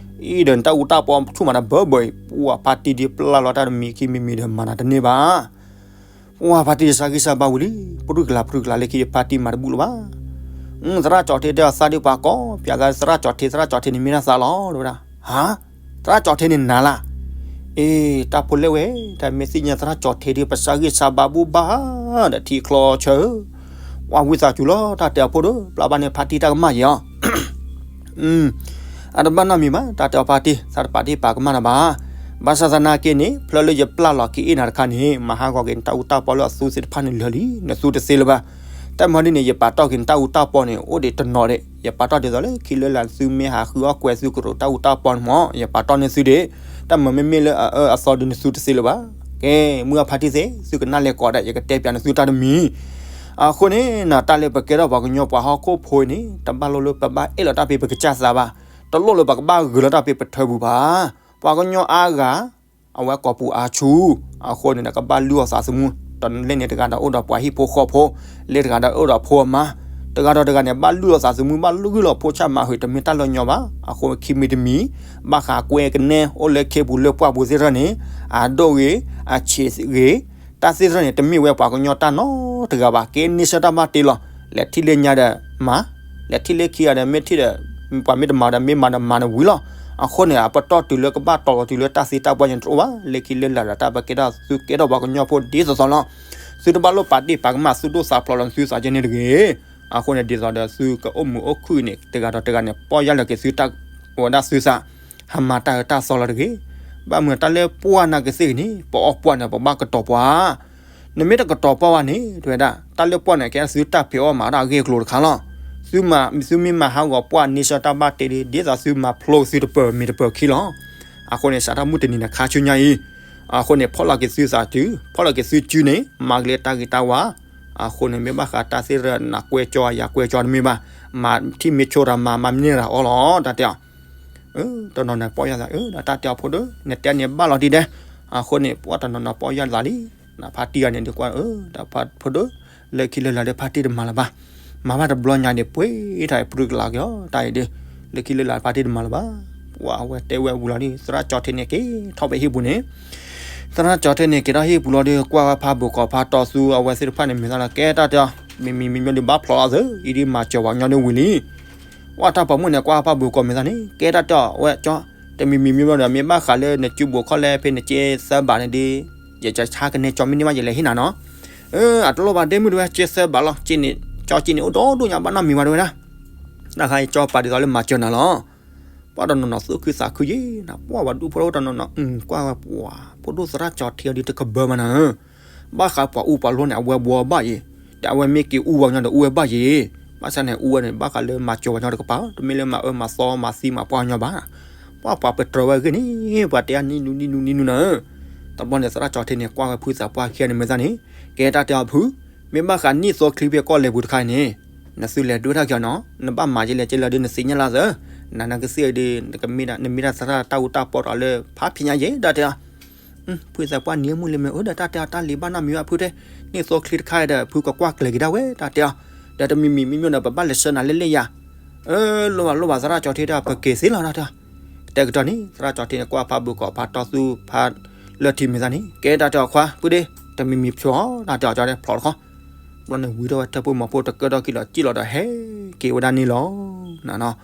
အံၤဒီးနတၢ်အူတၢ်ပီဆူၣ်မးတဘၢဘၢအံၤ ပှၤဖါတံၢ်ဒ်ပျၢ်လီၤတၢ်တမံၤခံမံၤမံၤဒီးမၤနၤတန့ၢ်ဘၣ် ပှၤဖါတံၢ်စၢ်ဂံၢ်စၢ်ဘါဝံၤလံ, ပရုၢ်ကလၤပရုၢ်ကလၤလၢခံဖါတံၢ်မၤတဘူၣ်လၢၤဘၣ်, သရၣ်ကၠီၤထ့တဲအီၤသးဒ်ပှၤကိးပၠးသးသရၣ်ကၠီၤထ့ သရၣ်ကၠီၤထ့န့ၣ်မ့ၢ်ဒၣ်သးလီၤ တဲဝဲဒၣ်, ဟါ, သရၣ်ကၠီၤထ့န့ၣ်နၤလၢ်, အ့ တၢ်ဖိလဲၣ်ဝဲ, တၢ်မ့ၢ်သ့ၣ်ညါသရၣ်ကၠီၤထ့ဒ်ပစၢ်ဂံၢ်စၢ်ဘါဘူၣ်ဘၣ်, ဒီးထံချီဆၢ, ပှၤဝံသးစူၤလီၤ တၢ်တဲအီၤဖိဒိၣ် ပျၢ်ဘၣ်န့ၣ်ဖါတံၢ်တၢ်ကမၣ်ယဲၢ်အီၤ အတဘၣ်နီတမံၤဘၣ် တၢ်တဲအီၤဖါတံၢ် သးတပာ်တ့ၢ်ပာ်ကမၣ်နၤဘၣ်, ဘၣ်ဆၣ်သနာ်က့န့ၣ် ဖျၢၣ်လၢယပျၢ်လီၤက့ၤအ့ၣ်နၤတခါန့ၣ် မၤဟးဂီၤက့ၤနတၢ်အူတၢ်ပီလၢအသူသ့ၣ်တဖၣ်န့ၣ်လၢာ်လံ နသူတသ့လၢၤဘၣ်, တၢ်မၤဒ်န့ၣ် ယပာ်တီၢ်က့ၤနတၢ်အူတၢ်ပီန့ၣ် အိၣ်ဒံးတနီၤဒံး ယပာ်တီၢ်ဒ်သိးလၢခံလၢလာ်သုမ့ၢ်ဟးဃုအီၣ်ကွဲးသုကရိးတၢ်အူတၢ်ပီန့ၣ်မ့ၢ် ယပာ်တီၢ်န့ၢ်သုဒံး, တၢ်မၤမ့မ့ၢ်လၢအအၢအသီဒ်နသူတသ့လၢၤဘၣ်, ကဲ မုၢ်အဖါတံၢ်သ့ၣ် သုကနၣ်လဲၤကိးဒီး ယကတဲပၠးနသုတၢ်တမံၤ အဃိန့ၣ် တၢ်လၢပကဲထီၣ်ပှၤကညီပှၤဟီၣ်ခိၣ်ဖိအံၤန့ၣ် တဘၣ်လိၣ်လၢပဘၣ်အဲၣ်လီၤတၢ်ဖဲပကစၢ်သးဘၣ်, တလိၣ်လၢပကဘၣ်ဂုာ်လီၤတၢ်ဖဲပထၢပူၤဘၣ်. ပှၤကညီအါဂၤ အဝဲကိးပူၤအါဆူၣ်, အဃိန့ၣ်ဒီးကဘၣ်လုၢ်အီၣ်သးသမူ, တၢ်လၢန့ၣ်တဂၤဒီးအိၣ်ဒီးပှၤဟံၣ်ဖိဃီဖိ, လၢတဂၤဒီးအိၣ်ဒီးဖိအမါ, တဂၤဒီးတဂၤန့ၣ် ဘၣ်လုၢ်အီၣ်သးသမူ ဘၣ်လုၢ်လီၤဖိဆၣ်မၤဟုာ် တမ့ၢ်တၢ်လၢညီဘၣ်. အဃိခံမံၤတမံၤ ဘၣ်ဃးကွဲကနဲ အိၣ်လၢခ့ပူၤလၢပှၢ်ပူၤသ့ၣ်တဖၣ်န့ၣ် အဒိၣ်ဂ့ၤ အဆံးဂ့ၤ တၢ်သ့ၣ်တဖၣ်န့ၣ် တမ့ၢ်ဝဲပှၤကညီတၢ်နီတဂၤဘၣ်. ကဲန့ၢ်ဆၢတၢ်ဘၣ်တ့လီၤ. လဲၤထံၣ်လၢညါဒီးမၤ, လဲၤထံၣ်လၢခံဂၤဒီးမ့ၢ်ထံၣ်ဒီး ပှၤမ့ၢ်တမၤဒီးမ့ၢ်မၤဒီးမၤနဝံၤလီၤ. အဃိန့ၣ် အပတီၢ်တုၤလၢကဘၣ်တီၤလီၤတုၤလၢတၢ်သ့တၢ်ဘၣ်ညါန့ၣ် တအိၣ်ဘၣ်. လၢခံလၢလာ်ဒီးတၢ်ပကဲထီၣ်သုကဲထီၣ်ပှၤကညီဖိဒ်သိးသိးလီၤ. သုတဘၣ်လိၣ်ပာ်တ့ၢ်ပာ်ကမၣ် သုဒိၣ်သးဖျိးလီၤသုသးကဲန့ၣ်တဂ့ၤ. အဃိန့ၣ် ဒ်သိးဒီးသုကအိၣ်မုာ်အိၣ်ခုၣ်န့ၣ် တဂၤဒီးတဂၤန့ၣ် ပီၢ်ယၢ်လီၤက့ၤသုတၢ်အိၣ်ဝဲဒၣ်သုသး ဟးမၤတၢ်အၢတၢ်သီလီၤတဂ့ၤ. ဘၣ်မနုၤတၢ်လၢပှၢ်နာ်က့ၤသ့ၣ်ဂ့ၤန့ၣ် ပအီၣ်ပှၢ်န့ၣ် ပဘၣ်ကတီၤပှၢ်. နမ့ၢ်တကတီၤပှၢ်ဘၣ်န့ၣ် တဲဝဲဒၣ် တၢ်လၢပှၢ်န့ၣ် ကဲသုတၢ်ဖံးအီၣ်မၤအီၣ်တၢ်အဂ့ၢ်အကျိၤတခါလီၤ. သုမ့ၢ်မၤဟးဂီၤပှၢ်န့ၢ်ဆၢတၢ်ဘၣ်တ့ဒီး ဒ်သိးသုမၤဖျိသုတပၢၤမ့ၢ်တပၢၤခံလီၤ. အဃိန့ၣ် စးထီၣ်မုၢ်တနံၤန့ၣ်ခါဆူညါအံၤ အဃိန့ၣ် ဖီၣ်လီၤက့ၤသုသးတုၤ ဖီၣ်လီၤက့ၤသုစုန့ၣ် မၤက့ၤလၢတၢ်ဂ့ၤတၢ်ဝါ. အဃိန့ၣ် မ့ၢ်ဘၣ်ဃးတၢ်သ့ၣ်တဖၣ် နကွဲကၠီယၤကွဲကၠီတမ့ၢ်ဘၣ်. မၤထံၣ်မ့ၢ်ဆိတၢ်မၤမၤမ့ၢ်န့ၢ်တၢ်အီၣ်လီၤ တၢ်တဲအီၤ. တနီၤန့ၣ်ပီၢ်ယၢ်သး ဒီးတၢ်တဲအီၤဖိဒိၣ် နတဲန့ၣ်ဘၣ်လီၤတံၢ်ဒဲး. အဃိန့ၣ် ပှၢ်တနီၤနီၤပီၢ်ယၢ်သးလံ. နဖါတံၢ်ဂၤန့ၣ်ဒုးကွၢ် ဒီးဖါဖိဒိၣ် လၢခံလၢလာ်ဒီးဖါတံၢ်တမၤလၢၤဘၣ်. မၤဘၣ်တဘျီညါန့ၣ် ပှ့ၤထီၣ်ပြူၢ်ကလာ်က့ၤအီၤ တၢ်အံၤဒုး လၢခံလၢလာ်ဖါတံၢ်တမၤလၢၤဘၣ်. ပှၢ်အဝဲတဲဝဲဝံၤလီၤဒုး သရၣ်ကၠီထံန့ၣ်က့ၤထီၣ်ဖဲဟံၣ်ပူၤန့ၣ် သရၣ်ကၠီထံန့ၣ်က့ၤထီၣ်ဟံၣ်ပူၤလီၤဒုး ကွၢ်ဝဲဖါဘိၣ်ကီးဖါတီသူအဝဲသ့ၣ်တဖၣ်န့ၣ် မ့ၢ်သးလီၤ ကဲတၢ်တဲအီၤ မံၤမံၤမံၤမံၤဒုးဘၣ်ဖျိးလီၤသၢ အံၤဒုးမၤစၢၤပှၤကညီဒုးဝံၤလံ. ပှၢ်တၢ်ပိာ်မုၣ်န့ၣ် ကွၢ်ဖါဘိၣ်ကီးမ့ၢ်သးန့ၣ် ကဲတၢ်တဲအီၤ ဝဲကၠီ တမံၤမံၤမံၤမံၤဒီး မ့ၢ်ဘၣ်ဃးလၢနစုဘိၣ်ခီၣ်လဲၣ် ဖဲနစ့သၢဘးန့ၣ်ဒုး ယကဆါကနဲကၠီမ့ၢ်န့ၢ်ဘၣ် ယလဲၤဟ့ၣ်နၤနီၤ. အတလိၣ်ဘၣ်ဒ့မုၣ်တဝဲ စ့သၢဘးလီၤ ကၠီစ့န့ၣ်အိၣ်ဒီဒိၣ်ညါ ဘၣ်နီတမံၤဘၣ်တဝဲဒၣ်. တၢ်ခါအံၤကၠီပာ်ဒ်သိးလၢမၤစၢၤနၤလီၤ. ပှၢ်တနီၤနီၤသူၣ်ခုသးခုယဲ နပှၢ်ဝဲဒူၣ်ဖိတနီၤနီၤ ကွၢ်ဝဲပှၢ် ဖိဒိၣ်သရၣ်ကၠီထံအီၤဒုးတကဘၢမးနၤ ဘၣ်ဃးပှၤအူပှၤလိန့ၣ် အဝဲဘှီဘၣ်ယဲ, ဒီးအဝဲမ့ၢ်က့ၤအူဝဲညီဒီးအူဝဲဘၣ်ယဲ, ဘၣ်ဆၣ်န့ၣ် အူဝဲန့ၣ် ဘၣ်ဃးလၢမၤစၢၤပှၤညီတကပၤ, တမ့ၢ်လၢမၤအၢမၤသီမၤသံမၤပှၢ်ညီဘၣ်. ပှၢ်ပှၤပတြၢၤဝဲဂ့ၢ်န့ၣ် ပှၤတဲအနံၣ်နူနံၣ်နူနံၣ်နူနၤဧၢ, တဘျီန့ၣ် သရၣ်ကၠီထံန့ၣ် ကွၢ်ဝဲဖုသးပှၢ်ခံဂၤန့ၣ်မ့ၢ်သးန့ၣ်, ကဲတၢ်တဲအီၤဖု, မ့ၢ်ဘၣ်ဃးနံၣ်သိချံဖဲကီၢ်လဲၤပူၤတခါအံၤန့ၣ်, နသုလဲၤဒွဲၣ်တၢ်က့ၤအီၤနီၤ, နဘၣ်မၤယဲလဲၣ်ကဲလၢဒုးနသ့ၣ်ညါလၢသၢ, နနကသ့ၣ်ဒုး နမ့ၢ်ဒၣ်သရၣ်တၢ်အူတၢ်ပီဒီးလၢဖးဖံးညါယဲ တၢ်တဲအီၤ ဖုသးပှၢ်နံၤမုၢ်လံမ့ၢ်အိၣ်ဒီးတၢ်တဲအီၤတၢ်လံၤဘၣ်နီတမံၤဘၣ်ဖုတဲ, နံၣ်သိချံတခါဒီး ဖုကကွၢ်ကျဲၤက့ၤဒၣ်ဝဲ တၢ်တဲအီၤ, ဒီးတမံၤမံၤမံၤမံၤဒီး ပဘၣ်လဲၤဆှၢနၤလၢလၢယၤ, အၢ လိၣ်ဘၣ်လိၣ်ဘၣ် သရၣ်ကၠီထံတဲအီၤ ပက့ၤသ့လီၤ တၢ်တဲအီၤ, တဲကတီၢ်န့ၣ် သရၣ်ကၠီထံန့ၣ် ကွၢ်ဖးဘုးကီးဖးတီသူဖးလၢထံမ့ၢ်သးန့ၣ် ကဲတၢ်တဲအီၤခွါ ဖုဒ့ တမံၤမံၤဖျိအီၤ တၢ်တဲအီၤကၠီတဲဖျိတခီ, ဘျီန့ၣ်ဝံၤဒီးဝဲထၢဖိမီၤဖိတကၢထီၣ်ခံလီၤစံၣ်လီၤဒီးဟဲက့ၤဝဲဒၣ်န့ၣ်လီၤ. နနီၤ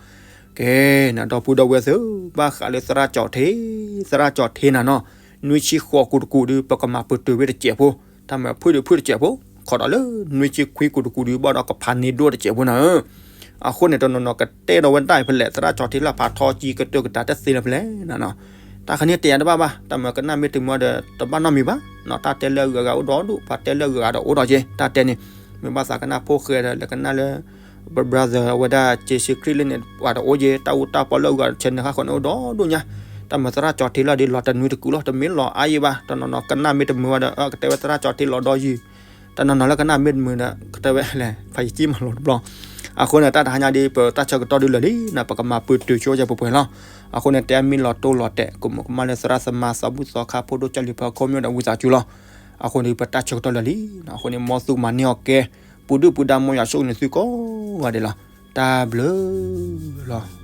ကဲ နဒီပုၢ်ဒီဝဲၢ်သ့ၣ်ဧၢ, ဘၣ်ဃးလၢသရၣ်ကၠီထံ, သရၣ်ကၠီထံနနီၤ, နွံဆံဃိးကူာ်တကူာ်ဒုး ပကမၤပတုာ်ဝဲတစဲးဖိ, တၢ်မၤဖုၣ်ဒုးဖုၣ်တစဲးဖိ, ခီဒီးလၢနွံဆံခွံကူာ်တကူာ်ဒုး ဘၣ်ဒီးကဖးန့ၢ်ဒိၣ်တစဲးဖိနၤဧၢ. အဃိန့ၣ် တနီၤနီၤကတဲဒီးဝဲဒၣ်ဖဲလဲၣ်, သရၣ်ကၠီထံလၢဖးထီကံကတၢၢ်ကတၢၢ်တသ့လၢၤဖဲလဲၣ်နနီၤ, တၢ်ခါန့ၣ်တဲယၤတဘၣ်ဘၣ်, တၢ်မၤကနၣ်မ့ၢ်တမုာ်ဒီး တဘၣ်နီတမံၤဘၣ်, တၢ်တဲလၢအဂၤဂၤအိၣ်ဒီဒူၣ်, ပှၤတဲလၢအဂၤဂၤဒီးအိၣ်ဒီးက့ၤ, တၢ်တဲန့ၣ်, မ့ၢ်ဘၣ်သးကနၣ်ဖိၣ်ဃဲဒီး လဲၤကနၣ်လၢ ပ brother အဝဲဒၣ်က့စ့ခရံာ်လၢန့ၣ် ပှၤတအိၣ်က့ၤ, တၢ်အူတၢ်ပီလၢအဂၤဆဲးန့ၣ် ဃၣ်ဃီန့ၣ်အိၣ်ဒီဒူၣ်ညါ, တၢ်မၤသရၣ်ကၠီထံလီၤဒုး လီၤတနွံတကူာ်လီၤ, တမ့ၢ်လီၤအါယံၤဘၣ်, တနီၤနီၤကနၣ်မ့ၢ်တမုာ်ဘၣ်ဒီး ကတဲဝဲသရၣ်ကၠီထံလီၤဒီးယုၢ်, တနီၤနီၤလၢကနၣ်မ့ၢ်တမုာ်ဒီး ကတဲဝဲလဲၣ် ဖးယံၤကံမၤလီၤတဘျီ. အဃိန့ၣ် တၢ်တဟါညါဒုး ပတၢ်ဆၢကတီၢ်ဒုးလၢာ်လံနၤ, ပကမၤပတုာ်ဆိယဲၢ်ပှဲၤပှဲၤလီၤ. အဃိန့ၣ် တဲမ့ၢ်လီၤတိၢ်လီၤတဲာ် ကမူးကမၣ်လၢသရၣ်သမါသးဘုၣ်သီခါ ဖိဒိၣ်ကၠီလံၤဖီခိၣ်မ့ၢ်ဒီးဝံသးစူၤလီၤ. အဃိန့ၣ် ပတၢ်ဆၢကတီၢ်လၢာ်လံ, အဃိန့ၣ် မ်သုကမၤန့ၢ်အီၤကဲ, ပူၤဒုၣ်ပူၤဒါ မ်ယွၤဆိၣ်ဂ့ၤန့ၢ်သုကိးဂၤဒဲးလီၤ. တၢ်ဘျုးလီၤ.